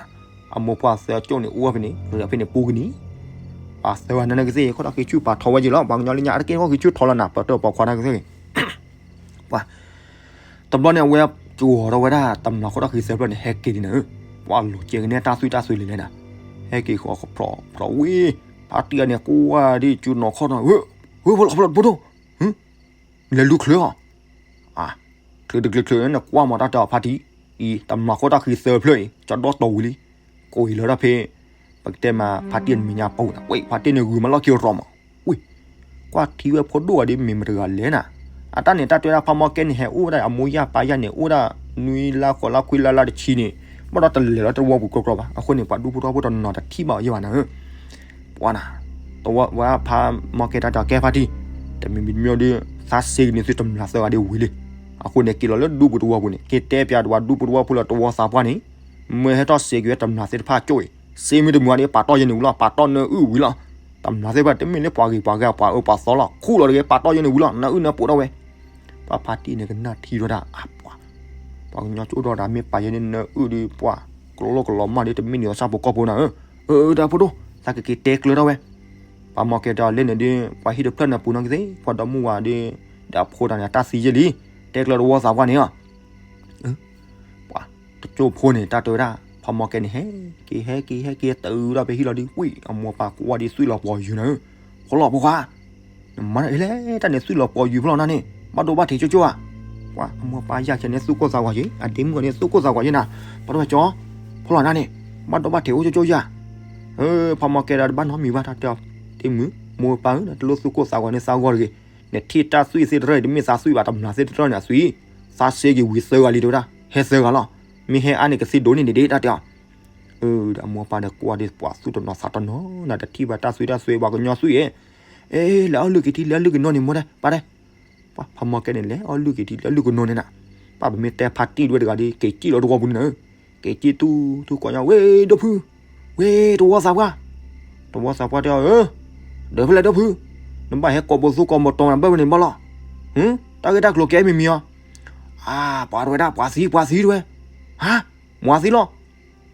အမိၢ်ပှၢ်သၢကၠိၣ်န့ၣ် အိၣ်ဝဲဖဲန့ၣ် ရ့ၣ်ဖဲန့ၣ်ပူကနံၤ, ပှၤသၢဂၤန့ၣ်ကသ့ၣ် ခိၣ်တၢ်ဃံဆူၣ်ပာ်ထီၣ်ဝဲယံၤလီၤ, ပှၤကညီလၢညါအတက့ၢ်ခိၣ်ဃံဆူၣ်ထီၣ်လီၤနၤ ပၢၢ်တၢၣ်ပှၤခွါတၢ်ကသ့ၣ်ဂ့ၤ ပှၤ တဘျီန့ၣ် အဝဲကဝီၤထီၣ်ဝဲဒၣ် တမျၢ်ခိၣ်တၢ်ဃံသၢဖျၢၣ်န့ၣ် ဟဲက့ၤဒ်န့ၣ်ဧၢ, ပှၤလိၤကဲကန့ၢ်တၢ်သွံၣ်တၢ်သွဲလံလဲၣ်နၤ, ဟဲက့ၤဃီဖျိးဖျိးဝံၤ, ဖါတံၢ်ဂၤန့ၣ် ကွၢ်ဒ်ကၠူနီၤခီၣ်နီၤ, ဝဲဖိလီၤဖိလီၤတဘိဒိၣ်, လဲၤလူၤချုးအီၤ, ချုးတချုးချုးန့ၣ် နကွၢ်မၤတၢ်တဲအီၤဖါတံၢ်, အံၤ တမျၢ်ခိၣ်တၢ်ဃံသၢဖျၢၣ်အံၤ ကၠီဒီတီၢ်ဝံၤလံ, ကိးအံၤလၢတၢ်ဖဲ ပကတဲမး ဖါတံၢ်အမဲာ်ညါပူၤနၤ, ဝဲ ဖါတံၢ်န့ၣ်ဂုၤမးလီၢ်ခံရီမး, ဝံၤ ကွၢ်ထံဝဲဖိဒိၣ်ဂၤဒ်မ့ၢ်မတဂၤလဲၣ်နၤ, အတၢ်န့ၣ် တၢ်တဲဒၣ်ဖးမီကဲန့ၣ် ဟဲအိၣ်ဝဲဒၣ်အမိၢ်ယၢ်ပၢ်ယၢ်န့ၣ် အိၣ်ဝဲဒၣ်နွံလါဃိးလါခွံလါလါတဆံန့ၣ်, ဘၣ်ဒီးတလဲၤလီၤတဝီပူၤကြီကြီဘၣ်, အဃိန့ၣ် ပှၤဒူဖိတဝီဖိတနီၤတထံၣ်ဘၣ်အီၤယဲၢ်ဘၣ်နၤဧၢ, ပှၤနၤ, တဝီဝဲဖးမီကဲတၢ်တဲအီၤကဲဖါတံၢ်, တမံၤမံၤတမံၤဒီး သးစ့ကန့ၢ်သုတမျၢ်သၢဂၤဒ်ဝံၤလံ, အဃိန့ၣ် က့ၤလီၤလၢဒူပူၤတဝီပူၤန့ၣ် က့ၤတဲပျးတဝီဒူပူၤတဝီဖိလၢတဝီသးပှၢ်န့ၣ်, မ့ၢ်ဟဲထီၣ်စ့က့ၤဝဲတမျၢ်သ့ၣ်တဖၣ်ကၠိၣ်အံၤ, စ့မ့ၢ်တမုာ်ဘၣ်ဒီး ပာ်တီၢ်ယဲန့ၣ်ဝံၤလီၤ, ပာ်တီၢ်နၢအုၣ်ဝံၤလီၤ, တမျၢ်သ့ၣ်တဖၣ်တမ့ၢ်လၢပှၤဂ့ၤပှၤဂ့ၤ ပှၤအၢပှၤသီလီၤ, ခူၣ်လီၤတဂ့ၤ ပာ်တီၢ်ယဲန့ၣ်ဝံၤလီၤ, နၢအုၣ်နၢပိာ်ထီၣ်ဝဲ, ပှၤဖါတံၢ်န့ၣ်ကနၣ်ထံၣ်ဝဲဒၣ်အပှၤ, ပှၤကညီကၠိၣ်ဒီးတၢ်မ့ၢ်ပာ်ယဲန့ၣ်နၢအုၣ်ဒီးပှၤ, ကလီကလီမးဒီးတမ့ၢ်န့ၣ်အဆၣ်ဖိကီၢ်ဖိနၤဧၢ, အၢ တၢ်ဖိဒိၣ်, သးကက့ၤတဲကျၢၤထီၣ်ဝဲ, ပှၤမီကဲတၢ်လဲၣ်န့ၣ်ဒီး ပှၤဟံၣ်တဖျၢၣ်န့ၣ်ပူၤနီၢ်ကသ့ၣ် ပှၤဒီမါဝၤဒီး, ဒီးအဖိတၢ်န့ၣ် အတၢ်သံယဲၢ်လံ, တဲကျၢၤတဝီသးပှၢ်န့ၣ်လီၤ ပှၤတကၠိၢ်ဖိန့ၣ် တၢ်တဲဝဲဒၣ် ဖးမီကဲန့ၣ် ဟဲက့ၤ ဟဲက့ၤ ဟဲက့ၤ တုၤဒီးဖဲဟံၣ်လီၤဒီး ဝံၣ် အမိၢ်ပၢ်ကွၢ်ဒီးသွံၣ်လီၤပှီၤယုာ်နၤဧၢ, ဖိလီၤဖိခွါ, နမၤတၢ်အံၤလဲၣ် တၢ်န့ၣ်သွံၣ်လီၤပှီၤယုာ်ဖဲလီၤနၤန့ၣ် ဘၣ်ဒိဘၣ်ထံးကၠိကၠိဧါ, ပှၤအမိၢ်ပၢ်ယၢ်ခဲန့ၣ် သူၣ်ကိၢ်သးဂီၤက့ၤ အဒ့မုၣ်အီၤန့ၣ် သူၣ်ကိၢ်သးဂီၤယဲၢ်နၤ, ဘၣ်ဒိဘၣ်ကၠီ, ဖိလီၤနၤန့ၣ်, ဘၣ်ဒိဘၣ်ထံးအိၣ်ကၠိကၠိဧါ, ဖးမီကဲဒီးတဘၣ်နီတမံၤဘၣ် တၢ်တဲအီၤ, ဒ့မုၣ် မိၢ်ပၢ်ဧၢ နတလိၣ်သူၣ်ကိၢ်သးဂီၤန့ၣ်သးဂီၢ်တဂ့ၤ, နထံၣ်တၢ်သွံၣ်သ့ၣ်တဖၣ်အံၤ တမ့ၢ်သးသွံၣ်ဘၣ် တမျၢ်သ့ၣ်တဖၣ်န့ၣ်အသွံၣ်, သးစ့က့ၤဝံၤသၢဂၤလံတဲဝဲဒၣ် ဟဲသၢဂၤလီၤ, မ့ၢ်ဟဲအါန့ၣ်ကသ့ဒိးန့ၢ်ဒံးဒံး တၢ်တဲအီၤ ဒီးအမိၢ်ပၢ်ဒီးကွၢ်ဒီးပှၤသူၣ်တနီၤသးတနီၤနၤ တထံၣ်ဘၣ်တၢ်သွံၣ်တၢ်သွဲ ပှၤကညီသွံၣ်ဧၢ, အ့ လဲၤအီၣ်လုၢ်က့ၤထံ လဲၤအီၣ်လုၢ်က့ၤနီၢ်န့ၣ် မိၢ်ဒဲး ပၢ်ဒဲး, ပှၤဖးမီကဲန့ၣ် လဲၤအီၣ်လုၢ်က့ၤထံ လဲၤအီၣ်လုၢ်က့ၤနီၢ်န့ၣ်နၤ, ပၢ်ပမ့ၢ်တဲဖါတံၢ်တဝဲတဂၤဒီး က့ၤကံၣ်လီၤတဝီပူၤန့ၣ်နၤဧၢ, က့ၤကံၣ်တူၢ်တူၢ်ကွၢ်ညီ ဝ့ၢ် ဒီဖု, ဝ့ၢ် တဝီသးပှၢ်, တဝီသးပှၢ်တဲအီၤဧၢ, ဒီးဖဲလဲၣ်ဒီဖု, နဘၣ်ဟဲကိးဘိသူကိးဘိတီမနၤဘၣ်ဝဲန့ၣ်ဘၣ်လီၤ. တၢ်ဂ့ၢ်တၢ်ကျိၤကဲမံၤမံၤအီၤ. အါ ပှၤတဝဲဒၣ် ပှၤသံ ပှၤသံတဝဲ. ဟါ, မၤသံလီၤ.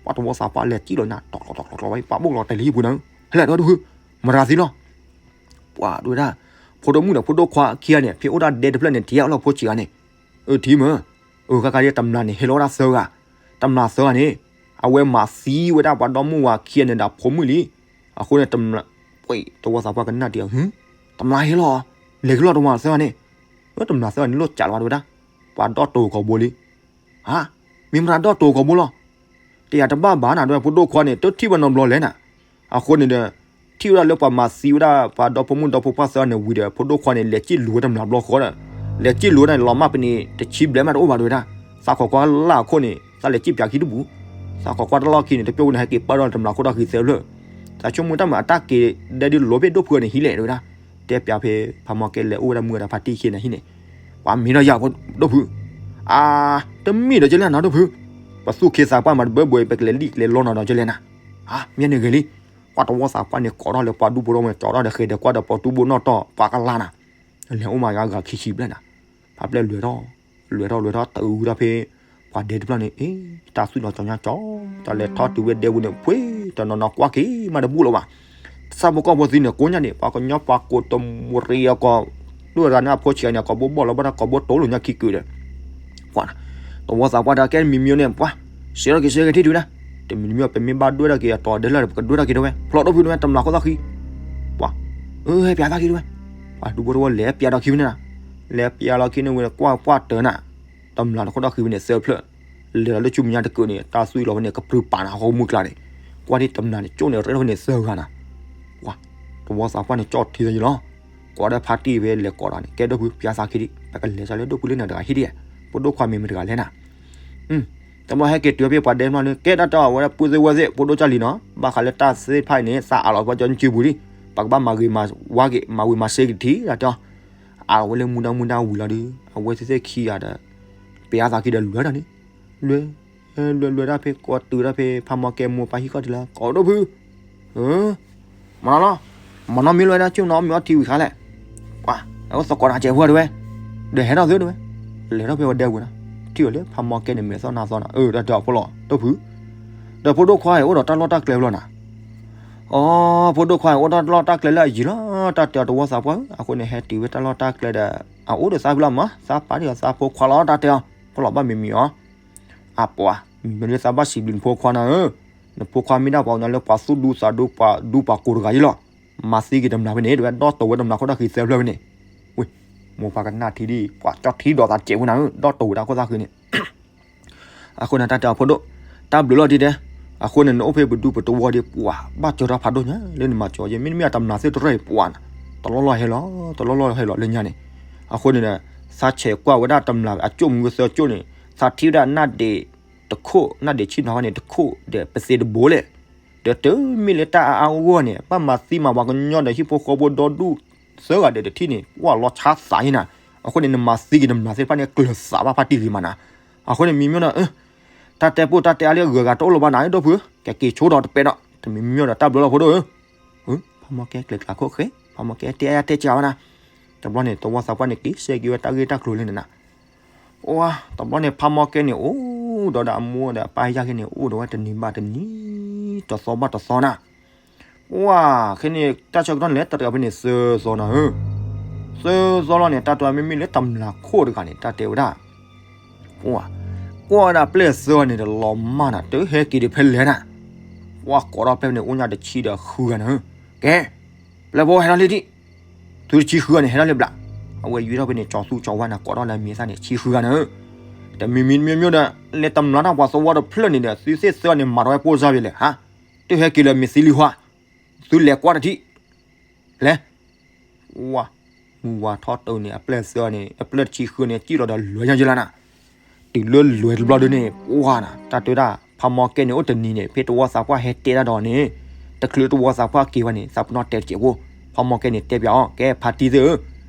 ပှၤတဝီသးပှၢ်လဲၤစံၣ်လီၤနၤ တီၤတီၤတီၤတီၤတီၤ ပာ်ဘိၣ်လီၤတဲာ်လံဟံၣ်ပူၤနၤ, ဟဲလၢတဝဲတဖု, မၤတဂၤသံလီၤ. ပှၤတဝဲဒၣ် ဖိဒိၣ်မုၣ်ဒီးဖိဒိၣ်ခွါခံဂၤန့ၣ် ဖဲအိၣ်ဒၣ်ဒဲတဖျၢၣ်န့ၣ် ထံၣ်အလီၢ်ဖိဆံးဂၤန့ၣ်, အၢ ထံၣ်မ့ၢ်, အၢ ခါခါဒ်တမျၢ်န့ၣ် ဟဲလီၤဝဲဒၣ်သၢဂၤ, တမျၢ်သၢဂၤန့ၣ် အဝဲမၤသံဝဲဒၣ်ပှၤဒီမါဝၤခံဂၤန့ၣ်ဒီးဖိမုၣ်လံ. အဃိန့ၣ် တမျၢ် တဝီသးပှၢ်ကနၣ်တံၢ်အီၤ ဟူ, တမျၢ်ဟဲလီၤ, လဲၤကလီၤတဝီသၢဂၤန့ၣ်, အၢ တမျၢ်သၢဂၤန့ၣ် လိၣ်ကးလီၤဝဲဒၣ်, ပှၤဒီတိၤကိာ်ဘိလံ. ဟါ, မ့ၢ်မတၤဒီတိၤကိာ်ဘိလီၤ. တယၤတဘၣ်ဘၣ်နၤ တဝဲဖိဒိၣ်ခွါန့ၣ် တထံၣ်ဘၣ်နီတဘျီလဲၣ်နၤ. အဃိန့ၣ်ဒီး ထံၣ်ဝဲဒၣ်လၢပှၤမၤသံဝဲဒၣ် ပှၤဒီဖိမုၣ်ဒီဖိခွါသၢဂၤန့ၣ်ဝံၤဒီး ဖိဒိၣ်ခွါန့ၣ် လဲၤစံၣ်လူၤဝဲတမျၢ်ဘျီဃီဒီး, လဲၤစံၣ်လူၤဝဲန့ၣ် လီၤမၢ်ပနံးတဆံဘျဲၣ်မးတအိၣ်ဘၣ်တဝဲဒၣ်, သးခိးကွၢ်လၢ်အခိၣ်န့ၣ် သးလဲၤစံၣ်ပၠးခံတပူၤ, သးခိးကွၢ်တၢ်လီၢ်ခံန့ၣ် တပျိၢ်ဝဲန့ၣ် ဟဲက့ၤပၢၢ်ထီၣ်တမျၢ်ခိၣ်တၢ်ဃံသၢဖျၢၣ်, သးဆိကမိၣ်တၢ်မုာ်အတၢ်က့ၤဒဲဒ်လိၤဖဲဒိၣ်ဖုန့ၣ်ဟံးလဲၣ်တဝဲဒၣ်, တဲပၠးဖဲ ဖးမီၢ်ကဲလဲၤအိၣ်ဝဲဒၣ်မုာ်ဝဲဒၣ်ဖါတံၢ်ခံန့ၣ်ဟံၣ်န့ၣ်, ပှၤမ့ၢ်ဒီးယၤဖိဒိၣ်ဖု, အါ, တမ့ၢ်ဒီးကလဲၣ်နၤဒိၣ်ဖု, ပသူၣ်ခ့သးပှၢ်မးတဘၢဘၢအံၤ ပကလဲၤလံၣ်ကလဲၤလီနီၤဒီးကလဲၣ်နၤ, ဟါ, မ့ၢ်န့ၣ်ဂ့ၤလံ, ပှၤတဝီသးပှၢ်န့ၣ် ကိးထီၣ်လၢပှၤဒူဖိထီၣ်မ့ၢ် ကၠီထီၣ်ဒီးဃဲၤဒီးကွၢ်ဒီးပှၤတူၢ်ဘိနီၣ်တီၢ်ပှၤကလါနၤ, လဲၤအိၣ်မးယဂၤခံဆံဘျဲၣ်နၤ, ဖးဖျဲၣ်လွဲၤထီၣ်, လွဲၤထီၣ်လွဲၤထီၣ်တုၤဝဲဒၣ်ဖဲ ပှၤဒဲတဖျၢၣ်န့ၣ် အ့ တၢ်သွံၣ်လီၤကၠီညါကၠီ, တၢ်လဲၤထီၣ်တုၤဝဲဒဲပူၤန့ၣ် ဖှ့ တနီၤနီၤကွၢ်က့ၤမးတဘူၣ်လၢၤဘၣ်, ဆၣ်ဖိကီၢ်ဖိသံန့ၣ် ကိးညါန့ၣ် ပှၤကညီပှၤကိးတမူရံအကိာ်, ဒိၣ်တဂၤန့ၣ်အဖိဆံးန့ၣ် ကိာ်ဘိဘီၣ်လီၤဘၣ်တၢ်ကိာ်ဘိတိၢ်လိာ်ညါခံကုာ်ဒီး ကွၢ်နၤ, တဝီသးပှၢ်တၢ်ကဲမံၤမံၤန့ၣ် ပှၤ စဲထီၣ်က့ၤစဲက့ၤထံၣ်တုၤနၤ, တမံၤတမံၤ ပမ့ၢ်ဘၣ်ဒွဲၣ်ထီၣ်က့ၤအတီၤဒဲလၢ်ဒီး ပကဒွဲၣ်ထီၣ်က့ၤတဝဲ ဖျိးဒိၣ်ဖုတဝဲ တမျၢ်ခိၣ်သၣ်ဃံ, ပှၤ, အၢ ဟဲပၠးသးခံတဝဲ, ပှၤဒူဖိတဝီလဲၤပၠးဒီးခံဖဲန့ၣ်နၤ, လဲၤပၠးလီၤခံန့ၣ်ဝဲကွၢ်ကွၢ်တၢၤနၤ, တမျၢ်တခိၣ်တၢ်ဃံဖဲန့ၣ်သၢဖျၢၣ်, လဲၤလီၤလၢဆူမဲာ်ညါတကုာ်န့ၣ် တၢ်သွံၣ်လီၤဖဲန့ၣ် ကပြုၢ်ပာ်နၤဟီမုၢ်ကျါန့ၣ်, ကွၢ်ဒ်တမျၢ်န့ၣ် ကၠိၣ်န့ၣ် ရဲၣ်ထီၣ်ဖဲန့ၣ်သၢဂၤနၤ, ပှၤ, တဝီသးပှၢ်န့ၣ်ကၠီၣ်ထံသးယလီၤ, ကိးဒီးဖါတံၢ်ဖဲလဲၤကိးဒီးန့ၣ် ကဲဒိၣ်ဖု ပၠးသးခံဒံး ပကလဲၤစၢၤလၢဒိၣ်ဖုလၢနၤတဂၤဟံၣ်ဒံး, ဖိဒိၣ်ခွါမ့ၢ်မတဂၤလဲၣ်နၤ တဘျီဟဲက့ၤတုၤဖဲပှၤဒဲတဖျၢၣ်န့ၣ် ကဲတၢ်တဲအီၤဝဲဒၣ် ပုၢ်သ့ၣ်ဝဲၢ်သ့ၣ် ဖိဒိၣ်ကၢ်လံနီၤ, ဘၣ်ဃးလၢတၢ်သ့ၣ်တဖၣ်အံၤန့ၣ် သးအးလီၤပှၤကၠီနစုပူၤလံ, ပကဘၣ်မၤဂ့ၤမၤဝါက့ၤ မၤဝံၤမၤစ့က့ၤတထံၣ် တၢ်တဲအီၤ, အးလီၤဝဲလၢမူဒါမူဒါဝံၤလီၤဒီး အဝဲသ့ၣ်သ့ၣ်ခံဂၤဒီး ပျးသးခံဒီးလွဲၤဒီးန့ၣ်, လွဲၤ, လွဲၤလွဲၤတၢ်ဖဲကိးတုၤတၢ်ဖဲ ဖးမီၢ်ကဲမိၢ်ပၢ်ဟံၣ်ဃီတလၢ ကိးဒိၣ်ဖု မနီၤလီၤ, မနီၤမ့ၢ်လီၤဝဲဒၣ်ကၠိနီၤ မ့ၢ်အီထံဝံၤခါလဲၣ်, ပှၤ, အဝဲသကိးတၢ်စဲးဖိတဝဲ, ဒီးဟဲထီၣ်သ့တဝဲ, လဲၤထီၣ်ဖဲဝဲဒဲပူၤနီၤ, ထံၣ်အီၤလၢဖးမီၢ်ကဲန့ၣ် မဲာ်သီၣ်နါသီနီၤ, အၢ တၢ်တဲအီၤဖိလီၤ ဒိၣ်ဖု, ဒီးဖိဒိၣ်ခွါအိၣ်ဒီးတၢ်လီၢ်တၢ်ကျဲဖဲလဲၣ်နၤ, အိ ဖိဒိၣ်ခွါအိၣ်ဒီးတၢ်လီၢ်တၢ်ကျဲလၢအယံၤလီၤ တၢ်တဲအီၤတဝီသးပှၢ်ဧၢ, အဃိန့ၣ် ဟဲတုၤဝဲတၢ်လီၢ်တၢ်ကျဲဒီး အအိၣ်ဒီးသးဖဲလီၤမး သးပာ်ဒံးအီၤသးဖိခွါလီၤ တၢ်တဲအီၤ, ဖိလီၤဘၣ်မံၤမံၤအီၤ အပှၤ, မ့ၢ်လၢသးဘၣ်စံးဘျုးနဖိခွါနၤဧၢ, နဖိခွါမ့ၢ်ဒၣ်ပှၤကညီလၢပှၤသူၣ်ဒူသးဒူပှၤဒူပှၤကိးတဂၤအံၤလီၤ, မၤသံက့ၤတမျၢ်ဖဲန့ၣ် တဝဲဒီတိာ်ဝဲတမျၢ်ခိၣ်တၢ်ဃံသၢဖျၢၣ်ဖဲန့ၣ်, ဝ့ၢ်, မိၢ်ပၢ်ကနၣ်ထံဒ် ပှၤကၠီထံဒီးသးစဲးဖိနၤဧၢ ဒီတိာ်ဝဲဒၣ်ခိၣ်သၣ်ဃံန့ၣ် အဃိန့ၣ် တၢ်တဲအီၤဖိဒိၣ်, တၢ်ဘျုးလီၤတံၢ်တဲ, အဃိန့ၣ် နအိၣ်ဖဲပဒူပတဝီဒ်ပှၤ ဘၣ်စၢၤထီၣ်ဖးဒိၣ်ညါ လၢနမၤစၢၤယဲ မ့တမ့ၢ်အတမျၢ်သ့ၣ်တရၢၣ်အံၤပှၤနၤ, တလီၢ်လီၢ်ဟဲလီၤ, တလီၢ်လီၢ်ဟဲလီၤလၢညါန့ၣ်, အဃိန့ၣ်ဒီး သးဆဲးကွၢ်ဝဲဒၣ်တမျၢ်အကၠိၣ်မုၢ်သၢကၠိၣ်န့ၣ်, သးထံၣ်ဝဲဒၣ်နၢ်ဒ့းတခိၣ်, နၢ်ဒ့းဆံၣ်နီၤန့ၣ်တခိၣ်ဒီးပသ့တဘိလဲၣ်, ဒီးတမ့ၢ်လၢတၢ်အါအါဂီၢ်ဂီၢ်န့ၣ် ဘၣ်မၤသံမၤပှၤကညီဒီးဟံၣ်ဖိဃီဖိဒီဒူၣ်သၢဂၤဒီးတထံၣ်န့ၣ် ကွၢ်လီၤဆါသးယဲနၤ, အဃိန့ၣ် နမၤသံက့ၤနမျၢ်သ့ၣ်တဖၣ်န့ၣ် ကျၢၤသးဘၣ်ဖါတံၢ်ဂ့ၤမးနၤ, အဃိန့ၣ် မံၤမံၤဒီး တၢ်တဲပိၢ်တၢ်တဲအါလၢအဂုၤအဂၤတအိၣ်လၢၤဘၣ်နၤ ဒိၣ်ဖု, ကက့ၤဆိဒီးတပဲဒီး တမံၤမံၤဒီးတၢ်ဘျုးလီၤဖိဒိၣ်ဧၢ, ဖးမီၢ်ကဲကျဲၤကျးခိၣ်ဃဲ, ဖးမီၢ်ကဲတဲအါတဲက့ၤဝဲနၤ, တဘျီန့ၣ် သဝီသးပှၢ်န့ၣ် က့ၤစဲက့ၤဝဲတၢ်ဂ့ၢ်တၢ်ကျိၤလၢနၤနၤ, ပှၤ တဘျီန့ၣ် ဖးမီၢ်ကဲန့ၣ် အိၣ်ဒီးဒီးအမိၢ်ဒီးအပၢ်ယၢ်ခဲန့ၣ် အိၣ်ဒီးဝဲတနံၤဘၣ်တနံၤ, တသီဘၣ်တသီနၤ, ပှၤ ခဲန့ၣ် တၢ်ဆၢကတီၢ်န့ၣ်လဲၤတၢ်တဂၤဖဲန့ၣ် သၢသီနၤဧၢ, သၢသီလီၤန့ၣ် တၢ်တဲဝဲမ့မ့ၢ်လၢတမျၢ်ခိၣ်တဂၤန့ၣ် တၢ်တဲဝဲဒၣ် ပှၤ ကွၢ်ဝဲဒၣ်ပျဲၢ်သၢန့ၣ်ဒီးလီၤမၢ်နၤ တဟဲက့ၤဒံးဖဲလဲၣ်နၤ, ပှၤကိးထီၣ်ပျဲၢ်ဖဲန့ၣ် အိၣ်ညါတဆံဒီးဃုဂၤနၤဧၢ, ကဲ ပျဲၢ်ဖိဟဲထီၣ်လံဒံး, သုတဆံဃုဂၤန့ၣ် ဟဲထီၣ်လံဘျး, အဝဲယွၤထီၣ်ဖဲန့ၣ် ကၠီၤသူကၠီၤဝါနၤ ကိးထီၣ်လၢအမံၤသၣ်န့ၣ် ဆံဃုဂၤနၤဧၢ, တမံၤမံၤတမံၤမံၤဒီး လဲၤတမျၢ်တၢ်ပှၤသဝီတဖျၢၣ်န့ၣ်ဒီး သုသ့ၣ်သၢန့ၣ် မၤထီၣ်ဝဲပိၢ်စၢ်ဖဲလဲၣ် ဟါ, တဟဲက့ၤလၢမ့ၢ်သံလံဟါ, သုလဲၤကွၢ်တထံၣ် လဲၤ ဝါ, မုၢ်ဝါထီၣ်တုၤန့ၣ် အပျဲၢ်သၢန့ၣ် အပျဲၢ်တဆံဃုန့ၣ် စံၣ်လီၤဒီးလွဲၢ်ညါယလၢနၤ, တုၤလၢလွဲၢ်တဘျီဒုန့ၣ် ပှၤနၤ တၢ်တဲဝဲဒၣ် ဖးမီၢ်ကဲန့ၣ် အိၣ်တနံၤန့ၣ် ဖဲတဝီသးပှၢ်ဟဲတဲတၢ်ဒီးန့ၣ် တချုးတဝီသးပှၢ်က့ၤဝဲန့ၣ် သးပနီၣ်တဲတစဲးဖိ, ဖးမီၢ်ကဲန့ၣ် တဲပၠးအီၤ ကဲဖါတံၢ်သ့ၣ်ဧၢ,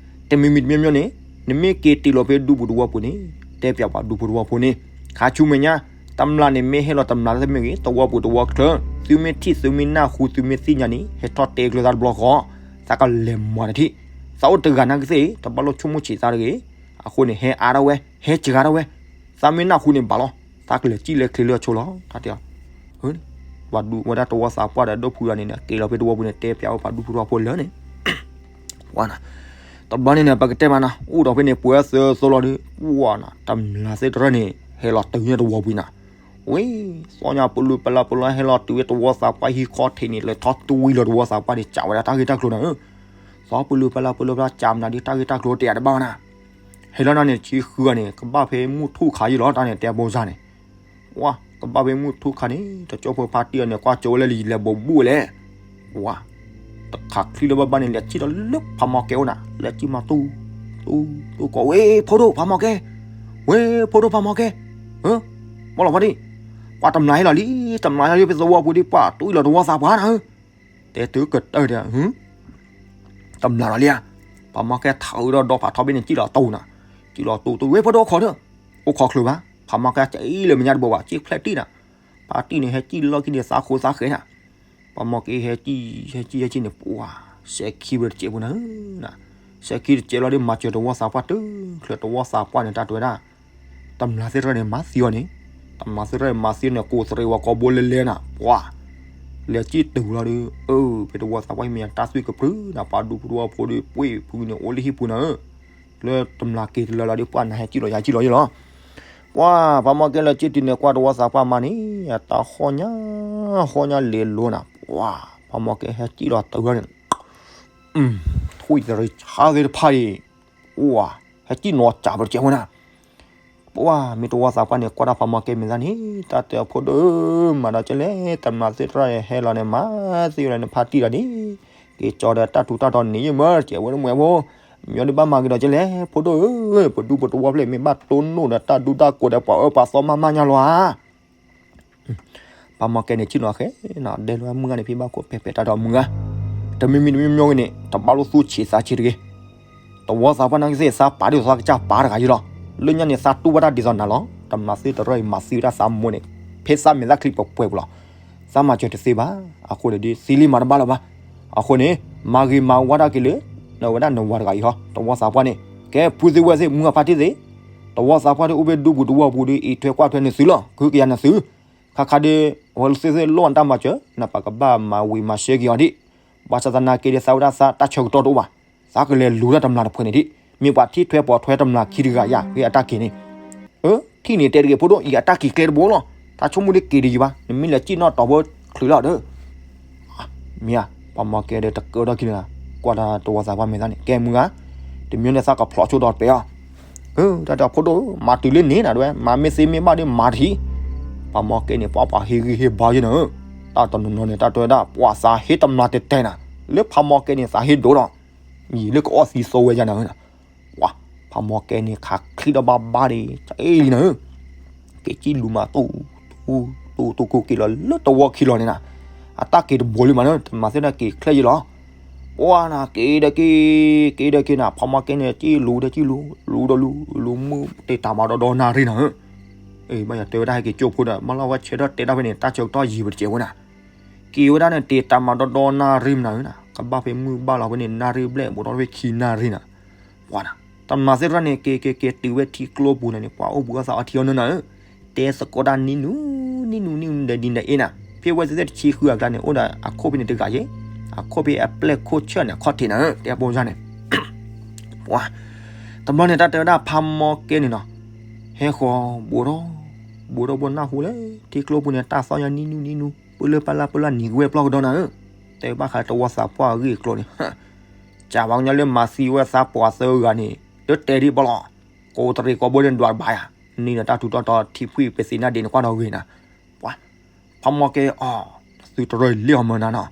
တမံၤမံၤတမံၤမံၤန့ၣ် နမ့ၢ်က့ၤတုၤလီၤဖဲဒူပူၤတဝီပူၤန့ၣ် တဲပၠးပှၤဒူပူၤတဝီပူၤန့ၣ် ခါဆူမဲာ်ညါ တမျၢ်န့ၣ်မ့ၢ်ဟဲလီၤတမျၢ်လၢမ့ၢ်ဂ့ၤ တဝီပူၤတဝီချၢ သုမ့ၢ်ထံၣ်သုမ့ၢ်နၢ်ဟူသုမ့ၢ်သ့ၣ်ညါန့ၣ် ဟဲထီၣ်တဲကျၢၤသးတဘျီဃီ, သးကလဲၤမၤတထံၣ်, သးအိၣ်တဂၤနာ်က့သ့ၣ် တဘၣ်လိၣ်ဆိကမိၣ်ဆံးသးတဂ့ၤ. အဃိန့ၣ် ဟဲအါထီၣ်ဝဲ ဟဲစှၤထီၣ်ဝဲ, သးမ့ၢ်နၢ်ဟူန့ၣ်ဘၣ်လီၤ. သးကလဲၤစံၣ်လဲၤချ့လၢအဆိလီၤ တၢ်တဲအီၤ. ပှၤဒူဝဲဒၣ်တဝီသးပှၢ်ဒီးဒိၣ်ဖုဂၤန့ၣ် က့ၤလီၤဖဲတဝီပူၤန့ၣ် တဲဖျါဝဲပှၤဒူဖိတဝီဖိလၢန့ၣ် ဝါနၤ, တဘျီန့ၣ်န့ၣ် ပကတဲမးနၤ အိၣ်ဒီးဖဲန့ၣ် ပှဲၤသၢသိလီၤဒီး ဝါနၤ တမျၢ်သ့ၣ်တဖၣ်န့ၣ် ဟဲလီၤတုၤန့ၣ်တဝီပူၤနၤ. ဝဲ သီညါပလူၤပလၢ်ပလူၤဟဲလီၤတုၤဝဲတဝီသးပှၢ်ဟံၣ်ခီၣ်ထံးန့ၣ် လဲၤထီၣ်တွံၢ်လီၤတဝီသးပှၢ်န့ၣ် စံးဝဲဒၣ်တၢ်ဂ့ၢ်တၢ်ကျိၤနၤဧၢ. သီပလူၤပလၢ်ပလူၤဖျါစံးမနုၤဒ်တၢ်ဂ့ၢ်တၢ်ကျိၤတဲအတဘၣ်နၤ. ဟဲလီၤနၤန့ၣ် ဆံဃုဂၤန့ၣ် ကဘၣ်ဖဲမုၢ်ထူၣ်ခါယံၤလီၤ တၢ်န့ၣ်တဲဘိစၢ်န့ၣ် ဝါ ကဘၣ်ဖဲမုၢ်ထူၣ်ခါန့ၣ် တကၠိဖိဖါတံၢ်အီၤန့ၣ် ကွၢ်ကၠိဝဲလၢလံာ်လဲၤဘိးဘူၣ်ဝဲလဲၣ်. ဝါ တခးချံလၢဘၣ်ဘၣ်န့ၣ် လဲၤစံၣ်ဒီးလၢဖးမီၢ်ကဲအိၣ်နၤ လဲၤစံၣ်မၤတူၢ် တူၢ် တူၢ်ကိး ဝ့ ဖိဒိၣ်ဖးမီၢ်ကဲ, ဝ့ ဖိဒိၣ်ဖးမီၢ်ကဲ, ဘီလီၤဖီဒံၣ်, ပှၤတမျၢ်ဟဲလီၤလံ တမျၢ်ဟဲလီၤလံ ဖဲသဝီပူၤဒ်ပှၤတွံၢ်လီၤတဝီသးပှၢ်နၤဧၢ, တဲတုၤကတၢၢ်ဒီး တမျၢ်လီၤလံဧါ, ဖးမီၢ်ကဲထးအုးဒီးဒီဖးထီဘ့ၣ်န့ၣ် စံၣ်လီၤတူၢ်နၤ, စံၣ်လီၤတူၢ်တူၢ် ဝ့ ဖိဒိၣ်အိၣ်ခိးဒီး, အိၣ်ခိးချုးဘၣ်, ဖးမီၢ်ကဲစံၣ်လၢမဲာ်ညါတဘိဘၣ် စံၣ်ဖျဲးတံၢ်နၤ, ဖါတံၢ်န့ၣ် ဟဲစံၣ်လီၢ်ခံန့ၣ်သးခိသးဃဲနၤ, ဖးမီၢ်ကဲဟဲစံၣ် ဟဲစံၣ် ဟဲစံၣ်န့ၣ် ပှၤ စဲၤခံဝဲတစဲးဖိနၤ, စဲၤခံတစဲးလီၤဒီး မၤစၢၤတဝီသးပှၢ်တုၤချၢတဝီသးပှၢ်န့ၣ် တၢ်တဲဝဲဒၣ် တမျၢ်သ့ၣ်တဖၣ်န့ၣ် မၤသံအီၤန့ၣ်, တမျၢ်သ့ၣ်တဖၣ်န့ၣ် မၤသံအီၤန့ၣ် ကိးသရံးဝဲကိးဘိလဲလဲနၤ, ပှၤ လဲၤစံၣ်တုၤလီၤဒီး အၢ ဖဲတဝီသးပှၢ်ဟံၣ်မဲာ်ညါတၢ်သွံၣ်ကပြုၢ်နၤ ပှၤဒူဖိတဝီဖိဒီး ပှ့ၤဖုန့ၣ် အိၣ်လၢဟံၣ်ပူၤနၤဧၢ, လၢတမျၢ်က့ၤတလၢလီၤဒီး ပှၤနၤဟဲစံၣ်လီၤယၤစံၣ်လီၤယလီၤ, ပှၤ ဖးမီၢ်ကဲလၢစံၣ်တုၤန့ၣ် ကွၢ်တဝီသးပှၢ်မၤန့ၣ် အတၢ်ဟီၣ်ညါ ဟီၣ်ညါလဲၤလိၤနၤ, ပှၤ ဖးမီၢ်ကဲဟဲစံၣ်လီၤတုၤလီၤန့ၣ် ထွံၣ်သရံးဆါသ့ၣ်တဖၣ်အံၤ, ပှၤ ဟဲစံၣ်နီၤစးပတစဲးဝဲနၤ, ပှၤ မ့ၢ်တဝီသးပှၢ်န့ၣ် ကွၢ်တၢ်ဖးမီၢ်ကဲမဲာ်သၣ်န့ၣ် တၢ်တဲအဖိဒိၣ်ဧၢ မၤဒီးကဲလဲၣ် တမျၢ်သ့ၣ်တဖၣ်ဟဲလီၤန့ၣ် မၤသံလီၤန့ၣ် ဖါတံၢ်လီၤန့ၣ်, က့ၤကၠီဒီးတၢ်ထူးတၢ်တီၤန့ၣ်ယမၢ တစဲးဝဲတမွဲဖိ, မညီဒုးဘၣ်မၤက့ၤဒီးကဲလဲၣ် ဖိဒိၣ်ဧၢ, ပဒူပတဝီဖျဲၣ်မ့ၢ်ဘၣ်တိၢ်နီၣ်ဒီးတၢ်ဒူတၢ်ကိးဒီးပှၤအၢပှၤသီမးမးညါလီၤဧါ ဖးမီၢ်ကဲန့ၣ်စံၣ်နီၤဃဲနီၤ ဒဲလၢမုၢ်ဂၤန့ၣ် ဖံဘၣ်ခိၣ်ပဲာ်ပဲာ်တၢ်ဒီးမုၢ်ဂၤ, တမံၤမံၤတမံၤမံၤဂ့ၤန့ၣ် တဘၣ်လိၣ်သူၣ်ဆံးသးဆံးတဂ့ၤ, တဝီသးပှၢ်နာ်က့သ့ၣ် သးပာ်ဒ်သိးသးကစၢ်ပာ်တဂၤယလီၤ, လၢညါန့ၣ် သးတူၢ်ဘၣ်တၢ်ဒ်သိးနၤလီၤ, တမျၢ်သ့ၣ်တဖၣ်အံၤမၤသံဝဲဒၣ်သးမိၢ်န့ၣ်, ဖဲသးမဲာ်သၣ်ချံပှဲၤပှဲၤပူၤလီၤ, သးမၤစၢၤတသ့ဘၣ်, အဃိန့ၣ်ဒီး သံလံမၤတဘၣ်လၢၤဘၣ်, အဃိန့ၣ် မၤဂ့ၤမၤဝါတၢ်က့ၤလၢ နဝဲဒၣ်နဝၤတဂၤအံၤဟီ တဝီသးပှၢ်န့ၣ်, ကဲဖုသ့ၣ်ဝဲၢ်သ့ၣ် မုၢ်ဂၤဖါတံၢ်သ့ၣ် တဝီသးပှၢ်ဒ်အိၣ်ဖဲဒူပူၤတဝီပူၤဒီး အံးထွဲကွၢ်ထွဲနသုလီၤ ကဟုကယာ်နသု, ခါခါဒီး အဝဲသ့ၣ်သ့ၣ်လိၣ်အတၢ်မၤစၢၤ နပှၤကဘၣ်မၤဝံၤမၤရှဲက့ၤအီၤဒံး, ဘၣ်ဆၣ်သနာ်က့ဒီး သးဝဲဒၣ်သးတၢ်ဆၢကတီၢ်တအိၣ်ဘၣ်, သးကလဲၤလူၤတၢ်တမျၢ်တဖုန့ၣ်ဒံး, မ့ၢ်ပှၤထံၣ်ထွဲပိာ်ထွဲတမျၢ်ခံတဂၤယၤ ဖဲအတၢ်က့ၤန့ၣ်, အၢ ထံၣ်န့ၣ်တဲတဂ့ၤ ဖိဒိၣ်အံၤ အတၢ်က့ၤကျဲတဘိလီၤ, တၢ်ဆိကမိၣ်ဒ်က့ၤတယံၤဘၣ် နမ့ၢ်လဲၤစံၣ်နီၣ်တီၤဖိချုးလီၤဒီး မ့ၢ်ဧါ, ပှၤမီၢ်ကဲဒီးတကၢထီၣ်ခံန့ၣ်, ကွၢ်တၢ်တဝီသးပှၢ်မဲာ်သၣ်န့ၣ် ကဲမုၢ်ဂၤ, တမံၤန့ၣ်သးကဖျိးဆိဒီးပဲအီၤ, တၢ်တဲဖိဒိၣ် မၤတုၤလၢန့ၣ်နၤဒဝဲ မၤမ့ၢ်သ့မ့ၢ်ဘၣ်ဒီးမၤတဟံး, ပှၤမီၢ်ကဲန့ၣ် ပှၤပှၤဟ့ၣ်ဂံၢ်ဟ့ၣ်ဘါယဲနၤဧၢ, တၢ်တနီၤနီၤန့ၣ် တၢ်တဲဝဲဒၣ် ပှၤသးဟ့တမျၢ်တဲတဲနၤ, လၢဖးမီၢ်ကဲန့ၣ် သးဟ့ဒိၣ်ဒီး ယံာ်လၢကအီၣ်သံသိဝဲယၤနၤဧၢ, ပှၤ ဖးမီၢ်ကဲန့ၣ် ခးချံဒီးဘၣ်ဘၣ်ဒီး အ့ၣ်လံနၤဧၢ က့ၤစံၣ်လူၤမး တူၢ် တူၢ် တူၢ် တူၢ် က့ၤလီၤလၢတဝီခံလီၤန့ၣ်နၤ, အတၢ်က့ၤတဘိလံမးန့ၣ် တမျၢ်သ့ၣ်တဖၣ်က့ၤချဲယံၤလီၤ, ပှၤနၤ က့ၤဒီးက့ၤ က့ၤဒီးက့ၤနၤ ဖးမီၢ်ကဲန့ၣ် စံၣ်လူၤဒီးစံၣ်လူၤ လူၤဒီးလူၤ လူၤမုၢ်တ့ၢ်တၢ်မၤဒီဒီနၣ်ရံၣ်နၤဧၢ, ဘၣ်ယတဲဝဲဒၣ်ဟဲက့ၤကၠိဖိဒီး မၤလီၤဝဲဆဲးထီၣ်တဲတၢ်ဖဲန့ၣ် တၢ်ဆၢကတီၢ်ယံၤပတစဲးဖိနၤ, က့ၤဝဲဒၣ်န့ၣ် တ့ၢ်တၢ်မၤဒီဒီနၣ်ရံၣ်မးနၤဧၢနၤ, ကဘၣ်ဖဲမုၢ်ဘၣ်လီၤဖဲန့ၣ် နၣ်ရံၣ်ဘျဲၣ် ဘူးထီၣ်ဖဲခံနၣ်ရံၣ်နၤ, ပှၤနၤ တမျၢ်သ့ၣ်တဖၣ်န့ၣ် က့ၤက့ၤက့ၤတုၤဝဲထံကျိပူၤန့ၣ်န့ၣ် ပှၤအိၣ်ဘှံးအသးအီထံအီနိနၤဧၢ, တဲသကိးတၢ်နံၤနူၤ နံၤနူၤ နံၤနူၤ ဒီးဒ်န့ၣ်အ့ၣ်နၤ, ဖဲဝဲသ့ၣ်တဆံဃုအကျါန့ၣ် အိၣ်ဒီးအခိၣ်ဖဲန့ၣ်တဂၤယဲ, အခိၣ်ဖဲအပျဲၢ်ခိၣ်ဆၢၣ်န့ၣ် အခီၣ်ထံးနၤဧၢ တဲပိစၢ်န့ၣ် ပှၤ တဘျီန့ၣ် တၢ်တဲဝဲဒၣ်ဖးမီၢ်ကဲန့ၣ်နီၤ, ဟဲဃီၤ ဘူးထီၣ် ဘူးထီၣ်ဘိနၢ်ဟူလၢ ထံကျိပူၤန့ၣ် တၢ်သီၣ်ညါနံၤနူၤနံၤနူၤ ပလၢပလၢပလၢနံၤကဝဲၢ်ပျီၢ်ကဒီးနၤဧၢ, တဲဘၣ်ဃးတဝီသးပှၢ်အဂ့ၢ်အကျိၤန့ၣ် ကၢ်ပှၤကညီလၢမၤသံဝဲသးပှၢ်သၢဂၤန့ၣ် တတဲဒံးဘၣ်လီၤ, ကိးတရံးကိးဘိန့ၣ်ဒွးတဘၣ်ယၤ, နံၤဒီးတၢ်ထူးတၢ်တီၤထံဖှံၣ်ပသ့ၣ်နၢ်ဒ့န့ၣ်ကွၢ်ဒီးဂ့ၤနၤ, ပှၤ ဖးမီၢ်ကဲအီၤ, သုတရၢလ့ၣ်အီၤမၢနၤနီၤ,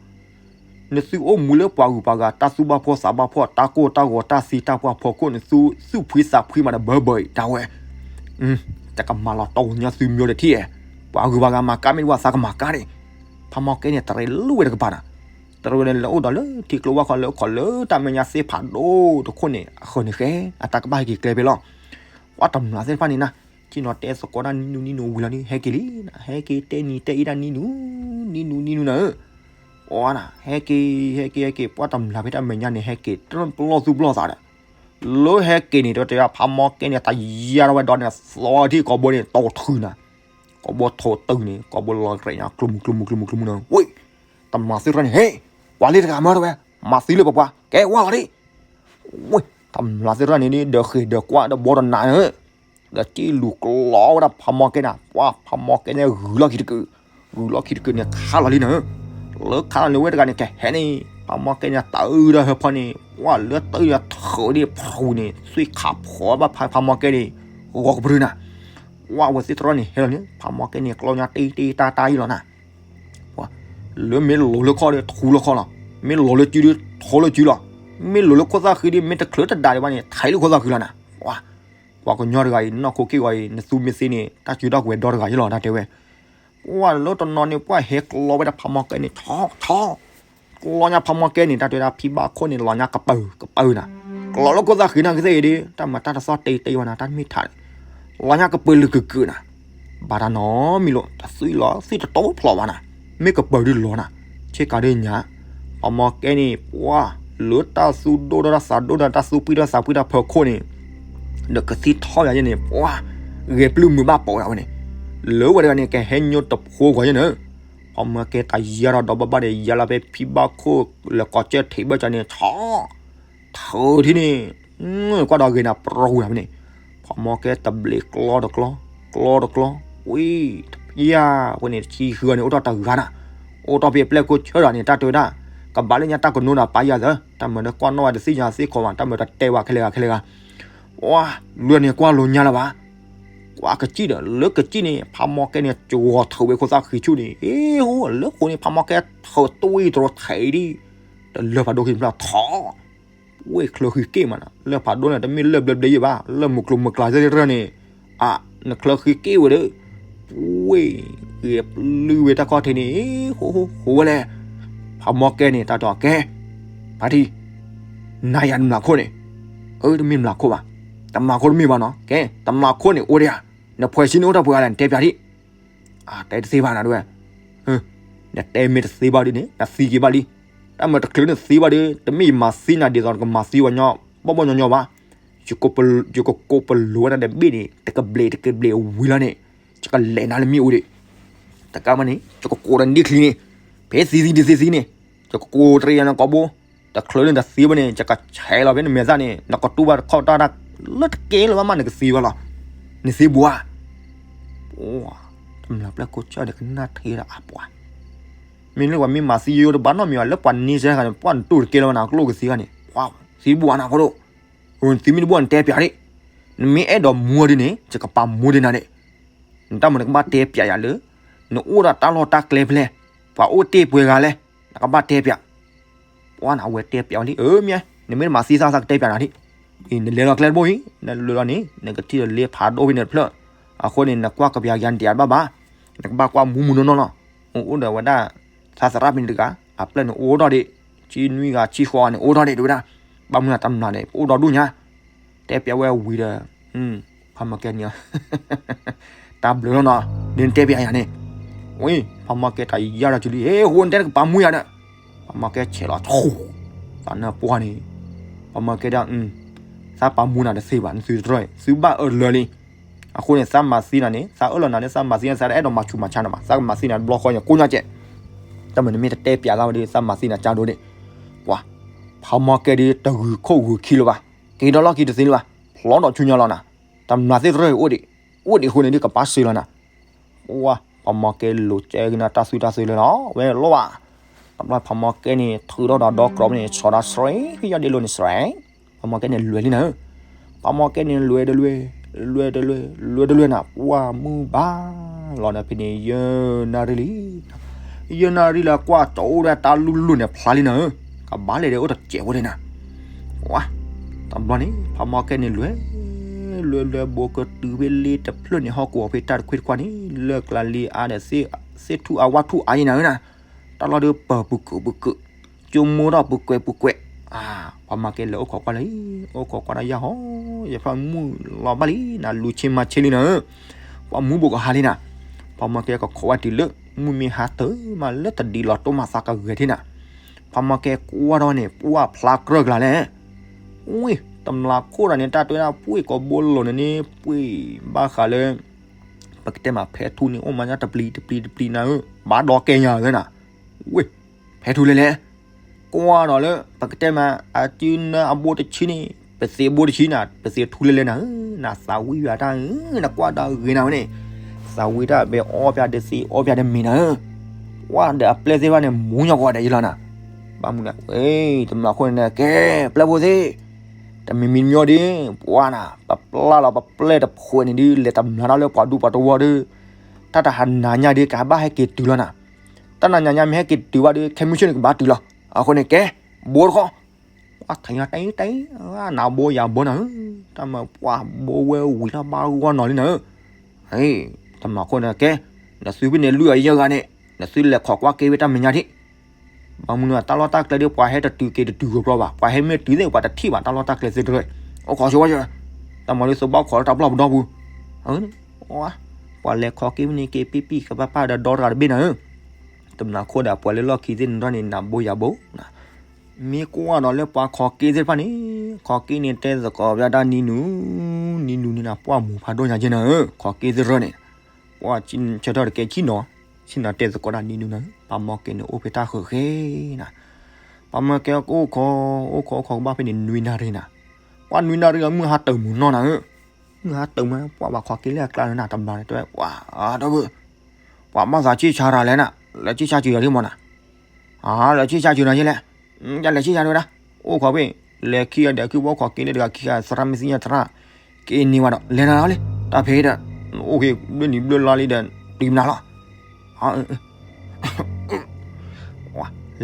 နသုအိၣ်မူလၢပှၤဂုၤပှၤဂၤ တၢ်သူၣ်ဘၣ်ဖှီၣ်သးဘၣ်ဖှီၣ် တၢ်ကိၢ်တၢ်ဂီၤ တၢ်သံတၢ်ပှၢ်ဖီခိၣ်န့ၣ် သုသူၣ်ဖှံသးဖှံမးဒီးဘၢဘၢအံၤ တၢ်ဝဲ တကမၤလီၤတီၢ်ပှၤကညီသုမျိုးတထံၣ်ဧါ, ပှၤဂုၤပှၤဂၤမၤကါမ့ၢ်တဝၢ်သးကမၤကါန့ၣ်, ဖးမီၢ်ကဲန့ၣ် တရံးလိၣ်ဝဲတကပၤနၤ, တရံးဝဲန့ၣ် လဲၤအိၣ်ဒီးလၢထံကျိဝၢ်ခီလၢခီၣ်လၢတၢ်မဲာ်ညါသ့ၣ်ဖးဒိၣ်တခိၣ်န့ၣ် အဃၢၤန့ၣ်ဃဲ အတၢ်ကဘၣ်ဟဲက့ၤကျဲဖဲလီၤ, ပှၤတမျၢ်သ့ၣ်တဖၣ်န့ၣ်နၤ, ဆ့ၣ်နီၤတဲသကိးတၢ်နံၤနူၤနံၤနူၤဝံၤလီၤန့ၣ် ဟဲက့ၤလံနၤ, ဟဲက့ၤတဲနံၤတဲအ့ၣ်တၢ်နံၤနူၤ, နံၤနူၤနံၤနူၤနၤဧၢ, ပှၤနၤ ဟဲက့ၤ ဟဲက့ၤ ဟဲက့ၤ ပှၤတမျၢ်ဖဲတၢ်မဲာ်ညါန့ၣ် ဟဲက့ၤတပလီၢ်သူၣ်ပလီၢ်သးဒီး လၢဟဲက့ၤန့ၣ် တဲဝဲတ့ၢ် ဖးမီၢ်ကဲန့ၣ် တယါထီၣ်ဝဲဒီးန့ၣ် သီထံၣ်ကိာ်ဘိန့ၣ် တိၤထုးနၤ, ကိာ်ဘိထိးတုၤန့ၣ် ကိာ်ဘိလီၤရဲၣ်ညါ ကျိမူကျိမူကျိမူကျိမူန့ၣ် ဝ့ၢ် တမျၢ်သ့ၣ်တဖၣ်န့ၣ် ဟ့ၣ် ပှၤလၢတဂၤမၢတဝဲ မၤသံလၢပပှၤ ကဲဝဲလီၤဒံး ဝ့ၢ် တမျၢ်သ့ၣ်တဖၣ်န့ၣ် ဒီးဃ့ၢ်ဒီးကွၢ်ဒီးဘီတနၤဧၢ, ဒီးစံၣ်လူၤကျီဝဲဒၣ်ဖးမီၢ်ကဲနၤ, ပှၤဖးမီၢ်ကဲန့ၣ် ဂုၤလီၢ်ခံတကုာ်, ဂုၤလီၢ်ခံတကုာ်န့ၣ် ခးလီၤလံနၤဧၢ, လၢခးလီၤန့ၣ်ဝဲတဂၤန့ၣ် ကဟဲန့ၣ် ဖးမီၢ်ကဲန့ၣ် တၢ်အုဒီးဟၢဖီန့ၣ် ပှၤလၢတၢ်အုဒီးထၢဒံးဖျူးန့ၣ် သွံၣ်ခးဖီဘၣ်ဖးမီၢ်ကဲန့ၣ် ဂီၤကပြုၢ်နၤ, ပှၤဝဲသ့ၣ်တဖၣ်န့ၣ် ဟဲလီၤန့ၣ် ဖးမီၢ်ကဲန့ၣ် ကျီညါတ့တ့တၢ်တၢ်အံၤလီၤနၤ ပှၤ လၢမ့ၢ်လိၤလၢခီၣ်ဒီး ထူလၢခီၣ်လီၤ, မ့ၢ်လိၤလၢစုဒီး ထီလၢစုလီၤ, မ့ၢ်လိၤလၢခိၣ်သၣ်ဃံဒီး မ့ၢ်တချုးတဒၣ်ဒံးဘၣ်န့ၣ် ထဲးလၢခိၣ်သၣ်ဃံလီၤနၤ, ပှၤ ပှၤကညီတဂၤအံၤ နီၢ်ခိက့ၢ်ဂီၤအံၤ နသူမ့ၢ်သ့န့ၣ် တၢ်စုတၢ်ကွဲၤဒီတဂၤယလီၤ တၢ်တဲဝဲ, ပှၤလၢတနီၤန့ၣ် ပှၤဟဲကျီဝဲဒၣ်ဖးမီၢ်ကဲန့ၣ် ဆီဆီ ကျီညါဖးမီၢ်ကဲန့ၣ် တၢ်တဲဒၣ်ဖံဘၣ်ခိၣ်န့ၣ် လီၤညါကပၢၤကပၢၤနၤ, ကျီလၢခိၣ်သၣ်ဃံနၤကသ့ၣ်အံၤဒီး တၢ်မၤတၢ်တသီၣ်တ့တ့ဝဲနၤ တၢ်တမ့ၢ်ထးန့ၣ်, လီၤညါကပၢၤလုာ်ကကုာ်နၤ, ဘၣ်တၢ်နီတမံၤလီၤ တသွံၣ်လီၤ သွံၣ်တတီဖျိးဘၣ်နၤ, မ့ၢ်ကပၢၤဒုးလီၤနၤ, ဆ့ကၤဒုးညါ, ဖးမီၢ်ကဲန့ၣ် ပှၤ လၢတၢ်သူၣ်ဒိၣ်ဒီးတၢ်သးဒိၣ်ဒီး တၢ်သူၣ်ဖှံဒီးသးဖှံတၢ်ဖၢခိၣ်န့ၣ်, ဒီးကသံၣ်ထီၣ်ယၤယဲန့ၣ် ပှၤ ဂဲၤပျုၢ်မုာ်ဘၣ်ပိာ်ဒၣ်ဝဲန့ၣ်, လၢဝဲတဂၤန့ၣ် ကဟဲညိတဖိဂီၤယဲန့ၣ် ဖးမီၢ်ကဲတယါထီၣ်ဒီးဘၣ်ဘၣ်ဒီး ယါလီၤဖဲဖံဘၣ်ခိၣ် လဲၤကိးကၢၢ်ထံးဘၣ်ကၢန့ၣ် ဆီ ထၢထံၣ်န့ၣ်, ကွၢ်ဒီးဂ့ၤနၤ ပရူၤနၤဖဲန့ၣ်, ဖးမီၢ်ကဲတဘျီးကျီတကျီ, ကျီတကျီ, ဝံၤ, ယါ, ဖဲန့ၣ် တဆံဃုဂၤန့ၣ် အိၣ်ထီၣ်တဂၤနၤ, အိၣ်ထီၣ်ဖဲအပျဲၢ်ခိၣ်ဆၢဒီးန့ၣ် တၢ်တဲဝဲဒၣ်, ကဘၣ်လၢညါတၢ်ကနိဒၣ်ပာ်ယၤသၢ, တၢ်မၤဒီးကွၢ်နီၣ်ဝဲတသ့ၣ်ညါသ့ၣ်ခီဘၣ် တၢ်မၤတတဲဝဲခဲလၢာ်ဂၤခဲလၢာ်ဂၤ ပှၤ လွဲၢ်န့ၣ်ကွၢ်လိာ်ညါလၢၤဘၣ်, ကွၢ်ကစံၣ်ဒီး လၢကစံၣ်န့ၣ် ဖးမီၢ်ကဲန့ၣ် ကၠီၤထၢးဝဲခိၣ်သၣ်ဃံဆူၣ်န့ၣ် အ့ဟိ လၢဃိန့ၣ် ဖးမီၢ်ကဲထၢးတွံၢ်တရီထဲးဒံး, တလၢၢ်ဖးဒိၣ်ခံဖျၢၣ်ထီၣ်, ဝဲချၢဃံက့ၢ်မးနၤ လၢၢ်ဖးဒိၣ်န့ၣ် တမ့ၢ်လၢၢ်ဘျဲဘျဲယဲၢ်ဘၣ် လၢၢ်မုၢ်ကျိၤမုၢ်ကျါသ့ၣ်တဖၣ်န့ၣ်, အ နချၢဃံက့ၢ်ဝဲဒီး, ဝဲ, ဂဲၤပျုၢ်ဝဲတၢ်ခီၣ်ထံးန့ၣ် ဟိဟိဟိဝဲလဲၣ်, ဖးမီၢ်ကဲန့ၣ် တၢ်တဲအီၤ ကဲ, ဖါတံၢ်, နၤယၤတမျၢ်ခိၣ်န့ၣ်, အၢ တမ့ၢ်မျၢ်ခိၣ်ဘၣ်, တမျၢ်ခိၣ်တမ့ၢ်ဘၣ်နီၤ ကဲ တမျၢ်ခိၣ်န့ၣ် အိၣ်ဒံးဧါ, နဖှဲးဆံန့ၣ်အိၣ်တၢ်ပှဲၤဂၤလဲၣ် နတဲပၠးဒံး, အတဲတသ့ဘၣ်နၤဒဝဲ, နတဲမ့ၢ်တသ့ဘၣ်ဒ်န့ၣ် နသံက့ၤဘၣ်လံ, တၢ်မၤတချုးနသ့ဘၣ်ဒီး တမ့ၢ်ယမၤသံနၤဒ်သိးနကမၤသံဝဲညီ ဘီၣ်ဘီၣ်ညီညီဘၣ်, ယကကိးပလၢၤဝဲဒၣ်ဒီးဘ့ၣ်န့ၣ် တကဘျံးတကဘျံးအဝံၤလီၤန့ၣ်, ယကလဲၤနၤလၢမ့ၣ်အူဒံး, တကးဘၣ်န့ၣ် ယကကိးဒီးနဒ့ချံန့ၣ်, ဖဲသံသံဒ်သံသံန့ၣ်, ယကကိးတရံးယၤနကိာ်ဘိ, တချုးလၢနတသ့ဘၣ်န့ၣ် ယကဆဲးလီၤဖဲနမဲာ်သၣ်န့ၣ် နကတူၢ်ဘၣ်တခီၣ်တၢ်ဒၣ်, လၢတကဲလၢၤဘၣ်မးနကသ့ဘၣ်လီၤ, နသ့ဘူးဧါ, ပှၤ, တမျၢ်ပျဲၢ်ခိၣ်ဆၢဒီးကနၣ်ထဲဒီးအပှၤ မ့ၢ်လၢပှၤမ့ၢ်မၤသံယိယိတဘၣ်နီတမံၤဘၣ် လၢပှၤန့ဆၢဂၤန့ၣ် ပှၤနတူၢ်တကဲလၢၤဘၣ်နၤ ကျိၣ်ကသ့ဂၤန့ၣ်, ပှၤသံဘူးဧါနၤဖိဒိၣ်, နသံမ့ၢ်တဘူးနတဲပၠးဒံး, နမ့ၢ်အဲၣ်ဒိးမူဒ်န့ၣ် ယကပာ်မူဒံးနၤဒံး, နတၢ်မၤနကဘၣ်တဲပၠးယၤလၢ, နအိၣ်ဒီးတၢ်လီၢ်တၢ်ကျဲဖဲလဲၣ်, ပှၤအိၣ်တ့ၢ်ပှဲၤဂၤလဲၣ်, နကဘၣ်တဲပၠး ပှၤနဝဲတဲပၠးဝဲလံ အၢမ့ၢ်, နမ့ၢ်တမၤသံသးသးကတဲပၠးနၤဒံး, အံၤနလဲၤလီၤကျဲတဘိအံၤ နလဲၤလီၤန့ၣ် နကထံၣ်ဒီးလ့ဖးဒိၣ်ဖဲန့ၣ်တဖျၢၣ်, အဃိန့ၣ် နကွၢ်ကပျးယၤနတယၤတဘၣ်ဘၣ်, နကဘၣ်ကွၢ်မူမူနီၢ်နီၢ်လီၤ, အိၣ်ဒီးဝဲဒၣ်, သးသရၣ်ဖဲန့ၣ်တဂၤ အပျဲၢ်န့ၣ်အိၣ်ထီၣ်ဒံး, ဆံနွံဂၤဆံဃိးဂၤန့ၣ်အိၣ်ထီၣ်ဒံး တဝဲဒၣ်, ဘၣ်မနုၤတမျၢ်န့ၣ် ပအိၣ်ဒီဒူၣ်ညါ, တဲပၠးဝဲဝံၤဒီး, ဖးမီၢ်ကဲန့ၣ် တၢ်ဘျုးလီၤနီၤ, ဒ်နတဲပၠးယၤန့ၣ်, ဝံၤ ဖးမီၢ်ကဲတယါဒီးကလံၤ ဟ့ၣ် ဃိနတဲနကပာ်မူယၤဒီး, ဖးမီၢ်ကဲဆဲးလီၤထူ, သးနၢ်ပှၢ်န့ၣ်, ဖးမီၢ်ကဲဒၣ်, သးပာ်မူနၤတသ့ဘၣ် နသုတြီ, သုဘၣ်အၢၣ်လၢာ်လံ, အဃိန့ၣ် သးမၤသံနၤန့ၣ် သးအၢၣ်လီၤနၤန့ၣ် သးမၤသံနၤ သးတအဲၣ်ဒိးမၤဆူးမၤဆါနၤဘၣ် သးကမၤသံနၤတဘျီဃီညါကိးညါကဲး, တၢ်မၤနမ့ၢ်တတဲပၠးသးဝဲဒီး သးမၤသံနၤကၢ်ဒိၣ်န့ၣ်, ပှၤ, ဖးမီၢ်ကဲဒ်တဂုာ်ခိၣ်ဂုာ်ခံလၢၤဘၣ်, က့ၤဒီးလီၢ်ခံတသ့လၢၤဘၣ်, ဖျီဒီးဆူညါလီၤနၤ, တမျၢ်သ့ၣ်တြီအိၣ်ဒံး, အိၣ်ဒံးအဃိန့ၣ်ဒ် ကပာ်စၢၤလီၤနၤ ပှၤ, ဖးမီၢ်ကဲလိာ်ကဲကနၣ်တၢ်သွံၣ်တၢ်သွဲလၢလီၤ ဝဲလီၤဘၣ်, တဘျီဖးမီၢ်ကဲန့ၣ် ထုးထီၣ်ဒီးဒီကျိးန့ၣ် ဆီၣ်ဒီးစရဲ ဖဲယီၢ်ဒ့လိာ်န့ၣ်စရဲ, ဖးမီၢ်ကဲန့ၣ်လွဲၢ်လံနၤ, ဖးမီၢ်ကဲန့ၣ်လွဲၢ်တလွဲၢ်, လွဲၢ်တလွဲၢ်, လွဲၢ်တလွဲၢ်နၤ ပှၤမုၢ်ဘၣ်, လီၤဒီးဖဲန့ၣ် ယဲၢ်နၣ်ရံၣ်လံ, ယဲၢ်နၣ်ရံၣ်လၢကွၢ်တအိၣ်ဒီးတၢ်လူၢ်လူၢ်န့ၣ်ဖျါလံနၤဧၢ, ကဘၣ်လဲၤဒီးအိၣ်တစဲးဖိဒံးနၤ ဝါ, တဘျီန့ၣ် ဖးမီၢ်ကဲန့ၣ်လွဲၢ်, လွဲၢ်လွဲၢ်ဘိကတုၤဖဲလ့တဖျၢၣ်န့ၣ် ဟီၣ်ကိးအီၤဖဲတၢ်တခွံတခွါန့ၣ် လၢၢ်ကျါလံအါဒီး သ့ၣ်ထူၣ်အါဝၣ်ထူၣ်အါယံနၤဧၢနၤ, တၢ်လီၢ်ဒုးပၢၤပူၤကုာ်ပူၤကုာ်, ကၠိမိၢ်ထီၣ်ပူၤကွဲးပူၤကွဲး, ဖးမီၢ်ကဲလဲၤအိၣ်ခိးကွၢ်လၢ, အိၣ်ခိးကွၢ်ဒီးယၤဟီ, ယဖျီမုၢ်လီၤဘၣ်လံနၤ လူၤဆ့မၤဆ့လံနၤဧၢ, ပှၤမူဘူးကဟါလံနၤ, ဖးမီၢ်ကဲကခိးဝဲတုၤလၢ မုၢ်မ့ၢ်ဟါတၢ်မးလၢတဒံးလီၤတိၢ်မးသးကဂဲၤထံၣ်နၤ, ဖးမီၢ်ကဲကွၢ်ဒီးန့ၣ် ပှၢ်ဖျါကြၢၢ်ကလာ်လဲၣ်. ဝ့ၢ် တမျာ်ခိၣ်ဒီးန့ၣ် တၢ်တဲဝဲဒၣ်ပှ့ၤကိးဘိလိၤန့ၣ်န့ၣ် ပှ့ၤဘၣ်ဃးလၢ ပကတဲမးဖဲထူန့ၣ် အိၣ်မးညါတပျံၤတပျံၤတပျံၤနၤဧၢ, ဘၣ်ဒီးကဲညါဧၢနၤ. ဝ့ၢ် ဖဲထူလဲၣ်လဲၣ်. ကွၢ်ဒီးလၢ ပကတဲမး အစုနၢအဘိတဆံန့ၣ် ပသ့ဘိတဆံနၤ, ပသ့ထူလဲၣ်လဲၣ်နၤဧၢ, နသးဝံၣ်ယွၤတၢ်ဧၢ, နကွၢ်တၢ်ဂ့ၤနၤဝဲန့ၣ်, သးဝံၣ်တၢ်ဘဲအီၣ်ပၠးဒုးသ့ အီၣ်ပၠးဒုးမ့ၤနၤဧၢ, ကွၢ်ဒီးအပျဲၢ်သ့ၣ်တဖၣ်န့ၣ် မူညီၢ်ကွီၢ်ဒီးယလီၤနၤ. ဘၣ်မနုၤလဲၣ်, တမျာ်ခိၣ်န့ၣ် ကဲ ပျဲၢ်ဖိသ့ၣ် တမံၤမံၤတမံၤဒီး ပှၤနၤ ပပျၢ်လီၤ ပပျဲၢ်တဖုန့ၣ်ဒုး လဲၤတမျာ်တၢ်လၢပှၤဒူပှၤတဝီဒီး တၢ်တဟးနၤညါဒီး ကဘၣ်ဟဲက့ၤတုၤလီၤနၤ. တၢ်နၤညါညါမ့ၢ်ဟဲက့ၤတုၤဘၣ်ဒီး ခဲမုၢ်ဆ့ၣ်န့ၣ်ကဘၣ်တုၤလီၤ. အဃိန့ၣ် ကဲ ဘိတခီ, ပှၤထံၣ်ညါတဲတဲ, နဘိယၤဘိနၤဧၢ, တၢ်မၤပှၤဘိဝဲဝံၤတၢ်ဘၣ်ဂီၢ်နီၤလံနၤဧၢ. တမျာ်ခိၣ်န့ၣ် ကဲ နသုဖဲန့ၣ်လွံၢ်အယဲၢ်ဂၤန့ၣ် နသုလဲၤခိးကွၢ်က့ၤဝဲတၢ်မဲာ်ညါထံၣ် ဘၣ်မနုၤတၢ်လီၢ်တၢ်ကျဲဒီး ပှၤဟဲတတုၤက့ၤတတုၤကီးဘျီဘၣ်, ပှၤဟဲမ့ၢ်တုၤသ့ၣ် ပှၤတထံၣ်ဘၣ်တၢ်လီၢ်တၢ်ကျဲသ့ၣ်တဖၣ်, အိၣ်ခိးဆိဝဲ, တၢ်မၤလၢသဘၣ်ခိးလၢတၢ်ပျီပဒီပူၤ, ပှၤလဲၤခိးက့ၤဖဲန့ၣ်က့ၤပံပံကဘၣ်ပၢ်ဒီးဒီတဂၤတဘ့ၣ်နၤဧၢ, တမျာ်ခိၣ်ဒီးပှၤလၢလီၢ်ခံသ့ၣ်န့ၣ်ဒီးန့ၣ် နဘိယၤဘိ မ့ၢ်ကွၢ်ဒီးလၢပှၤခိးက့ၤသ့ၣ်တဖၣ်န့ၣ်, ခိးက့ၤန့ၣ်တဲသကိးဝဲဒၣ်နံၤနူၤ, နံၤနူၤန့ၣ်နၤ ပှၢ်မူၤဖးဒိၣ်ညါက့နၤဧၢ, ခိးက့ၤသ့ၣ်တဖၣ်န့ၣ်, ပှၢ်ဆၢထၢၣ်တကဲဆံနီၤ, ဆံနီၤတဲသကိးဒၣ်နံၤနူၤနၤ, ပှၤမီၢ်ကဲန့ၣ်အိၣ်ဖဲတၢ်ဃၢၤဃဲနၤ, ပှၤမီၢ်ကဲအိၣ်ခိး, အိၣ်ခိးအိၣ်ခိးကဘၣ်ဖဲန့ၣ်နွံနၣ်ရံၣ်နၤ, ပှၢ်နွံနၣ်ရံၣ်အမုၢ်ဟါတၢၢ်မုၢ်နီၢ်နၤဧၢ, မုၢ်ဟါတၢၢ်မုၢ် ပှၤဘၣ်ခိးက့ၤလၢအကျါနၤ တဘျီန့ၣ်တဲဝဲ ပှၤ, ဒီပုၢ်, ပှၤဘၣ်သးဆံၣ်ဆါတၢ်လဲၣ်နၤ, လဲၤဆံၣ်ဆါစၢၤယၤဒ်မးနၤ, လဲၤဆံၣ်ဆါစၢၤနၤယဲလဲၣ်, ယလဲၤဆံၣ်ဆါတဝဲဒၣ်, အိၣ်ခိးဖဲ, လဲၤခံဂၤဒီးခံဘိခိးက့ၤန့ၣ်တဂၤခံဂၤ သရၣ်မ့ၢ်သ့ၣ်ညါသရၣ်, က့ၤန့ၢ်ဝဲဒီး လဲၤနၤလီၤလံ, တၢ်ဖဲဒီး, အိၣ်က့ၤဘျၢနံၤဘျၢလါလံဒီး, တုၤမနၤလီၤ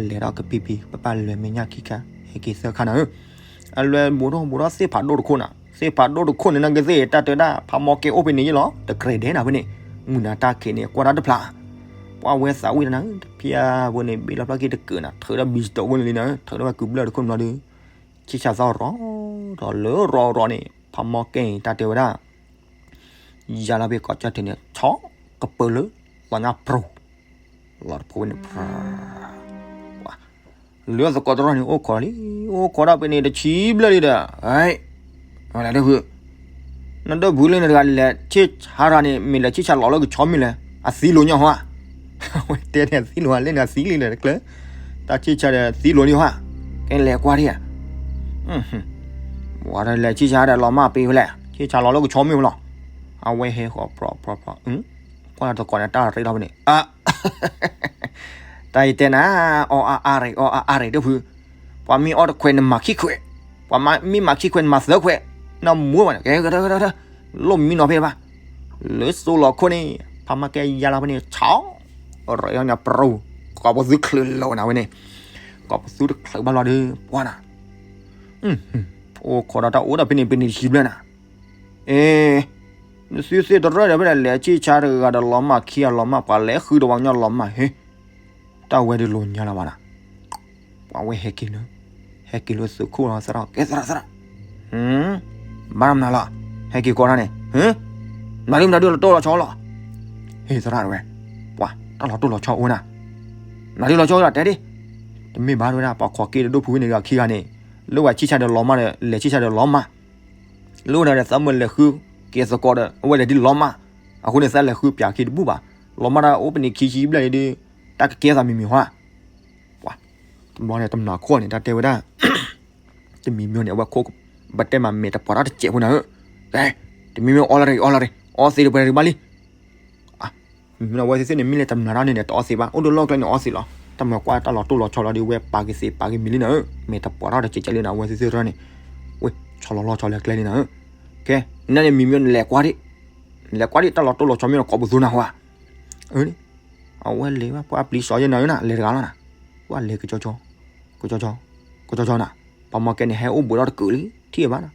လဲၤဒီးကပံပံ ပပၢ်လဲၤမဲာ်ညါခံခါ, ဟဲက့ၤသၢခါနၤဧၢ, အလဲၤဘူးထီၣ်ဘူးထီၣ်သ့ၣ်ဖးဒိၣ်တခိၣ်နၤ, သ့ၣ်ဖးဒိၣ်တခိၣ်န့ၣ် နကသ့ၣ်တၢ်တဲဒၣ် ဖးမီၢ်ကဲအိၣ်ဖဲန့ၣ်ယဲလီၤ, တကြၢးဒဲးနၤဖဲန့ၣ်, မုၢ်နၤတၢ်ခံးန့ၣ် ကွၢ်တၢ်တဖျါ, ပှၢ်ဝဲသးဝံၣ်နၤ, တဖျါဖိန့ၣ် ဘ့ၣ်လီၤဖျါက့ၤတကၢးနၤ, ထုးဒီးဘံစတီၣ်ဝဲန့ၣ်လံနၤ, ထုးဒီးဝဲကုဘျၢၣ်တခိၣ်န့ၣ်လီၤဒီး, ဆံၣ်ဆါသီရီၤ, ဒီးလၢရီၤရီၤန့ၣ် ဖးမီၢ်ကဲအံၤ တၢ်တဲဝဲဒၣ် ယၤလီၤဖဲကိးကၠီၣ်ထံးန့ၣ် ဆီကပၢလၢ ပှၤညါပြူၤ, လီၤတဖိဝဲန့ၣ်, လၢသကိးတရီန့ၣ် အိၣ်ခိးလံ, အိၣ်ခိးဒၣ်ဖဲန့ၣ်တဆံဘျဲၣ်လံဒီး, ဝဲလဲၣ်ဒီပုၢ်, နဒီပုၢ်လၢနတဂၤလဲၤဆံၣ်ဆါတၢ်န့ၣ် မ့ၢ်လဲၤဆံၣ်ဆါလီၤလၢကဆီမ့ၢ်လဲၣ်, အသံလိာ်ညီဟီဧါ, ဝဲတဲန့ၣ်အသံလိာ်ဧါ လၢန့ၣ်အသံလံဒီးတကျၢၤ, တၢ်ဆံၣ်ဆါဒီးသံလိာ်လံဟီဧါ, ကဲလဲၤကွၢ်ဒံးဧါ ပှၤဒီးလဲၤဆံၣ်ဆါဒီးလီၤမၢ်ပ့ၤဖဲလဲၣ်, ဆံၣ်ဆါလီၤလၢကဆီမ့ၢ်ဖဲလီၤ, အဝဲဟဲဃီၤပြီပြီပြီ, ကွၢ်သကိးန့ၣ် တၢ်ရ့ထီၣ်ဖဲန့ၣ်, တၢ်အံၤတဲနၤ, အီအါအါရ့ၤ အီအါအါရ့ၤ ဒီပုၢ်, ပှၤမ့ၢ်အီတခွဲးနမၤခံခွဲး, ပှၤမ့ၢ်မၤခံခွဲးနမၤသၢခွဲး, နမူဘၣ်န့ၣ်, ကဲ, လိၣ်မံနီၤဖဲဘၣ်, လၢစိလီၤခိၣ်န့ၣ် ဖးမီၢ်ကဲယါလီၤဖဲန့ၣ် ဆီ, ရ့ထီၣ်န့ၣ်ပြူၤ, ကိးပသူချုးလီၤနၤဝဲန့ၣ်, ကိးပသူတချုးဘၣ်လီၤဒီး ပှၤနၤ, အိၣ်ခိးဒီးတၢ်အိၣ်ဒီးဖဲန့ၣ် ဖဲန့ၣ်တဆံဘျဲၣ်နၤ, အ့ နသုသ့ၣ်တရၢၢ်ဒီးဖဲလဲၣ် လဲၤဆံၣ်ဆါတဂၤဒီးလီၤမၢ်ခံဂၤလီၤမၢ် ပှၤလဲၤဃုတဝီညီလီၤမၢ်ဟ့, တၢ်ဝဲဒုးလိာ်ညါလီၤဘၣ်နၤ, ပှၤဝဲဟဲက့ၤလၢ, ဟဲက့ၤလၢသုးခိၣ်လီၤ သရၣ်, ကဲသရၣ်သရၣ်, ဘၣ်မနုၤလီၤ, ဟဲက့ၤကိးတၢ်န့ၣ်, မနုၤဒုးလီၤတိၢ်လီၤဆီလီၤ, ဟ့သရၣ်တဝဲ, ပှၤတၢ်လီၤတိၢ်လီၤဆီအိၣ်နၤ, မနုၤဒုးလီၤဆီလီၤတဲဒၣ်, တမ့ၢ်ဘၣ်တဝဲဒၣ် ပှၤခိးက့ၤဒီးဒိၣ်ဖုဝဲန့ၣ်ဂၤခံဂၤန့ၣ်, လၢပှၤဆံၣ်ဆါဒီးလီၤမၢ်ဒီး လဲၤဆံၣ်ဆါဒီးလီၤမၢ် လၢဝဲဒၣ်ဒီးသးမုၢ်လဲၤဃုက့ၤသကိးဒီး အဝဲလဲၤဒ်လီၤမၢ်, အဃိန့ၣ်သးလဲၤဃုပၠးခံတဘူၣ်ဘၣ်, လီၤမၢ်တၢ်အိၣ်ပနံးခံဆံဘျဲၣ်န့ၣ်ဒီး, တၢ်ကကဲသးမံၤမံၤဟီဧါ, ပှၤ, တဘျီန့ၣ် တမျာ်ခိၣ်န့ၣ် တၢ်တဲဝဲဒၣ်, တမံၤမံၤန့ၣ် အဝဲခိၣ်, ဘၣ်တဲမးမဲာ်တပှၤထီၣ်တစဲးဖိနၤဧၢ, ကဲ, တမံၤမံၤအီလီၤရ့ အီလီၤရ့ အီသ့တပှဲၤရ့ဘၣ်လံ မ့ၢ်အဝဲသ့ၣ်သ့ၣ်န့ၣ် မ့ၢ်လဲၤတမျာ်တၢ်န့ၣ်ဒီး တအီသ့ဘၣ်, အိၣ်ဒီးလီၢ်ကျဲန့ၣ် အီသ့လီၤ, တၢ်မၤကွၢ်တၢ်လီၤတိၢ်လီၤဆီလီၤဒီး ဝဲပာ်က့ၤသ့ပာ်က့ၤမံၤလံနၤဧၢ, မဲာ်တပှၤထီၣ်တစဲးကဲးလံနၤ အဝဲသ့ၣ်သ့ၣ်တၢ်န့ၣ်, ဝဲ, ဆီလီၤလီၢ်ဆီလီၤကျဲလံနၤဧၢ, ကဲ, နန့ၣ်မံၤမံၤန့ၣ် လဲၤကွၢ်ဒံး, လဲၤကွၢ်ဒံး တၢ်လီၤတိၢ်လီၤဆီမ့ၢ်ဒီး ကိးပသူနၤဟီဧါ, အၢ, အဝဲလဲၤဘၣ်ပှၤပျံၤစီၤယဲနၤဧၢနၤ လဲၤတဂၤလီၤနၤ, ပှၤလဲၤကကီကီ, ကကီကီ, ကကီကီနၤ, ဖးမီၢ်ကဲန့ၣ် ဟဲအိၣ်ဘူးထီၣ်တကုးလံ ထံၣ်ဘၣ်နၤ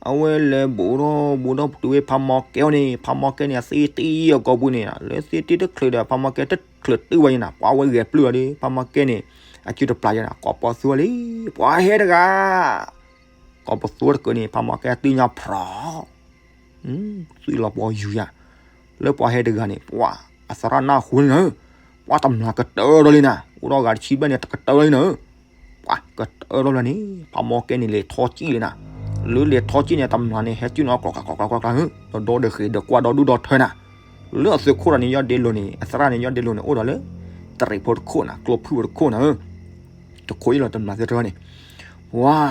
အဝဲလဲၤဘူးထီၣ်ဘူးထီၣ်တုၤဝဲဖးမီၢ်ကဲအီၤန့ၣ် ဖးမီၢ်ကဲန့ၣ် အသ့တ့အီၤကိာ်ပူၤန့ၣ် လၢသ့တ့တချုးဒီး ဖးမီၢ်ကဲတချုးတုၤဝဲယဲနၤ ပှၤဝဲဂဲၤပျုၢ်အီၤဒီး ဖးမီၢ်ကဲန့ၣ် အစုတပျၢ်ယဲနၤ ကိးပသူလံ, ပှၤဟဲတဂၤ, ကိးပသူတကုးန့ၣ် ဖးမီၢ်ကဲအသ့ၣ်ညါဖြီ သွံၣ်လီၤပှီၤယူၤယၤ, လၢပှၤဟဲတဂၤန့ၣ် ပှၤအသရၣ်နၢ်ဟူန့ၣ်ဧၢ, ပှၤတမျၢ်ကတၢၢ်ထီၣ်လံနၤ, အိၣ်ဒီးဂၤတဆံဘျဲၣ်န့ၣ် တကတၢၢ်ထီၣ်လံနၤဧၢ. ပှၤကတၢၢ်ထီၣ်လံန့ၣ် ဖးမီကဲန့ၣ်လဲၤထီၣ်ကံၣ်လံနၤ. လၢလဲၤထီၣ်ကံၣ်န့ၣ် တမျၢ်န့ၣ် ဟဲကံၣ်နီၣ်ကျိးကျိးကျိးကျိးကျိး, ဒီးဒီဒီဃ့ဒီးကွၢ်ဒီဒူၣ်ဒီထၢနၤ. လၢအသုးခိၣ်ဒီးန့ၣ် ယီၢ်ဒ့လိၤန့ၣ် အသရၣ်န့ၣ် ယီၢ်ဒ့လိၤန့ၣ် အိၣ်ဒီးလၢ တရံးဖိတခိၣ်နၤ, ကျိဖုၣ်ဖိတခိၣ်နၤဧၢ. တခိၣ်အံၤလီၤ တမျၢ်သ့ၣ်တဖၣ်န့ၣ်, ပှၤ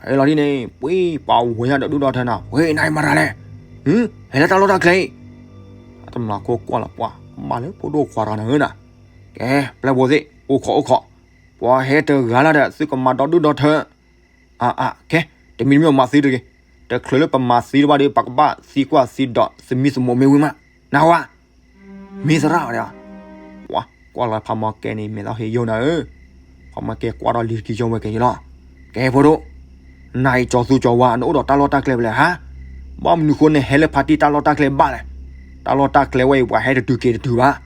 ဟဲလီၤဒ်န့ၣ် ပှ့ၤပှၤဝဲၢ်ညါဒီဒူၣ်ဒီထၢနၤ, ဝဲၢ်နၤအံၤမၤတၢ်လဲၣ်, ဟဲလၢတၢ်လီၢ်တၢ်ကျဲအံၤ. တမျၢ်ခိၣ်ကွၢ်လီၤ ပှၤ ဘၣ်လၢဖိဒိၣ်ခွါတဂၤနၤဧၢနၤ. ကဲ ပျဲၢ်ဖိသ့ၣ် အိၣ်ခိးအိၣ်ခိး, ပှၤဟဲတဂၤလၢဒီး သုကမၤဒီဒူၣ်ဒီထၢ အါအါ ခဲ တမံၤတမံၤမၤသံတဂ့ၤ. တချုးလၢပမၤသံတဘၣ်ဒီး ပကဘၣ်သံကွၢ်သံဒိး သမံသမိးမ့ၢ်ဝံၤမး, နၢ်ဟူဧါ. မ့ၢ်သရၣ်ဝဲဒၣ်, ပှၤကွၢ်လီၤဖးမီကဲန့ၣ် မဲာ်သီဟ့ယိာ်နၤဧၢ. ဖးမီကဲကွၢ်ဒီးလံၤတကံယီဝဲကဲယလီၤ. ကဲဖိဒိၣ်, နၤအံၤကၠီၤသူကၠီၤဝါ နအိၣ်ဒီးတၢ်လီၢ်တၢ်ကျဲဖဲလဲၣ်ဟါ. ဘၣ်မနုၤဃိနဟဲလၢဖါတံၢ်တၢ်လီၢ်တၢ်ကျဲဘၣ်လဲၣ်. တၢ်လီၢ်တၢ်ကျဲဝဲအံၤ ပှၤဟဲတတုၤက့ၤတတုၤဘၣ်.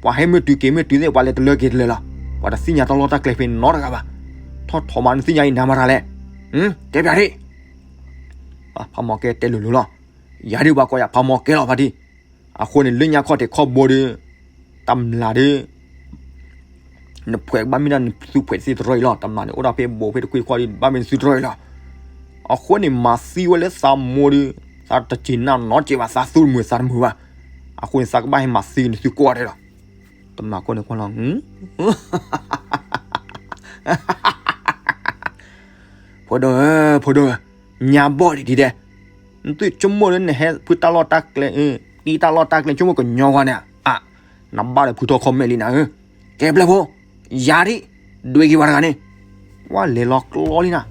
ပှၤဟဲမ့ၢ်တုၤက့ၤမ့ၢ်တုၤသ့ၣ် ပှၤလဲၤတလၢက့ၤတလၢလီၤ. ပှၤတသ့ၣ်ညါတၢ်လီၢ်တၢ်ကျဲဖဲနီတဂၤဘၣ်. ထီၣ်ထီမးနသ့ၣ်ညါအံၤနၤမၤတၢ်လဲၣ်. တဲပၠးဒံး. ဖးမီကဲတဲလိၤလိၤလီၤ. ယၤဒုးပှၤကိးယၤဖးမီကဲလီၤဖါတံၢ်. အဃိန့ၣ် လၢညါခီၣ်ထံးခီၣ်ဘိဒီး တမျၢ်ဒီး နဖှဲးဘၣ်မ့ၢ်ဒၣ်နသုဖှဲးသ့ၣ်တရီအံၤလီၤ. တမျၢ်န့ၣ် အိၣ်ဒၣ်ဖဲဘိဖဲတကွ့ၢ်တကွ့ၢ်ဒီး ဘၣ်မ့ၢ်နသုတရီအံၤလီၤ. အဃိန့ၣ် မၤသံဝဲလၢသးမိၢ်ဒီး သးတစံးနၢ်နီတစဲးဘၣ်, သးသူၣ်တမုာ်သးတမုာ်ဘၣ်. အဃိန့ၣ် သးကဘၣ်ဟဲမၤသံနသုကိးဂၤဒဲးလီၤ. တမျၢ်ခိၣ်န့ၣ်ကွၢ်လီၤ ဖိဒိၣ်ဧၢ ဖိဒိၣ်ဧၢ, ညါဘီၣ်ဒံးဒံးဒဲး, နသုဆိကမိၣ်လၢနဟဲဖုတၢ်လီၢ်တၢ်ကျဲ, တံၢ်တၢ်လီၢ်တၢ်ကျဲ ဆိကမိၣ်ကညီဝဲန့ၣ်, အါ, နဘၣ်ဒီးဖုထီၣ်ခီၣ်မဲာ်လံနၤဧၢ. ကဲပျဲၢ်ဖိ, ယၤဒံး, ဒွဲက့ၤဝဲတဂၤန့ၣ်, ပှၤလဲၤလီၤကျီလံနၤ,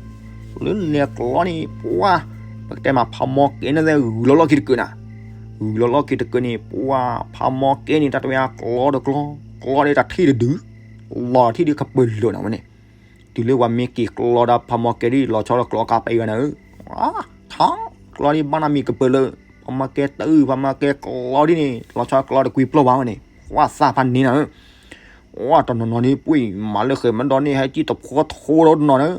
လၢလဲၤကျီန့ၣ် ပှၤ, ပကတဲမးဖးမီကဲန့ၣ်ဂုၤလီၤလီၢ်ခံတကုာ်နၤ, ဂုၤလီၤလီၢ်ခံတကုာ်န့ၣ် ပှၤဖးမီကဲန့ၣ် တၢ်တဝဲအကျီတကျီ, ကျီဒ်တၢ်ထံၣ်တဒု, လီၤထံၣ်ဒ်ကပၢၤလၢာ်နၤဝဲန့ၣ် တုၤလၢပှၤမ့ၢ်က့ၤကျီဒီးဖးမီကဲဒ်လီၤဆီဒီးကျီကါပှဲၤဂၤနၤဧၢ, ထီၣ်ကျီဒ်ဘၣ်နီတမံၤကပၢၤလၢာ်, ဖးမီကဲတအုၣ် ဖးမီကဲကျီဒ်န့ၣ် လီၤဆီကျီတကွံပျီၢ်ဘၣ်ဝဲန့ၣ်, ပှၤသၣ်ဖးန့ၢ်နၤဧၢ, ပှၤတနီၤနီၤန့ၣ် ပှၤမၤလၢဃဲၤမဒီန့ၣ် ဟဲကံၣ်တဖိထိဒီးတနီၤနၤ,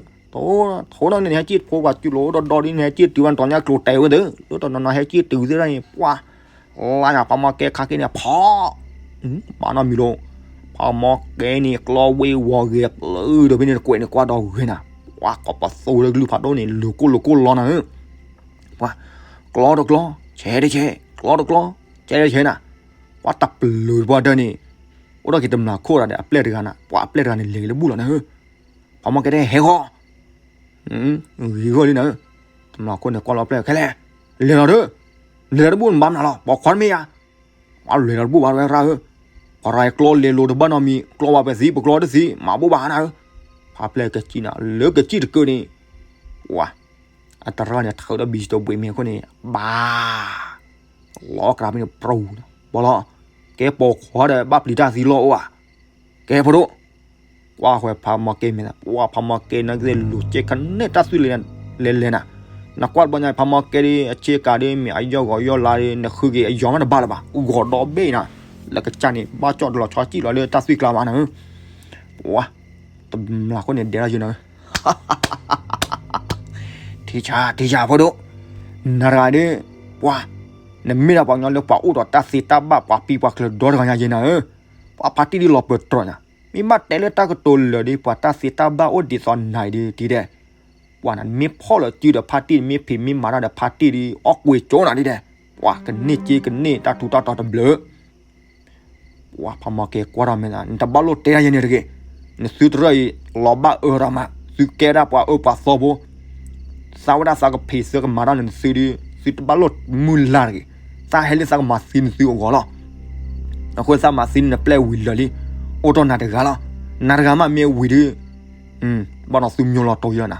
ထိဒီးန့ၣ် ဟဲကံၣ်တဖိပှၤစူၤလိာ်ဒီးဒီဒ်န့ၣ် ဟဲကံၣ်တုၤဝဲတီၤညါကျိၤတဲာ်ဝဲသ့ၣ်, လၢတနီၤနီၤဟဲကံၣ်တုၤသ့ၣ်ဒ်န့ၣ် ပှၤ လါညါဖးမီကဲခါက့ၤန့ၣ် ဖီၣ်, ဘၣ်နီတမံၤလီၤ, ဖးမီကဲန့ၣ် ကျီဝ့ၤဝီၤဂ့ၤပျုၢ်ဒီးဖဲန့ၣ်တကွဲးန့ၣ်ကွၢ်ဒီးဂ့ၤနၤ, ပှၤကိးပသူလၢကလုၢ်ဖးဒိၣ်န့ၣ် လိၤကိၢ်လိၤကိၢ်လီၤနၤဧၢ, ပှၤ ကျီတကျီ, ဆဲးတဆဲး, ကျီတကျီ, ဆဲးတဆဲးနၤ, ပှၤတပျုၢ်တပှၢ်ဒၢန့ၣ်, အိၣ်ဒီးက့ၤတမျၢ်ခိၣ်ဒီးအပျဲၢ်တဂၤနၤ, ပှၤအပျဲၢ်တဂၤန့ၣ် လဲၤက့ၤလၢဘူၣ်လီၤနၤဧၢ, ဖးမီကဲတဲဟဲဃီ ဂ့ၤဂီၢ်လံနၤဧၢ, တမျၢ်ခိၣ်န့ၣ်ကွၢ်လီၤပျဲၢ်ခဲလဲၣ်, လဲၤလီၤဒီး, လဲၤလီၤတဘူၣ်နဘၣ်မနုၤလီၤ ပိာ်ခွါတမ့ၢ်ယါ, ပှၤလဲၤလီၤတဘူၣ်ဘၣ်ဝဲရၣ်ဧၢ, ပှၤရၤကျီလဲၤလိာ်တဘၣ်နီတမံၤ ကျီဝဲပသံ ပကျီတသံ မၤဘူၣ်ဘၣ်နၤဧၢ, ဖးပျဲၢ်ကစံၣ်နၤ လၢကစံၣ်တကုာ်န့ၣ်, ပှၤ အတရၣ်န့ၣ် ထုးဒီးဘံၣ်စတိၢ်ဘှံးမ့ၢ်အခိၣ်န့ၣ်, ဘၣ် လီၤကရၢ်မ့ၢ်န့ၣ် ပြူၤ, ဘီလီၤ, ကဲပိာ်ခွါဒီးဘၣ်ပျံၤတၢ်သံလီၤအိၣ်ဧါ, ကဲဖိဒိၣ်, ကွၢ်ဃီဖးမီကဲမ့ၢ်သး ပှၤဖးမီကဲနကသ့ၣ်လူၤကဲခနဲတၢ်သွံၣ်လဲၤလဲၤနၤ, နကွၢ်တဘျီညါဖးမီကဲဒီး အဆ့ကၤဒီး မ့ၢ်အယီၢ်ဂီၤယီၢ်လါဒီး နဃုက့ၤအယီၤမးတဘၣ်လၢၤဘၣ် ဂီၤဒီဘ့ၣ်နၤ, လၢကစၢ်န့ၣ် ဘၣ်ကၠီၣ်တလီၤဆီစံၣ်လီၤလၢတၢ်သွံၣ်ကျါမးနၤဧၢ, ပှၤ တမျၢ်ခိၣ်န့ၣ်ဒဲးလီၤယနၤဧၢ ထံဆး ထံဆးဖိဒိၣ်, နၤတဂၤဒီး, ပှၤ, နမ့ၢ်ဒၣ်ပှၤကညီလၢပှၤအိၣ်ဒီးတၢ်သ့တၢ်ဘၣ် ပှၤပံၤပှၤကျၢၤဒီတဂၤညါယဲနၤဧၢ, ပှၤဖါတံၢ်ဒ်လီၤပၢၤတြီၤညါ, မ့ၢ်ဘၣ်တဲလၢတၢ်ကတိၤလၢာ်ဒီး ပှၤတၢ်သ့တၢ်ဘၣ်အိၣ်ဒ်သိးနၤအံၤဒီး တံၤဒဲး, ပှၤနၤ နမ့ၢ်ဖီၣ်လၢစုဒီးဖါတံၢ် နမ့ၢ်ဖံးမ့ၢ်မၤတၢ်ဒီးဖါတံၢ်ဒီး အီၣ်ကွံာ်ကၠိနၤတံၤဒဲး, ပှၤကန့ၢ်စ့ကန့ၢ်တၢ်ထူးတၢ်တီၤတဘျုး ပှၤဖးမီကဲကွၢ်ထီၣ်မဲာ်သး နတဘၣ်လိၣ်တဲတၢ်ယဲန့ၣ်တဂ့ၤ, နသုတရၢၢ်အံၤ လီၤဘၣ်အၢထီၣ်မး သုကဲဒၣ်ပှၤအၢပှၤသီဖိ, သးဝဲဒၣ်သးကဖံးသးကမၤတၢ်န့ၣ်နသုဒီး သုတဘၣ်လိၣ်မုၢ်လၢ်တဂ့ၤ, သးဟဲလၢသးကမၤသံနသုအဂီၢ်လီၤ, အဃိသးမၤသံန့ၣ်နပျဲၢ်ဝံၤလၢာ်လံ, အိၣ်ထီၣ်နၤတဂၤလီၤ, နၤတဂၤမးမ့ၢ်ဝံၤဒီး, ဘၣ်ဒီးသုမျိၤလီၤတိၤယဲနၤ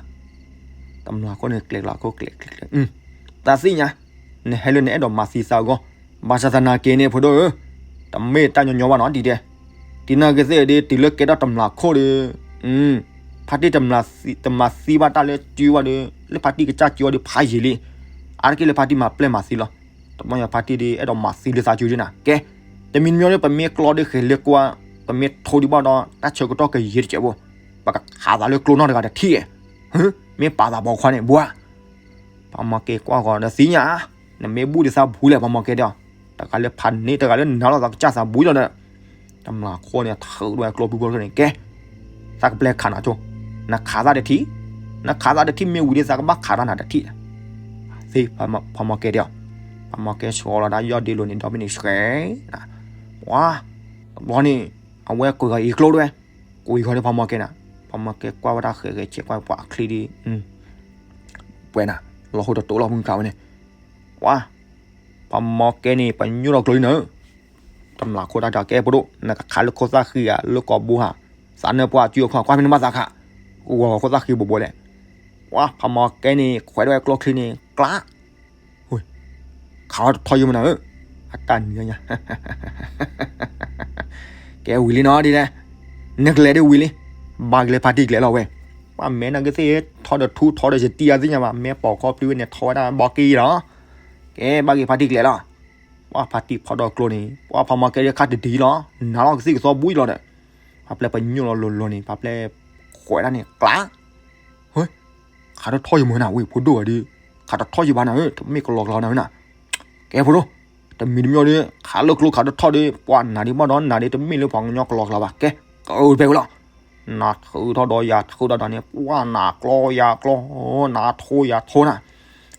တမျၢ်ခိၣ်န့ၣ်ကျဲကျါခိၣ်ကျဲကျဲကျဲ, သးသ့ၣ်ညါ, နဟဲလၢနအဲၣ်ဒိးမၤသံသးအဂီၢ်, ဘၣ်ဆၣ်သနာ်က့န့ၣ် ဖိဒိၣ်ဧၢ, တမ့ၢ်တၢ်ညီညီဘၣ်နီၤ တံၤဒဲး, တံၤနာ်က့သ့ၣ်ဒီး တုၤလၢကဲထီၣ်တမျၢ်ခိၣ်ဒီး, ဖါတံၢ်တမၤသံဘၣ်တၢ်လၢစုဝဲဒီး လၢဖါတံၢ်ကစၢ်စုဝဲဒီးဖးယံာ်လံ, အါတက့ၢ်လၢဖါတံၢ်မၤပျဲၢ်မၤသံလီၤ, တဘျီညါဖါတံၢ်ဒီး အဲၣ်ဒိးမၤသံလၢသးစုဒ်နၤ, ကဲ, တမံၤတမံၤဒီး ပမ့ၢ်ကျီဒီးဃဲၤလၢကွၢ်, ပမ့ၢ်ထိဒံးဘၣ်ဒီး တၢ်ဆၢကတီၢ်ကယံာ်တစဲးဖိ, ပကခးသးလၢကျိနီတဂၤတထံၣ်, မ့ၢ်ပာ်သးပိာ်ခွါန့ၣ် ဘှါ ဖးမီကဲကွၢ်ဃီၤဒီးသ့ၣ်ညါ, နမ့ၢ်ဘူၣ်ဒံးသးဘူၣ်လဲၣ် ဖးမီကဲဒီး, တဂၤလၢဖးန့ၢ် တဂၤလၢနၤလီၤသးကစၢ်သးဘူၣ်လီၤဒီး, တမျၢ်ခိၣ်န့ၣ် ထုးဒိၣ်ဝဲကျိဖုဖိတဖျၢၣ်န့ၣ် ကဲ, သးကပျဲခးနၤဆိ, နခးသးတထံၣ်, နခးသးတထံၣ် မ့ၢ်ဝံၤဒီး သးကဘၣ်ခးတၢ်နၤတထံၣ်, သ့, ဖးမီၢ်ကဲဒၣ်အီၤ, ဖးမီၢ်ကဲဆှီလီၤဒၣ်ယီၢ်ဒ့လိၤန့ၣ် ဒီဘ့ၣ်န့ၣ်ဆှဲ, ပှၤ, တဘျီန့ၣ်, အဝဲကွံာ်ဂီၤအံၤကျိတဝဲ, ကွံာ်ဂီၤန့ၣ်ဖးမီၢ်ကဲနၤ, ဖးမီၢ်ကဲကွၢ်ဝဲဒၣ်ဃဲးဃဲးဆဲးကွၢ်ပှၤအချံဒ်, ပှဲၤနၤ, လီၤဟိတတိၤလီၤမုၢ်ခးဝဲန့ၣ်, ပှၤ, ဖးမီၢ်ကဲန့ၣ် ပညိၣ်လီၤကျိလံနၤ တမျၢ်ခိၣ်တၢ်ဒီးကဲပဒိၣ် နကခးလၢခိၣ်သၣ်ဃံဧါ လၢကိာ်ဘိဧါ, သးနၢပှၢ်စုအခီၣ် ကွၢ်ဖဲန့ၣ်မၤသးခး, ဂီၤခိၣ်သၣ်ဃံဘိးဘိးလဲၣ်, ပှၤဖးမီၢ်ကဲန့ၣ် ခွဲးဒိၣ်ဝဲကျိချံန့ၣ် ကျး, ခးထီၣ်တထီၣ်ယိမနၤဧၢ, အတၢ်နံၤညါ, ကဲဝံၤလံနီၤဒ်လဲၣ်, နကလဲၤဒ်ဝံၤလံ, ဘၣ်ကလဲၤဖးတံၢ်ကျဲၤလီၤဝဲ, ပှၤမဲာ်နၤကသ့ၣ် ထီဒီးထူထီဒီးယတံၢ်အသ့ၣ်ညါဘၣ် မဲာ်ပိာ်ခီပျုၢ်ဝဲန့ၣ် ထီဝဲဒၣ်ဘီက့ၤလီၤ, ကဲဘၣ်က့ၤဖးတံၢ်ကျဲၤလီၤ ပှၤဖးတံၢ်ဖီဒီးကျိန့ၣ် ပှၤဖးမီၢ်ကဲဒ်ခါတဒံလီၤ, နၤလီၤကသံၣ်ကသီဘှံးလီၤဒီး, ဖးပျဲၢ်ပညိၣ်လီၤလိၤလိၤန့ၣ် ဖးပျဲၢ်ခွဲးဒၣ်န့ၣ် ကျး, ဟဲ, ခးတထီၣ်ယိမနၤဝဲ ဖိဒိၣ်ဧါဒီး, ခးတထီၣ်ယိဘၣ်နၤဧၢ တမ့ၢ်ကလီကလီနၤဧၢနၤ, ကဲဖိဒိၣ်, တမံၤတမံၤဒီး ခးလၢကျိခးတထီၣ်ဒီး ပှၤနၤဒ်ဘၣ်ဒီးနၤဒ် တမ့ၢ်လၢပှၤကညီကလီကလီဘၣ် ကဲ, ကပှဲၤဝဲလီၤ နၤထုးထီၣ်ဒီးယၤထုးထီၣ်ဒီးန့ၣ် ပှၤနၤကျီယၤကျီ, နၤထိယၤထိနၤ,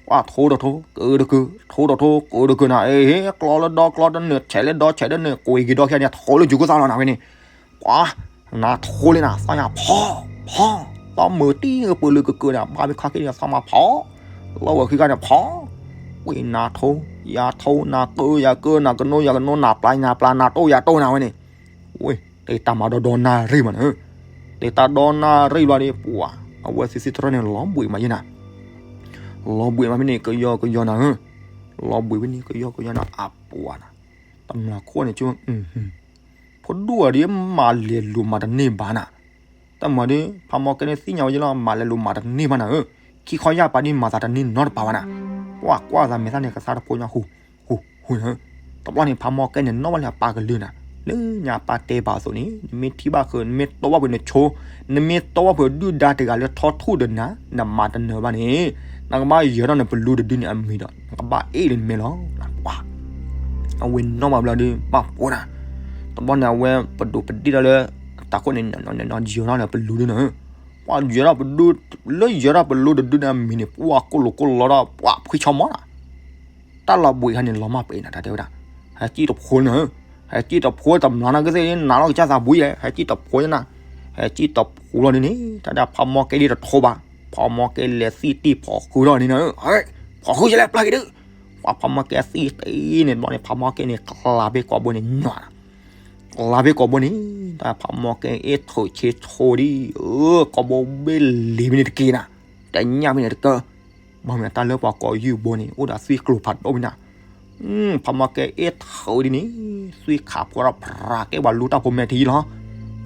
ပှၤထိဒီးထိ ကတကၢ, ထိဒီးထိ ကတကၢနၤ, အ့ ကျီလၢဒီကျီတနၢၤ ဆဲးလၢဒီဆဲးတနၢၤ ကွံာ်က့ၤဒီခံဂၤန့ၣ် ထိလၢယုၤခိၣ်သၣ်လီၤနၤဝဲန့ၣ်, ပှၤ, နၤထိလံနၤ သီၣ်ညါဖီ, ဖီ, သီၣ်မုာ်တံၢ်ကပၢၤလၢကကၢန့ၣ် ဘၣ်မ့ၢ်ခီက့ၤန့ၣ် သီၣ်မါဖီ, လီၢ်ဝဲခံဂၤန့ၣ်ဖီ, ဝံၤနၤထိ, ယၤထိ, နၤကၢယၤကၢ, နၤကနိယၤကနိ, နၤပျါယၤပျါ, နၤတိၢ်ယၤတိၢ်နၤဝဲန့ၣ်, ဝ့ၢ် တဲတၢ်မၤဒီဒီနၣ်ရံၣ်မးနၤဧၢ, တဲတၢ်ဒီနၣ်ရံၣ်ဘျီဒီး ပှၤ, အဝဲသ့ၣ်သ့ၣ်တရၢၣ်န့ၣ် လီၤဘှံးမးယဲနၤ, လီၤဘှံးမးဖဲန့ၣ် ကယီကယီနၤဧၢ, လီၤဘှံးဖဲန့ၣ် ကယီကယီနၤ အပှၤနၤ, တမျၢ်ခိၣ်န့ၣ် ကၠိ, ဖိဒိၣ်အံၤဒီး မၤလဲၤလိၤမၤတန့ၢ်ဘၣ်နၤ, တၢ်မၤဒီး ဖးမီၢ်ကဲန့ၣ်သ့ၣ်ညါဝဲယဲလီၤ မၤလဲၤလိၤမၤတန့ၢ်ဘၣ်နၤဧၢ, ခံခီယၢ်ပာ်ဒ်မၤသးတန့ၢ်နီတပၤဘၣ်နၤ, ပှၤကွၢ်သးမဲာ်သၣ်န့ၣ် ကသါတဖိညါဟူ, ဟူ, ဟူနၤဧၢ, တဘျီန့ၣ် ဖးမီၢ်ကဲန့ၣ် နီၣ်ဘၣ်လၢအပၢ်ကလုၢ်နၤ, လၢညါပၢ်တဲဘၣ်အသိးန့ၣ် နမ့ၢ်ထံၣ်ဘၣ်ဃုာ် နမ့ၢ်တီဘၣ်ဖုးနဆိ, နမ့ၢ်တီဘၣ်ဖုးဒုၣ်ဒါတဂၤလၢထီထူၣ်ဒီးနၤ နမၤတနၢၤဘၣ်န့ၣ်, နကဘၣ်ယၢၤထီၣ်နပလူတဒုန့ၣ်အမံၤဒီး နကဘၣ်အ့ၣ်လၢနမဲာ်လီၤ, ပှၤ အဝဲနီၣ်ဘၣ်ဘျီဒီး ဘၣ်ဖိနၤ, တဘျီန့ၣ် အဝဲပဒိးပဒ့ၣ်ထီၣ်လၢ တၢ်ခိၣ်န့ၣ် ယၢၤထီၣ်လၢပလူဒုနၤဧၢ, ပှၤယၢၤထီၣ်ပဒိၣ်, လၢယၢၤထီၣ်ပလူတဒုန့ၣ်အမံၤန့ၣ် ပှၤကိၢ်လိာ်ကိၢ်လီဒီး ပှၤဖှံဆီမီၤနၤ, တၢ်လီၤဘှံးခါန့ၣ် လီၤမၢ်ပှဲၤနၤ တၢ်တဲဝဲဒၣ်, ဟဲစံၣ်တဖိနၤဧၢ, ဟဲစံၣ်တဖိ တမျၢ်နၤကသ့ၣ် နၤလီၤကစၢ်သးဘှံးလဲၣ် ဟဲစံၣ်တဖိနၤ, ဟဲစံၣ်တဖိလီၤဒ်န့ၣ် တၢ်ဒၣ်ဖးမီၢ်ကဲဒ်တထိဘၣ်, ဖးမီၢ်ကဲလဲၤသံၣ်တံၢ်ဖီဃုထီၣ်န့ၣ်နၤဧၢ, ဖီဃုယလဲၣ်ပျၢ်က့ၤဒုး, ပှၤဖးမီၢ်ကဲသံၣ်တ့ၢ်န့ၣ် တဘျီန့ၣ် ဖးမီၢ်ကဲန့ၣ် ကလၤဖဲကိာ်ဘိန့ၣ်ညီနၤ ကလၤဖဲကိာ်ဘိန့ၣ် တၢ်ဖးမီၢ်ကဲအ့ၣ်ထုးဆ့ဆိဒံး, အၢ ကိာ်ဘိဘ့ၣ်လံၤဖဲန့ၣ်တက့ၢ်နၤ, တညၣ်ဖဲန့ၣ်တကၢ, ဘၣ်မနုၤတၢ်လၢပှၤကိးယုၢ်ဘိန့ၣ် အိၣ်ဒီးသွံၣ်ကျိၤဖးဒိၣ်ဖဲနၤ, ဖးမီၢ်ကဲအ့ၣ်ထုးဒ်န့ၣ်, သွံၣ်ခးဖှီထီၣ်ဖြးကဲပှၤလူတၢ်ဖိမဲာ်ထံလီၤ,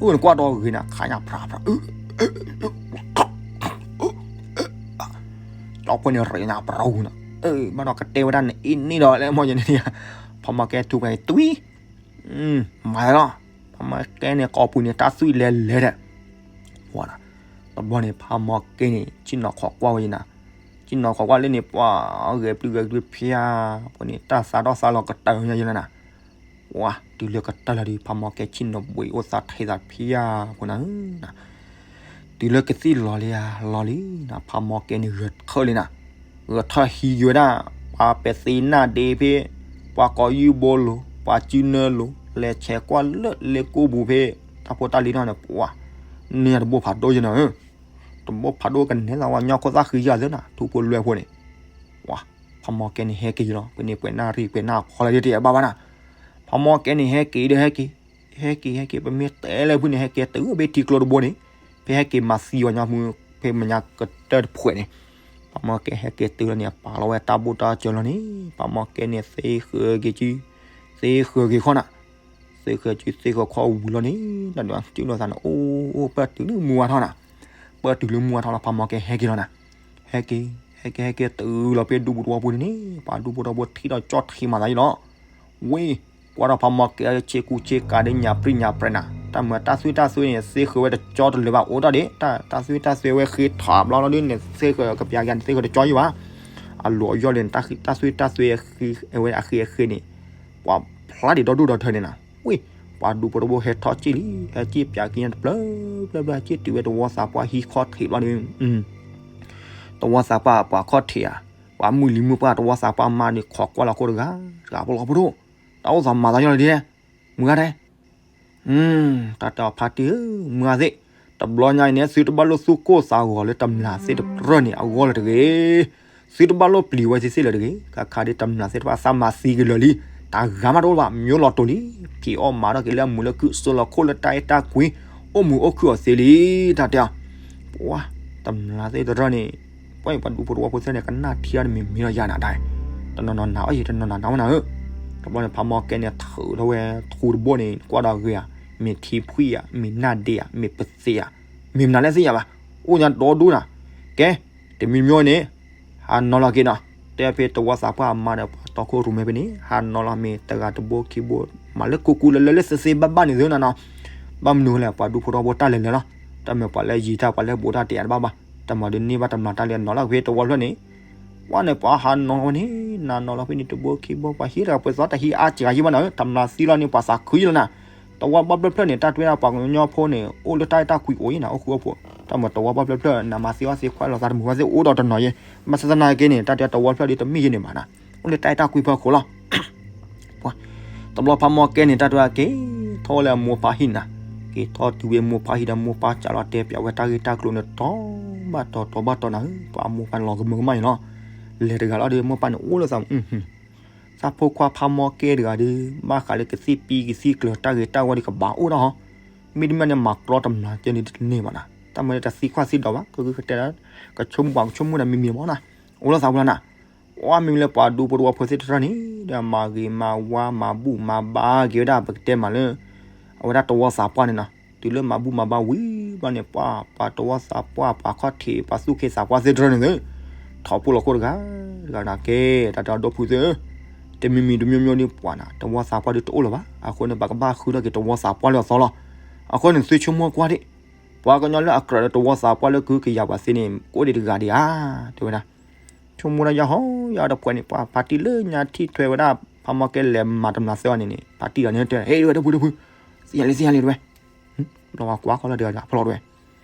အိၣ်နကွၢ်ဒီးဂ့ၤနၤ ခးညၣ်ဖြးဖြး ကၠီဖိန့ၣ်ရ့ညါပရီနၤ, ဘၣ်ဒီးကတဲဝဲဒၣ်နအ့ၣ်န့ၣ်ဒီးလဲၣ်မ့ၢ်ယန့ၣ်, ဖးမီၢ်ကဲထူပှဲၤသွံၣ်, မၤလီၤ, ဖးမီၢ်ကဲန့ၣ် ကိာ်ပူၤန့ၣ် တၢ်သွံၣ်လဲၤလဲၤဒီး, တဘျီန့ၣ် ဖးမီၢ်ကဲန့ၣ် ဆ့ၣ်နီၤခိးကွၢ်ဝဲယနၤ, ဆ့ၣ်နီၤခိးကွၢ်လၢန့ၣ် ပှၤဂဲၤပျုၢ်ဂဲၤပျုၢ်ဖျါ, အဃိန့ၣ် တၢ်သးဒီၣ်သးလီၤကတၢၢ်ညါယလၢနၤ ပှၤတုၤလၢကတၢၢ်လီၤဒီး ဖးမီၢ်ကဲဆ့ၣ်နီၤဘှံးအိၣ်သးထဲသးဖျါဖိနၤဧၢ, တုၤလၢကသံၣ်လီၤလံဧါလီၤလံနၤ ဖးမီၢ်ကဲန့ၣ်ဂဲၤထၢၣ်လံနၤ, ဂဲၤထၢၣ်ဟံးက့ၤဝဲဒၣ် ပှၤပဲာ်သ့နၢ်ဒ့ဖဲ ပှၤကိးယုၢ်ဘိလိၤ ပှၤစုနၢလိၤ လဲၤဆဲးကွၢ်လၢလ့ကိပူၤဖဲ တၢ်ဖိတၢ်လံၤထီၣ်န့ၣ် ပှၤ န့ၢ်တဘိဖးဒိၣ်ယနၤဧၢ, တဘိဖးဒိၣ်ကနဲသးဝဲညီခိၣ်သၣ်ဃံယၤသၢနၤ ထူဖိလွဲဖိန့ၣ်, ပှၤ ဖးမီၢ်ကဲန့ၣ်ဟဲက့ၤလီၤ ဖဲန့ၣ်ပှဲၤနၣ်ရံၣ်ပှဲၤနၣ်ဖီလီၤဒ်တဘၣ်ဘၣ်နၤ, ဖးမီၢ်ကဲန့ၣ်ဟဲက့ၤဒီးဟဲက့ၤ, ဟဲက့ၤဟဲက့ၤ ပမ့ၢ်တဲလၢဖုန့ၣ် ဟဲက့ၤတုၤဖဲထံကျိတဘိန့ၣ်, ဖဲဟဲက့ၤမၤသံဝဲညီမုၢ် ဖဲမဲာ်ညါကတၢၢ်တဖှဲးန့ၣ်, ဖးမီၢ်ကဲဟဲက့ၤတုၤလီၤန့ၣ် အပာ်လီၤဝဲတၢ်ဘိၣ်တၢ်စၢၤလီၤန့ၣ် ဖးမီၢ်ကဲန့ၣ်သ့ဃၢၤက့ၤစု, သ့ဃၢၤက့ၤခီနၤ, သ့ဃၢၤစုသ့ဃၢၤခီဝံၤလီၤန့ၣ် တၢ်ဒွးစုလိာ်သးန့ၣ် အိၣ် အိၣ် ပၢၢ်တုၤလၢမုၢ်ဝါထီၣ်နၤ, ပၢၢ်တုၤလၢမုၢ်ဝါထီၣ်လီၤ ဖးမီၢ်ကဲဟဲက့ၤလီၤနၤ, ဟဲက့ၤ ဟဲက့ၤ ဟဲက့ၤတုၤလီၤဖဲဒူဖိတဝီပူၤန့ၣ်န့ၣ် ပှၤဒူဖိတဝီပူၤထံၣ်ဒီးကၠီထံမၤသးယံလီၤ, ဝ့ၢ် ကွၢ်ထီၣ်ဖးမီၢ်ကဲဆ့ကူဆ့ကၤဒ်ညၣ်ပြံၣ်ညၣ်ပြဲးနၤ, တၢ်မၤတၢ်သွံၣ်တၢ်သွဲန့ၣ် သ့ဃၢၤဝဲတကၠီတလၢာ်ဘၣ်အိၣ်ထီၣ်ဒံး တၢ်သွံၣ်တၢ်သွဲဝဲဃ့ထီၣ်ဘျီလီၤဒ်န့ၣ် သ့ဃၢၤကပျးက့ၤန့ၣ် သ့ဃၢၤတကၠီယံဘၣ်, အလိၤအယီၢ်လၢနတၢ်သွံၣ်တၢ်သွဲဝဲအဃ့အဃ့န့ၣ်, ပှၤဖျါဒံးဒီဒူၣ်ဒီထၢန့ၣ်နၤ, ဝ့ၢ် ပှၤဒူဖိတဝီဖိဟဲထီၣ်စ့ၢ်လံ, ဟဲစ့ၢ်ပၠးက့ၤညါတဖျၢၣ်ဖျၢၣ်ဖျၢၣ် ဟဲစ့ၢ်တုၤဝဲတဝီသးပှၢ်ဟံၣ်ခီၣ်ထံးဘျီန့ၣ်, တဝီသးပှၢ်ပှၤခီၣ်ထံးဧါ, ပှၤမုၢ်လံၤမုၢ်ပှၢ်တဝီသးပှၢ်မါန့ၣ် ခိးကွၢ်လီၤခိၣ်တဂၤ, တဂၤဖိလီၤဖိဒိၣ်, တၢ်အိၣ်သးမၤသးညီလီၤဒ်လဲၣ်, မုၢ်ဂၤဒဲး တၢ်တဲအီၤဖါတံၢ်ဧၢ, မုၢ်ဂၤသ့ၣ်, တဘျီညါအံၤန့ၣ် သုတဘၣ်လိၣ်သူၣ်ကိၢ်သးဂီၤလၢတမျၢ်သ့ၣ်တဖၣ်န့ၣ် အဂီၢ်လၢၤတဂ့ၤ, သုတဘၣ်လိၣ်ပျံၤဝဲသ့ၣ်သ့ၣ်လၢၤတဂ့ၤ, ခါခါဒ်တမျၢ်သ့ၣ်တဖၣ်သးမၤသံက့ၤလၢာ်လံ, တၢ်ဂၤမးတအိၣ်ဘၣ်, မၠိလီၤတိၤလံ, ဖံးအီၣ်မၤထီၣ်က့ၤလၢအမုာ်လၢခုၣ် စိလီၤခိၣ်လၢတၢ်အဲၣ်တၢ်ကွံ, အိၣ်မုာ်အိၣ်ခုၣ်အီၤသ့လံ, တၢ်တဲအီၤ, ပှၤ, တမျၢ်သ့ၣ်တဖၣ်န့ၣ် ပှၤအံၤပှၤဒူဖိတဝီဖိသ့ၣ်န့ၣ် ကနၣ်ထံအီၤတမံၤမံၤလီၤယၤနၤဒၣ်, တနီၤနီၤနၤအီၣ်ယံၤ တနီၤနီၤနၤဝဲနၤဧၢ, တဘျီန့ၣ် ဖးမီၢ်ကဲန့ၣ် ထုးထီၣ်ဝဲထူတဘိန့ၣ် ကွၢ်ဒီးဂ့ၤဧါ, မ့ၢ်ထံဖှံၣ်ဧါ, မ့ၢ်နၢ်ဒ့ဧါ, မ့ၢ်ပသ့ဧါ, မ့ၢ်မနုၤလဲၣ်သ့ၣ်ညါဘၣ်, အိၣ်ညါဒီဒူၣ်နၤ, ကဲ, တမံၤမံၤန့ၣ်, ဟးနီၤလီၤက့ၤနီၤ, တဲဖဲတဝီသးပှၢ်အမါဒီးပှၤတီခိၣ်ရိၣ်မဲဖဲန့ၣ် ဟးနီၤလီၤမ့ၢ်တဂၤတဘိခံဘိ, မၤလၢကူကူလၢလၢလၢစ့စ့ဘၣ်ဘၣ်န့ၣ်သုနၤနီၤ, ဘၣ်မနုၤလဲၣ် ပှၤဒူဖိတဝီဖိတၢ်လဲၤလဲၤလီၤ, တၢ်မ့ၢ်ပှၤလၢယံၤတၢ်ပှၤလၢဘူးတၢ်တဲတဘၣ်ဘၣ်, တၢ်မၤဒုးန့ၢ်ဘၣ်တမျၢ်တၢ်လၢအနီၤလီၤဖဲတဝီဖျၢၣ်န့ၣ် ပှၤန့ၣ်ပှၤဟးနီၤဝဲန့ၣ် နၤနီၤလီၤဖဲန့ၣ်တဘိခံဘိ ပှၤဟံးတဂၤပှဲၤသီတဟံးအါစှၤယံၤဘၣ်နၤဧၢ, တမျၢ်သံလီၤန့ၣ် ပှၤသးခုယံၤလီၤနၤ, တဝီဘၣ်ဖျၢၣ်ဖျၢၣ်န့ၣ် တၢ်တွဲဒၣ်ပှၤကညီဖိန့ၣ် အိၣ်လၢတၢ်အဲၣ်တၢ်ကွံအိၣ်ယံၤနၤ အိၣ်ဃုအိၣ်ဖိး, တၢ်မ့ၢ်တဝီဘၣ်ဖျၢၣ်ဖျၢၣ် နမၤသံအီၣ်သံခွါလီၤသးတမုာ်ဝဲသ့ၣ်အိၣ်ဒီးတနီၤယံၤ, ဘၣ်ဆၣ်သနာ်က့န့ၣ် တၢ်တဲတဝီဖျၢၣ်ဒ်တမ့ၢ်ယံၤန့ၣ်မးနၤ, အိၣ်လၢတၢ်အဲၣ်တၢ်ကွံဖီခိၣ်လီၤ ပှၤ, တဘျီဖးမီၢ်ကဲန့ၣ် တၢ်တဲက့ၤထီၣ်လၢအမိၢ်ပၢ်ဟံၣ်နၤ, က့ၤထီၣ်တုၤဝဲမိၢ်ပၢ်ဟံၣ်ဒီး မိၢ်ပၢ်စးလီၤတဲပၠးဝဲတၢ်ဂ့ၢ်တၢ်ကျိၤန့ၣ် တီၤဘၣ်တီၤ တီၤဘၣ်တီၤနၤဧၢ, ပှၤအမိၢ်ပၢ်န့ၣ်လီၤကမၢကမၣ်အံၤလီၤ, လဲၤတဂၤလီၤဒီး မိၢ်ပၢ်န့ၣ်အိၣ်လၢသး, သးဖိခွါဖးမီၢ်ကဲတဂၤဒီး ဘၣ်ဃးလၢကသံၣ်ပံကသံၣ်ကျၢၤတၢ်ဂ့ၤတၢ်ဝီဒီးကဘၣ်အိၣ်ဒၣ်ဟီ, မ့တမ့ၢ်န့ၣ် မၤကြီတမျၢ်ကဲန့ၣ်တန့ၢ်ဘၣ်နၤ, တၢ်မ့ၢ်လၢတသံခွါသံဒိးဘၣ် ကဂုာ်ကတဲာ် ကဆိကမိၣ်ပှၤကဆိကမိၣ်ဒီးမံၤမံၤမးနၤ, အိၣ်လၢသးပူၤလီၤနၤ ပှၤမ့မ့ၢ်လၢပှၤဒူဖိတဝီဖိသ့ၣ်တဖၣ်န့ၣ် ဒီးမၤဂ့ၤမၤဝါမၤဘူၣ်မၤဘါက့ၤဝဲဒၣ် ပကတဲမးလၢ အဝဲဒၣ်တဝီသးပှၢ်န့ၣ်နီၤ, တုၤလၢမၤဘူၣ်မၤဘါဝံၤဘျီန့ၣ် ပှၤ ပှၤတဝီသးပှၢ် ပှၤခီၣ်ထံး ပှၤသူၣ်က့သးပှၢ်သ့ၣ်တဖၣ်န့ၣ် ထီၣ်ဖိလီၤခိၣ်တဂၤ တဂၤနၤကဲ တၢ်တဲအီၤဒီပုၢ်သ့ၣ်ဧၢ, တမံၤမံၤတမံၤမံၤဒ်ပှၤနၤ တဝီသးပှၢ်ဒ်တအိၣ်လၢၤဘၣ်, အဃိန့ၣ် ပကဘၣ်ဃုထီၣ်က့ၤတဝီသးပှၢ်လၢအသီလီၤ, အဃိန့ၣ် သုဆိကမိၣ်ကွၢ်ဒၣ် ပှၤကညီလၢအကြၢးလၢတဝီသးပှၢ်လၢကဟုကယာ်ပှၤသ့န့ၣ် ကအိၣ်ဒံးတဂၤဒံးဧါ, တဲဝဲဒၣ် ဆိကမိၣ်ဒၣ်ယၤဟီယၤတဖှဲးန့ၣ် ပှၤဖါတံၢ်လၢညါထံၣ်ထွဲဝဲဒၣ် ဖးမီၢ်ကဲလဲၤမၤတမျၢ်သၢအီၤန့ၣ်န့ၣ် ဖါတံၢ်ဒီးန့ၣ်တဲ ဟဲဝဲ ဒီပုၢ်ဒီပုၢ်, သ့ၣ်ညါလံ သ့ၣ်ညါလံတဲဝဲ, ဘျီဝဲကွၢ်ခီလီၤတဂၤ ဖျီၣ်တဲဝဲ,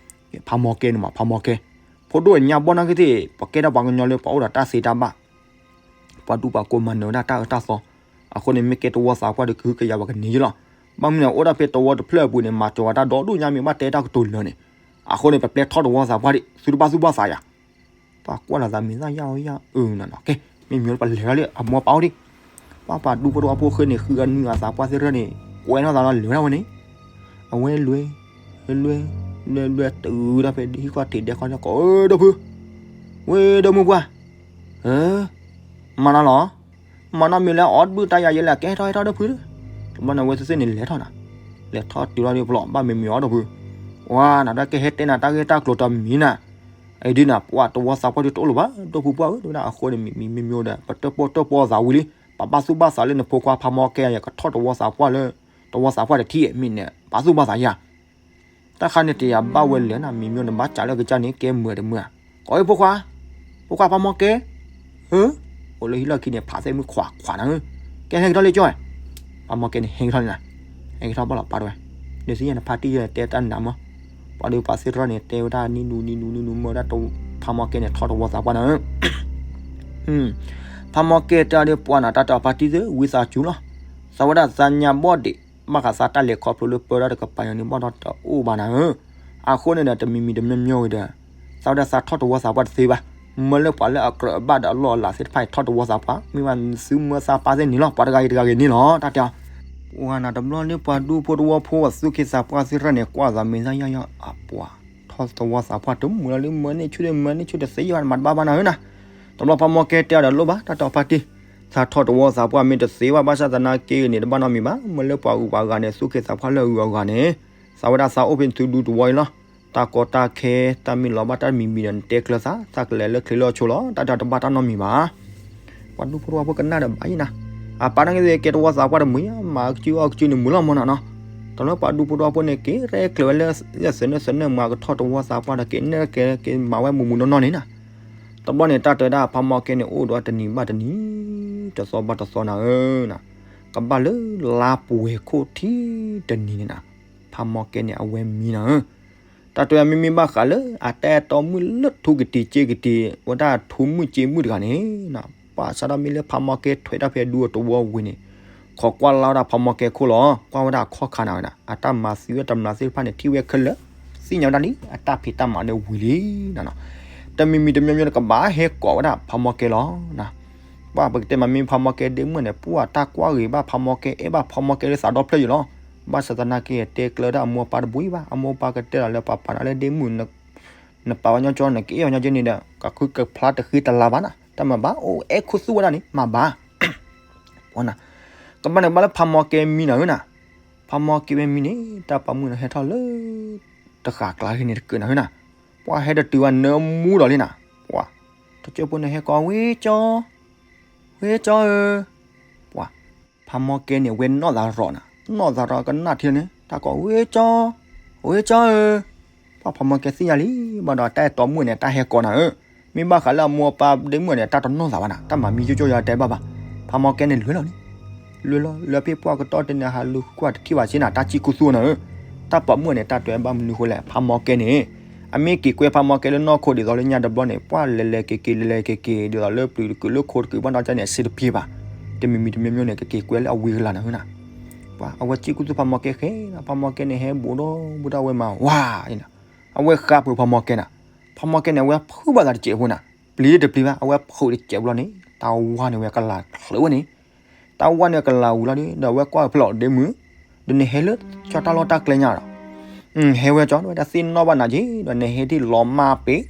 ဖးမီၢ်ကဲန့ၣ်မး ဖးမီၢ်ကဲ, ဖိဒိၣ်ညါဘီၣ်နာ်က့သ့ၣ် ပှၤကဲထီၣ်ပှၤကညီလၢပှၤအိၣ်ဒီးတၢ်သ့တၢ်ဘၣ် ပှၤဒူပှၤကိးမၤနၢၤဝဲဒၣ်တၢ်အၢတၢ်သီ, အဃိန့ၣ် မ့ၢ်ကဲတဝီသးပှၢ်ဒီးကဟုကယာ်ပှၤကန့ၢ်ယလီၤ, ဘၣ်မနုၤန့ၣ် အိၣ်ဒၣ်ဖဲတဝီတဖျၢၣ်အပူၤန့ၣ် မၤစၢၤဝဲတၢ်ဒီဒူၣ်ညါမ့ၢ်ဘၣ်တဲတၢ်ကတိၤလၢာ်န့ၣ်, အဃိန့ၣ် ပပျဲထီၣ်တဝီသးပှၢ်ဒံး သုတဘၣ်သူၣ်ဘၣ်သးယၤ ပှၤကွၢ်လီၤသးမ့ၢ်သၣ်ယၢ်အီယၢ်အၢနၤနီၤ, ကဲ မ့ၢ်မ့ၢ်ပလဲၤထီၣ်လၢအမိၢ်ပၢ်အိၣ်ဒံး, ပှၤပှၤဒူဖိတဝီဖိဃ့န့ၣ် ဃုဂၤနွံဂၤသးပှၢ်သ့ၣ်တဖၣ်န့ၣ် ကွဲထီၣ်သးလီၤလဲၤဝဲဒၣ်ဝဲန့ၣ်, အဝဲလွဲ လွဲ လွဲ လွဲ တုၤဒၣ်ဖဲဟံၣ်ခီၣ်ထံးဒဲခီၣ်ထံး ကိးဒီပုၢ်, ဝဲဒီမုၢ်ပှၢ်, ဧၢ, မၤနၤလီၤ, မၤနီတမံၤလၢအီၣ်တဘုၣ်တၢ်ယၤယဲလဲၣ် ကဲထီၣ်ဟဲထီၣ်ဒီပုၢ်, တဘျီန့ၣ် အဝဲသ့ၣ်သ့ၣ်န့ၣ်လဲၤထီၣ်နၤ, လဲၤထီၣ်တုၤလီၤဒီးပလီၢ် ဘၣ်မ့ၢ်မ့ၢ်အီၣ်ဒီပုၢ်, ဝါ နတၢ်ကဟဲတဲနၤတၢ်ဂ့ၢ်တၢ်ကျိၤတမံၤနၤ, အဒ်နၤ ပှၤတဝီသးပှၢ်ဒ်တအိၣ်လၢၤဘၣ် ဒီပုၢ်ပှၢ်ဧၢ တဲဝဲဒၣ် အဃိန့ၣ် မ့မ့ၢ်မ့ၢ်ဒီး ပတၢၣ်ပီၣ်တၢၣ်ပီၣ်သးဝံၤလံ, ပဘၣ်သူၣ်ဘၣ်သးလၢနဖိခွါဖးမီၢ်ကဲယၤ ကထီၣ်တဝီသးပှၢ်လၢ တဝီသးပှၢ်တထံၣ်မ့ၢ်န့ၣ် ဘၣ်သူၣ်ဘၣ်သးယၤ တၢ်ခါန့ၣ်တယၤဘၣ်ဝဲလဲၣ်နၤ မ့မ့ၢ်နဘၣ်စးလၢကစၢ်န့ၣ် ကဲမုာ်တမုာ်ဧါ, ကိးအံၤဖိခွါ, ဖိခွါဖးမီၢ်ကဲ, ဧၢ, အိၣ်လၢဟံၣ်လီၢ်ခံန့ၣ် ဖးသ့ၣ်မုၢ်ခွးခွးနၤဧၢ, ကဲဟဲက့ၤထီၣ်လၢကၠီ, ဖးမီၢ်ကဲန့ၣ် ဟဲက့ၤထီၣ်လံနၤ, ဟဲက့ၤထီၣ်ဘၣ်လီၤပာ်တဝဲ, ဒီးသ့ၣ်ညါနဖါတံၢ်တဲတၢ်နးမး, ပှၤဒီးပှၤသ့ၣ်တဖၣ်န့ၣ် တဲဝဲဒၣ်နံၤနူနံၤနူနံၤနူမၢဝဲဒၣ် ဖးမီၢ်ကဲန့ၣ် ထီၣ်တဝီသးပှၢ်နၤဧၢ ဖးမီၢ်ကဲတဲအီၤဒီးပှၤနၤ တၢ်တဲအီၤဖါတံၢ်သ့ၣ် ဝံသးစူၤလီၤ, သးဝဲဒၣ်သးညါဘီၣ်ဒံး, ဘၣ်ဃးသးတၢ်လဲၤခီဖျိလၢပၢတၢ်တကပၤညါန့ၣ် ဘၣ်ဒီးတအိၣ်ဘၣ်နၤဧၢ, အဃိန့ၣ်ဒီး တမံၤမံၤတမံၤမံၤဝံၤဒီး, သးဝဲဒၣ်သးထီၣ်တဝီသးပှၢ်တသ့ဘၣ်, မၢလၢပှၤလၢအကြၢးအဘၣ်ဒီးအလီၢ်အလၤသ့ၣ်တဖၣ်အံၤ ထီၣ်တဝီသးပှၢ်, မ့ၢ်ဘၣ်သုမၢသးပၢ်သ့ၣ်န့ၣ်လီၤ, ပှၤတဂၤဂ့ၤတဂၤဂ့ၤန့ၣ်လီၤ, တၢ်တဲအီၤ ပှၤနၤတဘျီလၢပှၤဒူဖိတဝီဖိအသူၣ်က့သးပှၢ်သ့ၣ်တဖၣ်န့ၣ် ကွၢ်သးမ့ၢ်သၣ်ယၢ်ယၢ်အပှၤ, ထီၣ်တဝီသးပှၢ်တမုာ်လီၤလၢမၢန့ၢ်ဆူၣ်ဒီးမၢန့ၢ်ဆူၣ်တသ့ဘၣ် မၤတဘၣ်ဘၣ်နၤဧၢနၤ, တဘျီဖးမီၢ်ကဲတဲအီၤဒီးလိၣ်ဘၣ် တၢ်တဲအီၤဖါတံၢ်, သးထီၣ်တဝီသးပှၢ်မ့ၢ်တသ့ဘၣ် ဘၣ်ဆၣ်သနာ်က့န့ၣ် တဘၣ်နီတမံၤဘၣ်, မၢလၢပှၤဂုၤပှၤဂၤန့ၣ် သူၣ်က့သးပှၢ်လၢအဂုၤအဂၤန့ၣ်, သးဝဲဒၣ်သးအိၣ်ဖဲသုဒူတဝီအံၤလီၤ, တၢ်ကီတၢ်ခဲ တၢ်မ့ၢ်လီၤဘၣ်တၢ်တမံၤမံၤဒီးနတဲကျၢၤသး, သးကလဲၤလၢချ့လၢအဆိလီၤ, တၢ်တဲအီၤတဘၣ်တၢ်နီတမံၤဘၣ် ပှၤဒူဖိတဝီဖိကနၣ်ဒီးဘၣ်ယံၤနၤ, အပၢ်န့ၣ်က့သ့ၣ်ကဲတဝီသးပှၢ်တမုာ်ယါ, မၤကစုၣ်အီၣ်ကစုၣ်န့ၣ်မုာ်လီၤမၢ်နၤနီၤ, တဘျီပှၤဒူဖိတဝီဖိန့ၣ် က့ၤရဲၣ်ကျဲၤဝဲလၢ လၢသနၢၣ်သနၢၣ်မး ကထီၣ်တဝီသးပှၢ်ဒီးက့ၤနဲၣ်က့ၤက့ၤမၤဝဲမုာ်မုာ်နီၢ်နီၢ်န့ၣ်နၤ, တဘျီန့ၣ် တၢ်တဲဝဲဒၣ်ဖးမီၢ်ကဲန့ၣ် အိၣ်ဒီးတနံၤဘၣ်တနံၤ, တသီဘၣ်တသီနၤဧၢနၤ, ကဘၣ်လၢလါပှဲၤခိၣ်ထံတနံၤန့ၣ်နၤ, ဖးမီၢ်ကဲန့ၣ် အဝဲမံနၤဧၢ. တၢ်တဲမ့မ့ၢ်ဘၣ်ဃးလၢ အတၢ်အဲၣ်တီမုၣ်လၢထိၣ်ကတံၤစ့ကတံၤ ဝဲဒၣ်ထိၣ်မုၣ်စ့မုၣ်တဂၤန့ၣ်နၤ, ပှၤစးထီၣ်မ့ၢ်လၢဖးမီၢ်ကဲထွဲတၢ်ဖဲဒူအတဝီဝံၤန့ၣ်, ခိးကွၢ်လၢ်ဝဲဒၣ်ဖးမီၢ်ကဲခိၣ်လီၤ. ကွၢ်ဝဲဒၣ်အခီၣ်ခါနၤဝဲဒၣ် အတၢ်မၤသံဝဲတမျးသ့ၣ်တဖၣ်န့ၣ် ထံၣ်ဝဲခဲလၢာ်, သ့ၣ်ညါဝဲဒၣ်လံ အတၢ်ဖံးတၢ်မၤဒီးဝံၤလံနၤ. တမံၤမံၤတမံၤမံၤန့ၣ် ကဘၣ်ဟဲကိးဝဲဒၣ်ဖးမီၢ်ကဲလီၤ. ပှၤပကတဲမ့မ့ၢ်ဖးမီၢ်ကဲဒ့မုၣ်န့ၣ် ပှၤတၢ်ကွၢ်ဂ့ၤဘၣ်ဖးမီၢ်ကဲ အဲၣ်ဘၣ်ဖးမီၢ်ကဲလၢသးဒီဖျၢၣ်ယံၤလီၤ. ဘၣ်ဆၣ်သနာ်က့ တဲကျၢၤတၢ်အမိၢ်အပၢ်တဘိအံၤဘၣ်, အမိၢ်အပၢ်ကတဲလီၤလၢပှၤပာ်နၤလၢဒ့မုၣ် နပာ်ဝဲညီကၠီ နကအဲၣ်ဝဲညီကၠီန့ၣ်ဒီး ကဃုကဖျါတဃ့တလၤဘၣ်နၤ, တၢ်မၤဘၣ် အိၣ်အဲၣ်ခူသူၣ်ဝဲဒၣ်န့ၣ် မၤဘၣ် ကဘၣ်န့ၣ်ဘၣ်လၢဖးမီၢ်ကဲမံနၤဧၢနၤ. ဖးမီၢ်ကဲဝဲမံန့ၣ် တၢ်ပိာ်မုၣ်န့ၣ်ဟဲထီၣ်လၢ တဃာ်ကျါဟံန့ၣ်တကၢးနၤဧၢနၤ. ပှၤဟဲတတုၤဘၣ်နၢမူဒီးလံနၤ, ပှၤ တကၠိဖိန့ၣ်ဟဲကိး ဝ့ကၠီ, ဝ့ကၠီဧၢ, ပှၤ ဖးမီၢ်ကဲန့ၣ် ဝဲနီၢ်သးရီးနၤ, နီၢ်သးရီးကနၣ်ထံလီၤန့ၣ် တၢ်ကိး ဝ့ကၠီ, ဝ့ကၠီဧၢ, ပှၤဖးမီၢ်ကဲသ့ၣ်ညါလံ ဘၣ်ဒီးတၢ်အဲၣ်တီမုၣ်န့ၣ် တၢ်ဟဲကိးနၤဧၢ. မ့ၢ်ဘၣ်ဃးလၢအမိၢ်အပၢ်ဒ့မုၣ်န့ၣ် တၢ်တနီၢ်သးဘၣ်နၤ, တၢ်မၤမံကၠိကၠိယၤတဲဘၣ်ဘၣ်. ဖးမီၢ်ကဲန့ၣ်လွဲလီၤန့ၣ်, လွဲလီၤ လၢဖဲပှၢ်ကတီၢ်တန့ၣ် ဟးလူၤကွၢ်တထံၣ်ဘၣ်စ့နၤ တၢ်စံၣ်ခူသူၣ်နၤဧၢ. တၢ်ပိာ်မုၣ်န့ၣ် တၢ်တဲဘၣ်မနုၤဃိလဲၣ် ဖးမီၢ်ကဲန့ၣ် အမ့ၢ်က့ၤကွဲဖးမီၢ်ကဲလၢနီၢ်ခိဒ်သိးလၢညါတဘျီန့ၣ် ပှၤလဲၤလဲၤက့ၤက့ၤ လဲၤလဲၤက့ၤက့ၤ ဒ်သိးလၢပျုၤတကုာ်လၢခိတကုာ်ဘၣ်နီၢ်ကၠီန့ၣ် အဆင်တပြေဘၣ်. တမံၤမံၤတမံၤမံၤန့ၣ် ကက့ၤကွဲလၢအဝံၤကလၤနၤဧၢနၤ. ပှၤအဝဲစံၣ်ခူသူၣ်ဖးမီၢ်ကဲဃဲနၤ, ဖးမီၢ်ကဲန့ၣ် ဟဲဘူးဒီးဘူးဒီးအဝဲမၤဝါအံၤနၤ, အဝဲဃါပှဲၤဖးမီၢ်ကဲနၤ. ဖးမီၢ်ကဲန့ၣ် အဝဲဖုးဘၣ်သးတစဲးဖိနၤ, ပျံၤတပျံၤဘၣ် အဝဲဖုးတစဲးဖိလီၤန့ၣ် တၢ်ဝါန့ၣ်ဝဲကလၤချၢးဝဲန့ၣ် တၢ်ဝါန့ၣ်ကလၤဝံၤလီၤဒီး ဒီးအဝဲကွၢ်ဖဲလီၤဒ့မုၣ်, ဒီးနဟဲလၢ ကၠီတၢ်လီၢ်တၢ်ကျဲညါဒီး, ဟဲဝဲကၠီ တဲဝဲဒၣ် သ့ၣ်နီၣ်ဘၣ်နၤက့ၤ ဒီးနဟဲဒ်လီၤမၢ်ပ့ၤ,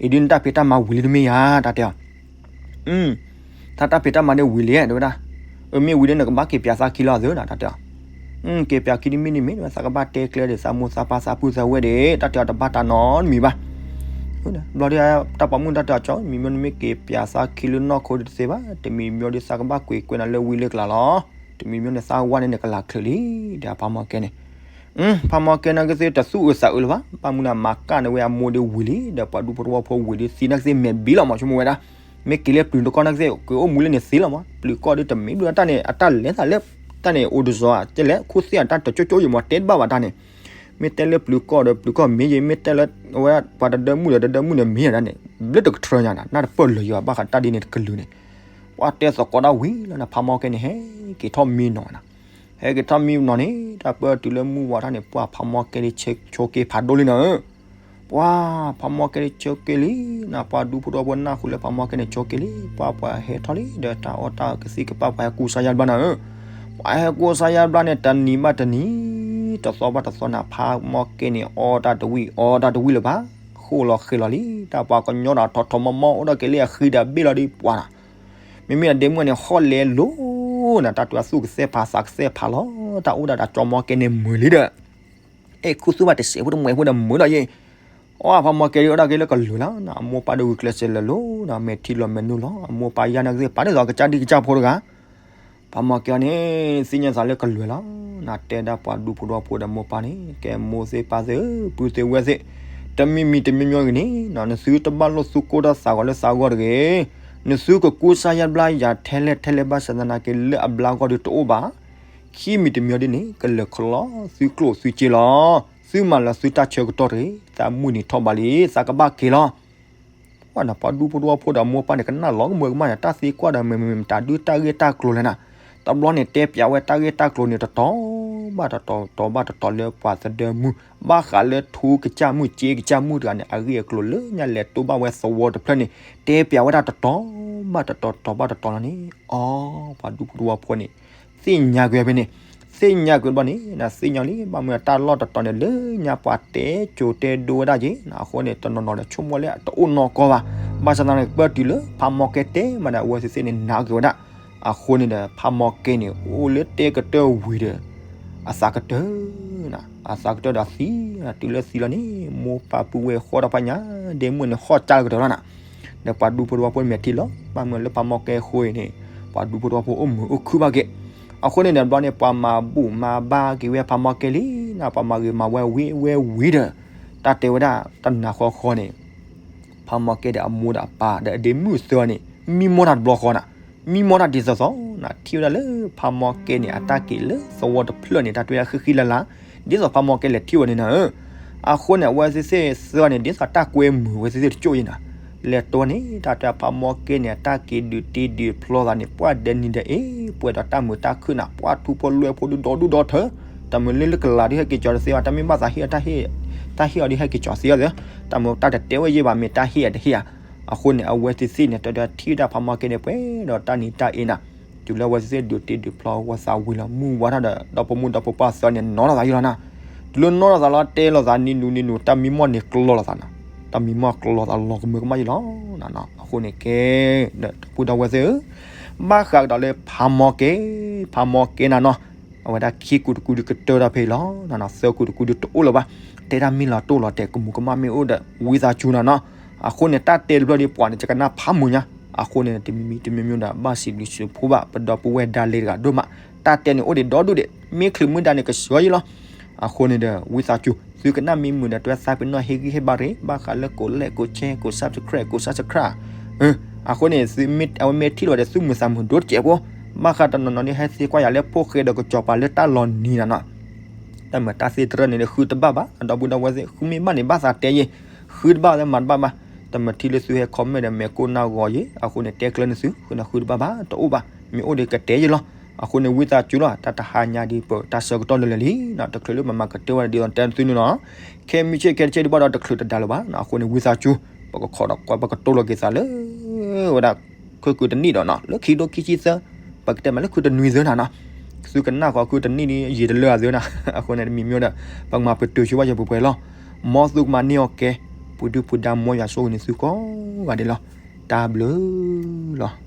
အံၤဒ်နတၢ်ဖံးတၢ်မၤဝံၤလံတမ့ၢ်ယၤ တၢ်တဲအီၤ တၢ်တၢ်ဖံးတၢ်မၤန့ၣ်ဝံၤလံ တဲဝဲဒၣ်, အမ့ၢ်ဝံၤဒီး နကဘၣ်က့ၤပၠးသးခံလီၤသၢဒီး တၢ်တဲအီၤ, က့ၤပၠးခံတမံၤတမံၤ တဲဝဲ သးကဘၣ်တဲကျဲဒီးသးမိၢ်သးပၢ်သးပုၢ်သးဝဲၢ်ဒီး တၢ်တဲအီၤတဘၣ်တၢ်နီတမံၤဘၣ်. ဘျီဒီး တၢ်ပိာ်မုၣ်တၢ်တဲအီၤ ကၠီ မံၤမ့ၢ်နမ့ၢ်က့ၤပၠးသးခံလၢနီၢ်ခိဒီးတသ့ဘၣ်, တမံၤမံၤဒီးသးကဘၣ်ကွဲးကွဲးနၤလၢဝံလၢကျါလီၤ. တမံၤမံၤန့ၣ် သးဝါန့ၣ်နကလၤချုးလံ ဒီးဖးမီၢ်ကဲန့ၣ် ဖးမီၢ်ကဲန့ၣ်ကသ့တသူၣ်အုးသးအုးလၢၤဘၣ်, ဘၣ်မနုၤန့ၣ် မၤကၣ်န့ၢ်ဝဲအမိၢ်ဒီးဝံၤလံ ဒီးပှၤဒူဖိသဝီဖိဝံၤဒီးသံန့ၣ်ကသ့မဲာ်ဘံလီၤမး ဆိကမိၣ်ဝဲဒၣ်, မ့ၢ်က့ၤလၢပျုၤတကီၢ်န့ၣ်ကသ့ က့ၤအိၣ်မူလၢန့ၣ်သ့လီၤမး, ပျုၤကီၢ်ဒီးတမံၤဘျုးတၢ်န့ၣ် အတၢ်လဲၤသးလၢ တၢ်န့ၣ်အိၣ်တစီၤ တဲလဲၣ် ခိၣ်သ့ၣ်အတၢ်တကၠိကၠိယံၤမး တဲတဘၣ်ဘၣ်တၢ်န့ၣ်, မ့ၢ်တဲလၢပျုၤကီၢ်ဒီးပျုၤကီၢ်မ့ၢ်ယံၤ မ့ၢ်တဲလၢ အဝဲဒၣ်ပှၤတဒၢမုၣ်ဒီးတဒၢမုၣ်န့ၣ်မ့ၢ်ယံၤဒၣ်န့ၣ် ဘျုးတကထြၢညါနၤ နၢ်တပၢၢ်လၢၤယွၤဘၣ်ဃးတၢ်ဒ်န့ၣ်တကလုာ်န့ၣ်, ပှၤတဲသကိးတၢ်ဝံၤလီၤန့ၣ် ဖးမီၢ်ကဲန့ၣ် ဟဲက့ၤထီၣ်မံနီၤနၤ, ဟဲက့ၤထီၣ်မံနီၤန့ၣ် တၢ်ပၢၢ်တုၤလၢမုၢ်ဝါထီၣ်န့ၣ် ပှၤဖးမီၢ်ကဲန့ၣ်ဆိးက့ၤဖးဒိၣ်လံနၤဧၢ ပှၤဖးမီၢ်ကဲန့ၣ်ဆိးက့ၤလံနၤ, ပှၤဒူဖိသဝီဖိနၢ်ဟူလၢဖးမီၢ်ကဲန့ၣ်ဆိးက့ၤလံ, ပှၤပှၤဟဲထီၣ်လံ ဒီးတၢ်အီၣ်တၢ်ကသံၣ်ကပၢ် ပှၤဟဲကူစါယါတဘျါနၤဧၢ, ပှၤဟဲကူစါယါတဘျါန့ၣ် တနံၤဘၣ်တနံၤ တသီဘၣ်တသီနၤ ဖးမီၢ်ကဲန့ၣ် အီၣ်တၢ်တဝံၣ် အီတၢ်တဝံၣ်လၢၤဘၣ်, ဃိၣ်လီၤဃ့လီၤလံ, တၢ်ပှၤကညီဒီးထီၣ်ထီၣ်မီၢ်မီၢ် အိၣ်ဒီးက့ၤလံအဃံဒီးဘ့ၣ်လီၤဒ်ပှၤနၤ, မ့မ့ၢ်အဒ့မုၣ်န့ၣ် ဟီၣ်လဲလိၤနၤ, တၢ်တုၤအသူၣ်ကသဲၣ်ဖးသးကသဲၣ်ဖးလီၤ, တၢ်အိၣ်ဒၣ်ဒီးကၠီမီၢ်ကဲန့ၣ်မုာ်လံဒီး အဲၣ်ခူသူၣ်ဘၣ်တစဲးဖိတမှဲးဖိဒီးမုာ်ဒီးယံၤ, အီၣ်ဖးမီၢ်ကဲဒီးအိၣ်ဒၣ်က့ၤလၢကလုာ်လီၤ, အမိၢ်ပၢ်ဒီးဂုာ်ကျဲးစၢးလၢာ်လီၤ, မဲာ်ထံလီၤမဲာ်နိလီၤ, အမိၢ်ပၢ်ယါန့ၣ်ကသ့ၣ်ပာ်ဒ်သိးကစၢ်ဒံကစၢ်ဖိတဂၤ, ဖးမီၢ်ကဲန့ၣ် သ့ၣ်ညါသးလၢကလုာ်လီၤ, နတဲဒၣ်ပှၤဒူဖိသဝီဖိဒီးမိၢ်ပၢ်န့ၣ် ကဲမိၢ်သ့ၣ်ပၢ်သ့ၣ် ပုၢ်သ့ၣ်ဝဲၢ်သ့ၣ်, တမံၤမံၤတမံၤမံၤဂ့ၤန့ၣ် နသုတဘၣ်လိၣ်သုကိၢ်တၢ်သးဂီၤလၢသးဂီၢ်တဂ့ၤ, နသုကကူစါယါတဘျါယၤထဲလဲၣ်ထဲလဲၣ်ဘၣ်ဆၣ်သနာ်က့လၢအဘျါဂီၢ်ဒီးတအိၣ်ဘၣ် ခံမံၤတမံၤဒ်န့ၣ် ကလဲၤခီလီၤသုကျိၣ်သုစ့လီၤ, သုမၤလၢသုတၢ်ဆၢကတီၢ်တဂ့ၤ, သးမုၢ်နံၤထီၣ်ဘးလံ သးကဘၣ်က့ၤလီၤ. ပှၤနပှၤဒူဖိသဝီဖိဒီးမိၢ်ပၢ်န့ၣ် ကနၣ်လီၤကမၢကမၣ်န့ၣ် တၢ်သံကွၢ်ဒီးမ့ၢ်မ့ၢ်မတၤဒုတၢ်ဂ့ၢ်တၢ်ကျိၤလဲၣ်နၤ, တဘျီန့ၣ်တဲပျးဝဲတၢ်ဂ့ၢ်တၢ်ကျိၤန့ၣ် တတီၤဘၣ်တတီၤ တီၤဘၣ်တတီၤလၢပှၤသဒၢမုၣ် ဘၣ်ဃးလၢထူကစၢ်မုၣ်စ့ကစၢ်မုၣ်တဂၤန့ၣ် အဂ့ၢ်အကျိၤလၢညါလဲၤတိၢ်ဘၣ်ဝဲသဝီတဖျၢၣ်န့ၣ် တဲပျးဝဲဒၣ်တတီၤဘၣ်တတီၤ တီၤဘၣ်တတီၤလီၤန့ၣ် အီ ပှၤဒူဖိသဝီဖိန့ၣ် သ့ၣ်ညါကွံာ်ဖဲန့ၣ်, သ့ၣ်ညါကွံာ်ဘျီန့ၣ် နသ့ၣ်ညါလံ ဘၣ်မနုၤတၢ်လီၢ်တတီၤန့ၣ် လၢညါပှၤတဲကိၤတဲဒိဝဲဒၣ်က့ၤ အဃိန့ၣ် တနီၤနီၤဒီးဆိကမိၣ်လၢအတအိၣ်နီၢ်ကီၢ်ဘၣ်, ဘၣ်ဆၣ်သနာ်က့ ပၢၢ်တုၤလၢဖးမီၢ်ကဲတဲမးဒီး အဝဲသ့ၣ်သ့ၣ်န့ၣ် နာ်က့ၤဝဲဒၣ်, အဃိန့ၣ်ဒီး ဖးမီၢ်ကဲန့ၣ် အိၣ်လၢတဲကတၢၢ်ဝံၤဒီး အသးကတၢၢ် အသးကတၢၢ်ဒီးသံ, တုၤလၢသံလီၤန့ၣ် မိၢ်ပၢ်ပုၢ်ဝဲၢ်ဃီတဖၣ်ညါ ဒ့မုၣ်န့ၣ် ဟီၣ်ကၢ်ကတၢၢ်လီၤနၤ, ဒီးပှၤဒူဖိသဝီဖိမဲာ်ထံလီၤ ဘၣ်မနုၤလၢဖးမီၢ်ကဲအဃိအံၤန့ၣ် ပှၤဒူဖိသဝီဖိအိၣ်မုာ်အိၣ်ခုၣ်ဘၣ်က့ၤ, အဃိန့ၣ်ဒီးဘျီန့ၣ် ပှၤမၤဘူၣ်မၤဘါက့ၤဝဲဖးမီၢ်ကဲလံနၤ, ပှၤမၤဂ့ၤမၤဝဲဝံၤဝဲဝံၤဒီး တၢ်တဲဝဲဒၣ်တနၤဃီဃီန့ၣ် ဖးမီၢ်ကဲဒီးအမိၢ်ဒီးအပၢ်ဒီးအဒ့မုၣ်သၢဂၤန့ၣ် မံမီၢ်တၢ်တဘျီဃီနၤ, မံမီၢ်တၢ်ဒ်သိးသိးနၤ ထံၣ်ဝဲဒၣ်လၢဖးမီၢ်ကဲန့ၣ် အတၢ်က့ၤလၢသဝီတဖျၢၣ်န့ၣ် တၢ်တဲဝဲဒၣ်ဃံဃံလၤလၤ ဒ်သိးဖးမီၢ်ကဲလဲၤထံၣ်ဝဲန့ၣ်နၤဧၢ. အဃိန့ၣ် အဝဲသ့ၣ်သ့ၣ်သၢဂၤန့ၣ် ဒ်သိးတၢ်ကွဲမုာ်ဝဲသ့ၣ်သ့ၣ်တကၠိၣ်အံၤနၤ လဲၤတိၢ်န့ၣ် တၢ်တဲဖးမီၢ်ကဲန့ၣ် အတၢ်က့ၤဒုးတ့ဒုးဖျီသးန့ၣ် ပှၢ်ဒဲနံၤဒဲအ့ၣ် ပှဲၤဒီးတၢ်မုာ်တၢ်ခုၣ်နၤ ပှၢ်ထူဖိလွဲဖိဒုဒီဒူၣ်ဒီထၢ တၢ်မုာ်လၢလၢကလၤဒုးဟဲက့ၤကၠီၤတသ့ဘၣ် တၢ်မ့ၢ်ဘၣ်သးဟ့ၣ်အတၢ်ဟ့ၣ် တၢ်ဟ့ၣ်အီၤဒုးဟဲက့ၤကၠီၤသ့အီၤသ့ တၢ်မုာ်တၢ်တတဲဝဲယဲၢ်ဘၣ် မ့ၢ်တၢ်ဟ့ၣ်အတဟ့ၣ်ဧါ. အဃိန့ၣ် အဝဲသ့ၣ်သ့ၣ်န့ၣ် တၢ်ဒုးထံၣ်ဝဲဒၣ်ဖးမီၢ်ကဲန့ၣ် ပှဲၤဒီးတၢ်နံၤတၢ်အ့ၣ်နၤ တုၤလၢအဝဲသ့ၣ်သ့ၣ်ဒုးတ့ဒုးဖျီဝဲသးဝံၤလီၤ မုၢ်ဝါထီၣ်ဒီး ဒီဖိမိၢ်ဒီဖိပၢ်သၢန့ၣ် နီၢ်ထီၣ်သးယံၤလီၤနၤ. တုၤလၢနီၢ်ထီၣ်သးလီၤ တဲလိာ်သးနံၤနူနံၤနူ တၢ်မံမီၢ်န့ၣ်ကျီလိာ်သးနၤ တၢ်မံမီၢ်ကျီလိာ်သးလီၤကမၢကမၣ်ယံၤလီၤနၤနီၤ. အဃိန့ၣ်ကဲ ဒီပုၢ်ဒီဝဲၢ်သ့ၣ်ဧၢ ဘၣ်ဃးကဒီးလၢဖးမီၢ်ကဲ ဖးမီၢ်ကဲနၤနီၤ အဝဲဒၣ်ခံကူတကူဒုးကတၢၢ်ထီၣ်ဖဲအံၤလီၤနၤနီၤ သၢကူတကူဒုးတအိၣ်လၢၤဘၣ် တဲတၢ်မ့ၢ်လီၤတိၢ်လီၤတဲာ် ကမူၤကမၣ်မ့ၢ်အိၣ်ဒီး ဝံသးစူၤနၤနီၤ. အဃိန့ၣ် တၢ်တဲတဖျၢၣ်ဒ်ပှၤန့ၣ် ယကနၣ်ဖးမုာ်ညါ အဃိန့ၣ်တမံၤမံၤတမံၤမံၤဒီး ဘၣ်စံးဘျုးစံးဖှိၣ်ဘၣ် ပဒီပုၢ်ဝဲၢ်ဒၣ်လဲာ်တဂၤဒိၣ်မး တၢ်တဲန့ၣ်အိၣ်ဒံးဒီဒူၣ်ဒံး မ့ၢ်ချုးမုၢ်ဒါန့ၣ်ကဆှီယံၤလီၤ. အဃိန့ၣ်ဒီး ဝံသးစူၤ သုကနၣ်မ့ၢ်မုာ်ဒီး တဝဲသးပ့ၤနီၣ်ဟ့ၣ်ဂံၢ်ဟ့ၣ်ဘါရ့ၣ် ဘၣ်ဃးလၢကိး like ကိး share ကိး subscribe ကိး subscribe အဃိန့ၣ် အဝဲမ့ၢ်ထံၣ်လီၤဒီး သူၣ်မုာ်သးမုာ်ဒိၣ်တစဲးဖိ ဘၣ်ဃးတနီၤနီၤဒ်ဟဲသံကွၢ်ယၤလၢ ဖိၣ်ဃဲဒီးကစီၤပၤလၢတၢ်လီၤနံၤနၤနီၤ တၢ်မုာ်တၢ်သ့တရၢၣ်န့ၣ် ဃုတဘၣ်ဘၣ် အဒီပုၢ်ဒီဝဲၢ်သ့ၣ် ဃုမ့ၢ်ဘၣ်န့ၣ် ဘၣ်သးတဲယဲၢ် ဃုတဘၣ်သ့ၣ်မၤတဘၣ်ဘၣ် တမၤထံၣ်လၢသုဟဲ comment ဒီး မဲာ်ကိၢ်နၢ်ဂီၤယဲၢ် အဃိန့ၣ် တဲကျၢၤန့ၣ်သု ဃုန့ၣ်ဃုတဘၣ်ဘၣ် တအိၣ်ဘၣ် မ့ၢ်အိၣ်ဒီးကတဲယဲၢ်လီၤ. အဃိန့ၣ် ဝံသးစူၤလီၤ တၢ်တဟါညါဒ်ပတၢ်ဆၢကတီၢ်လၢလၢာ်လံနီၤ တချုးလၢမၤမၤကတၢၢ်ဝဲဒၣ်ဒ်သိးတဲသုန့ၣ်နီၤ ခဲမုၢ်ဆ့ၣ်ခဲတဆ့ၣ်ဒ်ဘၣ်ဒီးတချုးတဒါလၢၤဘၣ် အဃိန့ၣ် ဝံသးစူၤ ပကခိးဒီးကွၢ် ပကတိၢ်လီၤက့ၤသးလၢ ဝဲဒၣ် ခုၣ်ကုတနံၣ်ဒီးနီၤ လၢခံဒိၣ်ခံဆံသၢ ပကတဲမးလၢခုတနွံသၢနၤနီၤ သုကနၣ်ဃီ ခုတနံၣ်န့ၣ် ယံာ်တလၢအသၢနၤ အဃိန့ၣ် တမံၤမံၤဒီး ပကမၤပတုာ်ဆိဘၣ်ယဲၢ်ပှဲၤပှဲၤလီၤ. မ်သုကမၤန့ၢ်အီၤကဲ ပှၤဒုၣ်ပှၤဒါ မ်ယွၤဆိၣ်ဂ့ၤန့ၢ်သုကိးဂၤဒဲးလီၤ. တၢ်ဘျုးလီၤ.